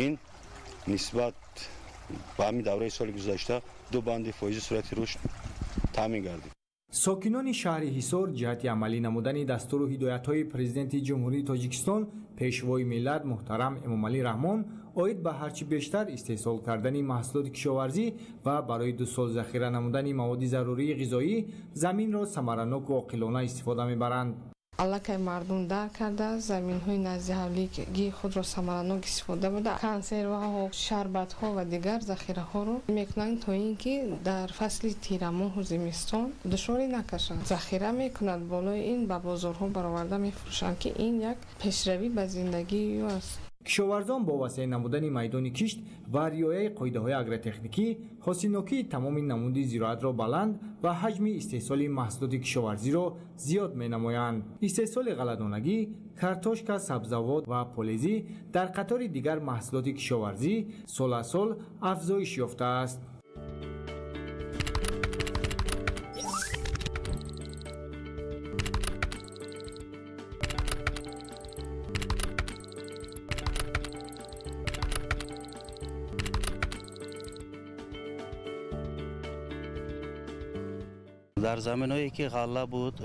ин нисбат ба ҳамин давраи соли гузашта 2 банди фоизи суръати рушд таъмин гардид. Сокинони шаҳри Ҳисор ҷиҳати амалӣ намудани дастуру ҳидоятҳои Президенти Ҷумҳурии Тоҷикистон, Пешвои миллат муҳтарам Эмомалӣ Раҳмон оид ба ҳарчи бештар истеҳсол кардани маҳсулоти кишоварзӣ ва барои 2 сол захира намудани маводи зарурии ғизоӣ заминро самараноку оқилона истифода мебаранд. Аллакай мардум дарк кардааст, заминҳои назди ҳавлигии худро самаранок истифода бурда, консерваҳо, шарбатҳо ва дигар захираҳоро мекунанд, то ин ки дар фасли тирамоҳу зимистон душворӣ накашанд. Захира мекунад, болои ин ба бозорҳо бароварда мефурӯшанд, ки ин як пешравӣ ба зиндагии ӯ аст. Кишоварзон бо васеъ намудани майдони кишт ва риояи қоидаҳои агротехникӣ ҳосилнокии тамоми намуди зироатро баланд ва ҳаҷми истеҳсоли маҳсулоти кишоварзиро зиёд менамоянд. Истеҳсоли ғалладонагӣ, картошка, сабзавот ва полезӣ дар қатори дигар маҳсулоти кишоварзӣ сол аз сол афзоиш ёфтааст. Дар заминҳое ки ғалла буд,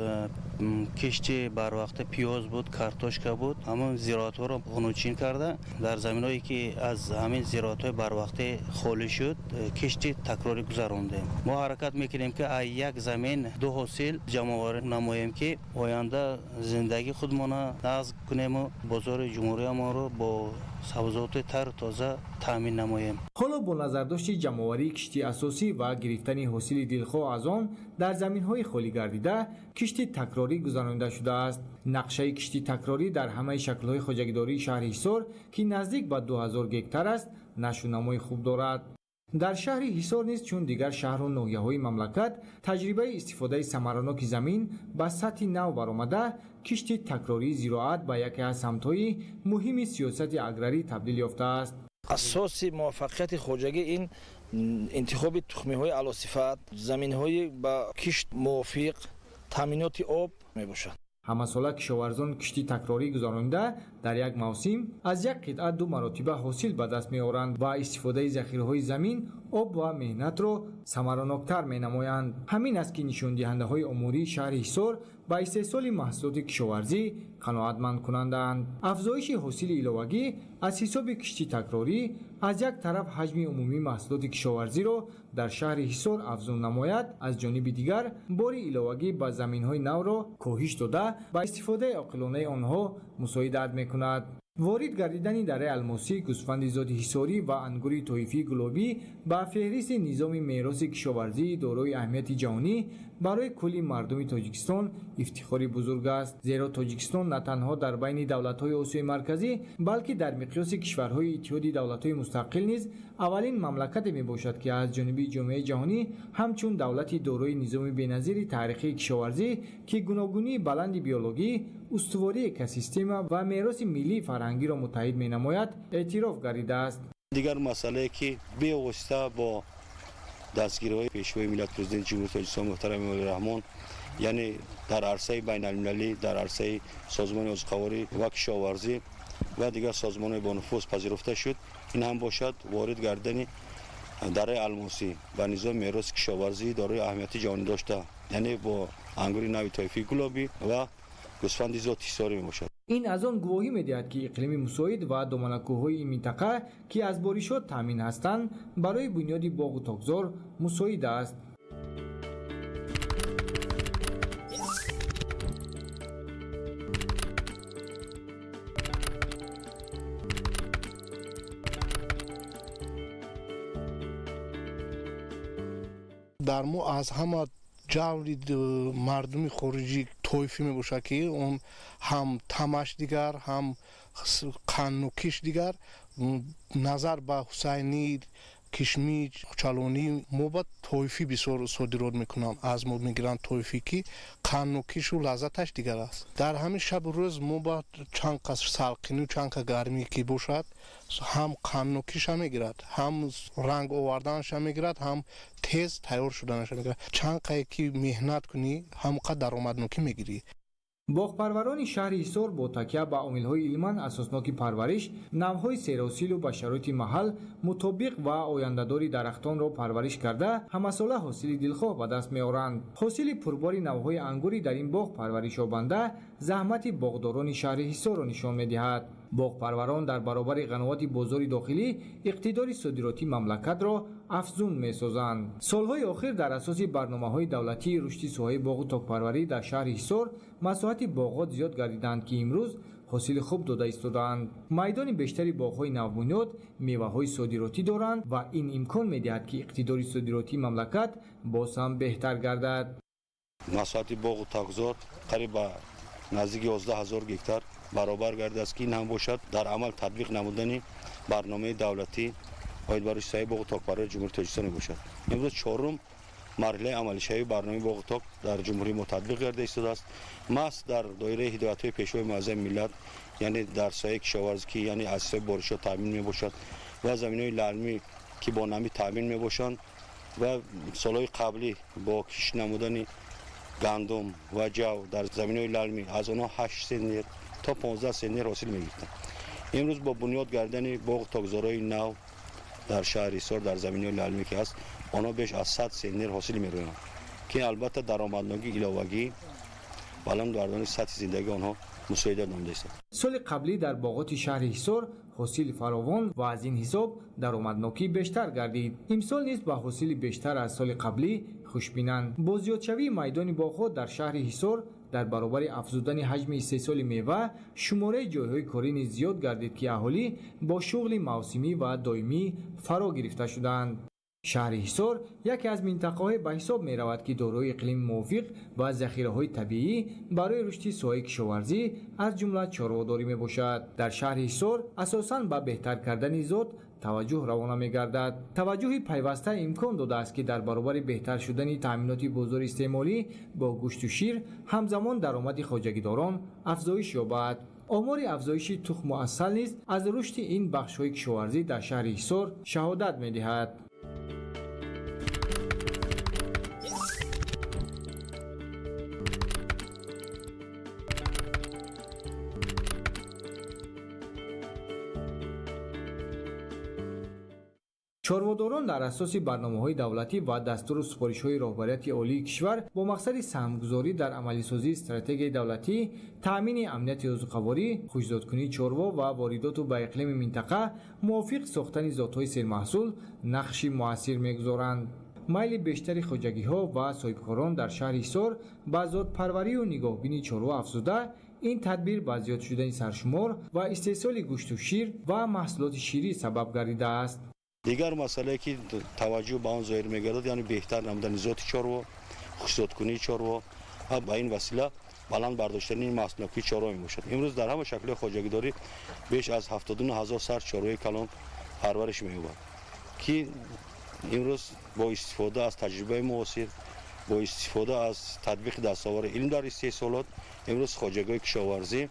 кишти барвақта пиёз буд, картошка буд, ҳамон зироатҳоро ғунучин карда, дар заминҳое ки аз ҳамин зироатҳои барвақта холӣ шуд, кишти такрорӣ гузарондем. Мо ҳаракат мекунем, ки аз як замин 2 ҳосил ҷамъоварӣ намоем, ки оянда зиндагии худмона нағз кунему бозори ҷумҳуриямонро бо сабзавоти тару тоза таъмин намоем. Ҳоло бо назардошти ҷамъоварии кишти асосӣ ва гирифтани ҳосили дилхоҳ аз он дар заминҳои холӣ гардида кишти такрорӣ гузаронида шудааст. Нақшаи кишти такрорӣ дар ҳамаи шаклҳои хоҷагидории шаҳри Ҳисор, ки наздик ба 2000 гектар аст, нашунамои хуб дорад. Дар шаҳри Ҳисор низ чун дигар шаҳру ноҳияҳои мамлакат таҷрибаи истифодаи самараноки замин ба сатҳи нав баромада, кишти такрории зироат ба яке аз самтҳои муҳими сиёсати аграрӣ табдил ёфтааст. Асоси муваффақияти хоҷагӣ ин интихоби тухмиҳои аълосифат, заминҳои ба кишт мувофиқ, таъминоти об мебошад. Ҳамасола кишоварзон кишти такрорӣ гузаронида дар як мавсим аз як қитъа 2 маротиба ҳосил ба даст меоранд ва истифодаи захираҳои замин, об ва меҳнатро самараноктар менамоянд. Ҳамин аст, ки нишондиҳандаҳои омории шаҳри Ҳисор ба истеҳсоли маҳсулоти кишоварзӣ қаноатмандкунандаанд. Афзоиши ҳосили иловагӣ аз ҳисоби кишти такрорӣ аз як тараф ҳаҷми умумии маҳсулоти кишоварзиро дар шаҳри Ҳисор афзун намояд, аз ҷониби дигар бори иловагӣ ба заминҳои навро коҳиш дода, ба истифодаи оқилонаи онҳо мусоидат мекунад. Ворид гардидани дараи алмосӣ, гӯсфанди зоди ҳисорӣ ва ангури тоифии гулобӣ ба феҳристи низоми мероси кишоварзии дорои аҳамияти ҷаҳонӣ барои кулли мардуми Тоҷикистон ифтихори бузург аст. Зеро Тоҷикистон на танҳо дар байни давлатҳои Осиёи Марказӣ, балки дар миқёси кишварҳои Иттиҳоди давлатҳои мустақил низ аввалин мамлакате мебошад, ки аз ҷониби ҷомеаи ҷаҳонӣ ҳамчун давлати дорои низоми беназири таърихии кишоварзӣ, ки гуногунии баланди биологӣ, устувории экосистема ва мероси миллии фарҳангиро муттаҳид менамояд, эътироф гардидааст. Дигар масъалае, ки бевосита бо дастгириҳои Пешвои миллат, Президенти Ҷумҳурии Тоҷикистон муҳтарам Эмомалӣ Раҳмон, яъне дар арсаи байналмилалӣ, дар арсаи созмони озуқаворӣ ва кишоварзӣ ва дигар созмонҳои бонуфуз пазируфта шуд, ин ҳам бошад ворид гардидани дараи алмосӣ ба низоми мероси кишоварзии дорои аҳамияти ҷаҳонӣ дошта, яъне бо ангури нави тоифии гулобӣ ва гӯсфанди зоти ҳисорӣ мебошад. Ин аз он гувоҳӣ медиҳад, ки иқлими мусоид ва доманакӯҳҳои ин минтақа, ки аз боришот таъмин ҳастанд, барои бунёди боғу токзор мусоид аст. Дар мо аз ҳама ҷаври мардуми хориҷӣ тоифӣ мебошад, ки он ҳам тамаш дигар, ҳам қаннукиш дигар. Назар ба ҳусайнӣ, кишмич, чалонӣ мо ба тоифӣ бисёр содирот мекунанд, аз мо мегиранд тоифӣ, ки қаннукишу лаззаташ дигар аст. Дар ҳамин шабу рӯз мо ба чанд қас салқинӣ, чанд ка гармӣ ки бошад, ҳам қаннукиша мегирад, ҳам ранг оварданаша мегирад, ҳам тез тайёр шуданаша мегирад. Чанд қае ки меҳнат кунӣ, ҳамон қад даромаднокӣ мегирӣ. Боғпарварони шаҳри Ҳисор бо такя ба омилҳои илман асосноки парвариш, навъҳои серҳосилу ба шароити маҳал мутобиқ ва ояндадори дарахтонро парвариш карда, ҳамасола ҳосили дилхоҳ ба даст меоранд. Ҳосили пурбори навъҳои ангурӣ дар ин боғ парваришёбанда заҳмати боғдорони шаҳри Ҳисорро нишон медиҳад. Боғпарварон дар баробари ғановати бозори дохилӣ иқтидори содиротии мамлакатро афзун месозанд. Солҳои охир дар асоси барномаҳои давлатии рушди соҳаи боғу токпарварӣ дар шаҳри Ҳисор масоҳати боғот зиёд гардиданд, ки имрӯз ҳосили хуб дода истодаанд. Майдони бештари боғҳои навбунёд меваҳои содиротӣ доранд ва ин имкон медиҳад, ки иқтидори содиротии мамлакат боз ҳам беҳтар гардад. Масоҳати боғу токзор қариб ба наздики 11 000 гектар баробар гардааст, ки ин ҳам бошад дар амал татбиқ намудани барномаи давлатӣ оид ба рушди соҳаи боғу токпарварии Ҷумҳурии Тоҷикистон мебошад. Имрӯз чорум марҳилаи амалишавии барномаи боғу ток дар ҷумҳурии мо татбиқ гарда истодааст. Маҳз дар доираи ҳидоятҳои Пешвои муаззами миллат, яъне дар соҳаи кишоварзӣ, ки яъне аз ҳисоби боришҳо таъмин мебошад ва заминҳои лалмӣ, ки бо намӣ таъмин мебошанд, ва солҳои қаблӣ бо кишт намудани гандум ва ҷав дар заминҳои лалмӣ аз онҳо 8 центнер то 15 центнер ҳосил мегирифтанд. Имрӯз бо бунёд гардани боғу токзорҳои нав дар шаҳри Ҳисор дар заминҳои лалмӣ ки ҳаст, онҳо беш аз 100 центнер ҳосил мерӯянд, ки албатта даромаднокии иловагӣ баланд бардани сатҳи зиндагии онҳо мусоидат намуда истод. Соли қаблӣ дар боғоти шаҳри Ҳисор ҳосили фаровон ва аз ин ҳисоб даромаднокӣ бештар гардид. Имсол низ ба ҳосили бештар аз соли қаблӣ хушбинанд. Бо зиёдшавии майдони боғҳо дар шаҳри Ҳисор дар баробари афзудани ҳаҷми истеҳсоли мева, шумораи ҷойҳои корӣ низ зиёд гардид, ки аҳолӣ бо шуғли мавсимӣ ва доимӣ фаро гирифта шуданд. Шаҳри Ҳисор яке аз минтақаҳое ба ҳисоб меравад, ки дорои иқлими мувофиқ ва захираҳои табиӣ барои рушди соҳаи кишоварзӣ, аз ҷумла чорводорӣ мебошад. Дар шаҳри Ҳисор асосан ба беҳтар кардани зот таваҷҷӯҳ равона мегардад. Таваҷҷӯҳи пайваста имкон додааст, ки дар баробари беҳтар шудани таъминоти бозори истеъмолӣ бо гӯшту шир, ҳамзамон даромади хоҷагидорон афзоиш ёбад. Омори афзоиши тухму асал низ аз рушди ин бахшҳои кишоварзӣ дар шаҳри Ҳисор шаҳодат медиҳад. Чорводорон дар асоси барномаҳои давлатӣ ва дастуру супоришҳои роҳбарияти олии кишвар бо мақсади саҳмгузорӣ дар амалисозии стратегияи давлатӣ, таъмини амнияти озуқаворӣ, хушзодкунии чорво ва воридоту ба иқлими минтақа мувофиқ сохтани зотҳои сермаҳсул нақши муассир мегузоранд. Майли бештари хоҷагиҳо ва соҳибкорон дар шаҳри Ҳисор ба зотпарварию нигоҳбини чорво афзуда, ин тадбир ба зиёд шудани саршумор ва истеҳсоли гӯшту шир ва маҳсулоти ширӣ сабаб гардидааст. Дигар масъалае, ки таваҷҷӯҳ ба он зоҳир мегардад, яъне беҳтар намудани зоти чорво, хушзодкунии чорво ва ба ин васила баланд бардоштани маҳсулнокии чорво мебошад. Имрӯз дар ҳама шаклҳои хоҷагидорӣ беш аз 79 000 сар чорвои калон парвариш меёбад, ки имрӯз бо истифода аз таҷрибаи муосир, бо истифода аз татбиқи дастовари илм дар истеҳсолот, имрӯз хоҷагиҳои кишоварзӣ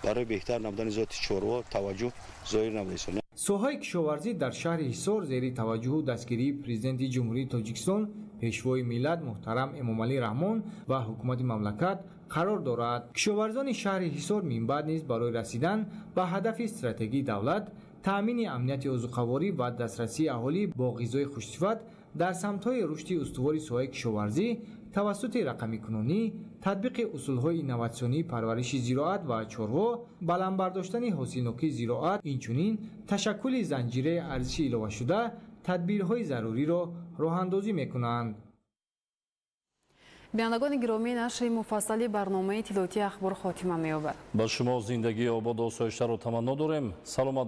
барои беҳтар намудани зоти чорво таваҷҷӯҳ зоҳир намуда истодаанд. Соҳаи кишоварзӣ дар шаҳри Ҳисор зери таваҷҷӯҳу дастгирии Президенти Ҷумҳурии Тоҷикистон, Пешвои миллат муҳтарам Эмомалӣ Раҳмон ва ҳукумати мамлакат қарор дорад. Кишоварзони шаҳри Ҳисор минбаъд низ барои расидан ба ҳадафи стратегии давлат, таъмини амнияти озуқаворӣ ва дастрасии аҳолӣ бо ғизои хушсифат дар самтҳои рушди устувори соҳаи кишоварзӣ тавассути рақамикунонӣ, татбиқи усулҳои инноватсионии парвариши зироат ва чорво, баланд бардоштани ҳосилнокии зироат, инчунин ташаккули занҷираи арзиши иловашуда тадбирҳои заруриро роҳандозӣ мекунанд. Бинандагони гиромӣ, нашри муфассали барномаи иттилоотии Ахбор хотима меёбад. Ба шумо зиндагии ободу осоиштаро таманно дорем. Саломат.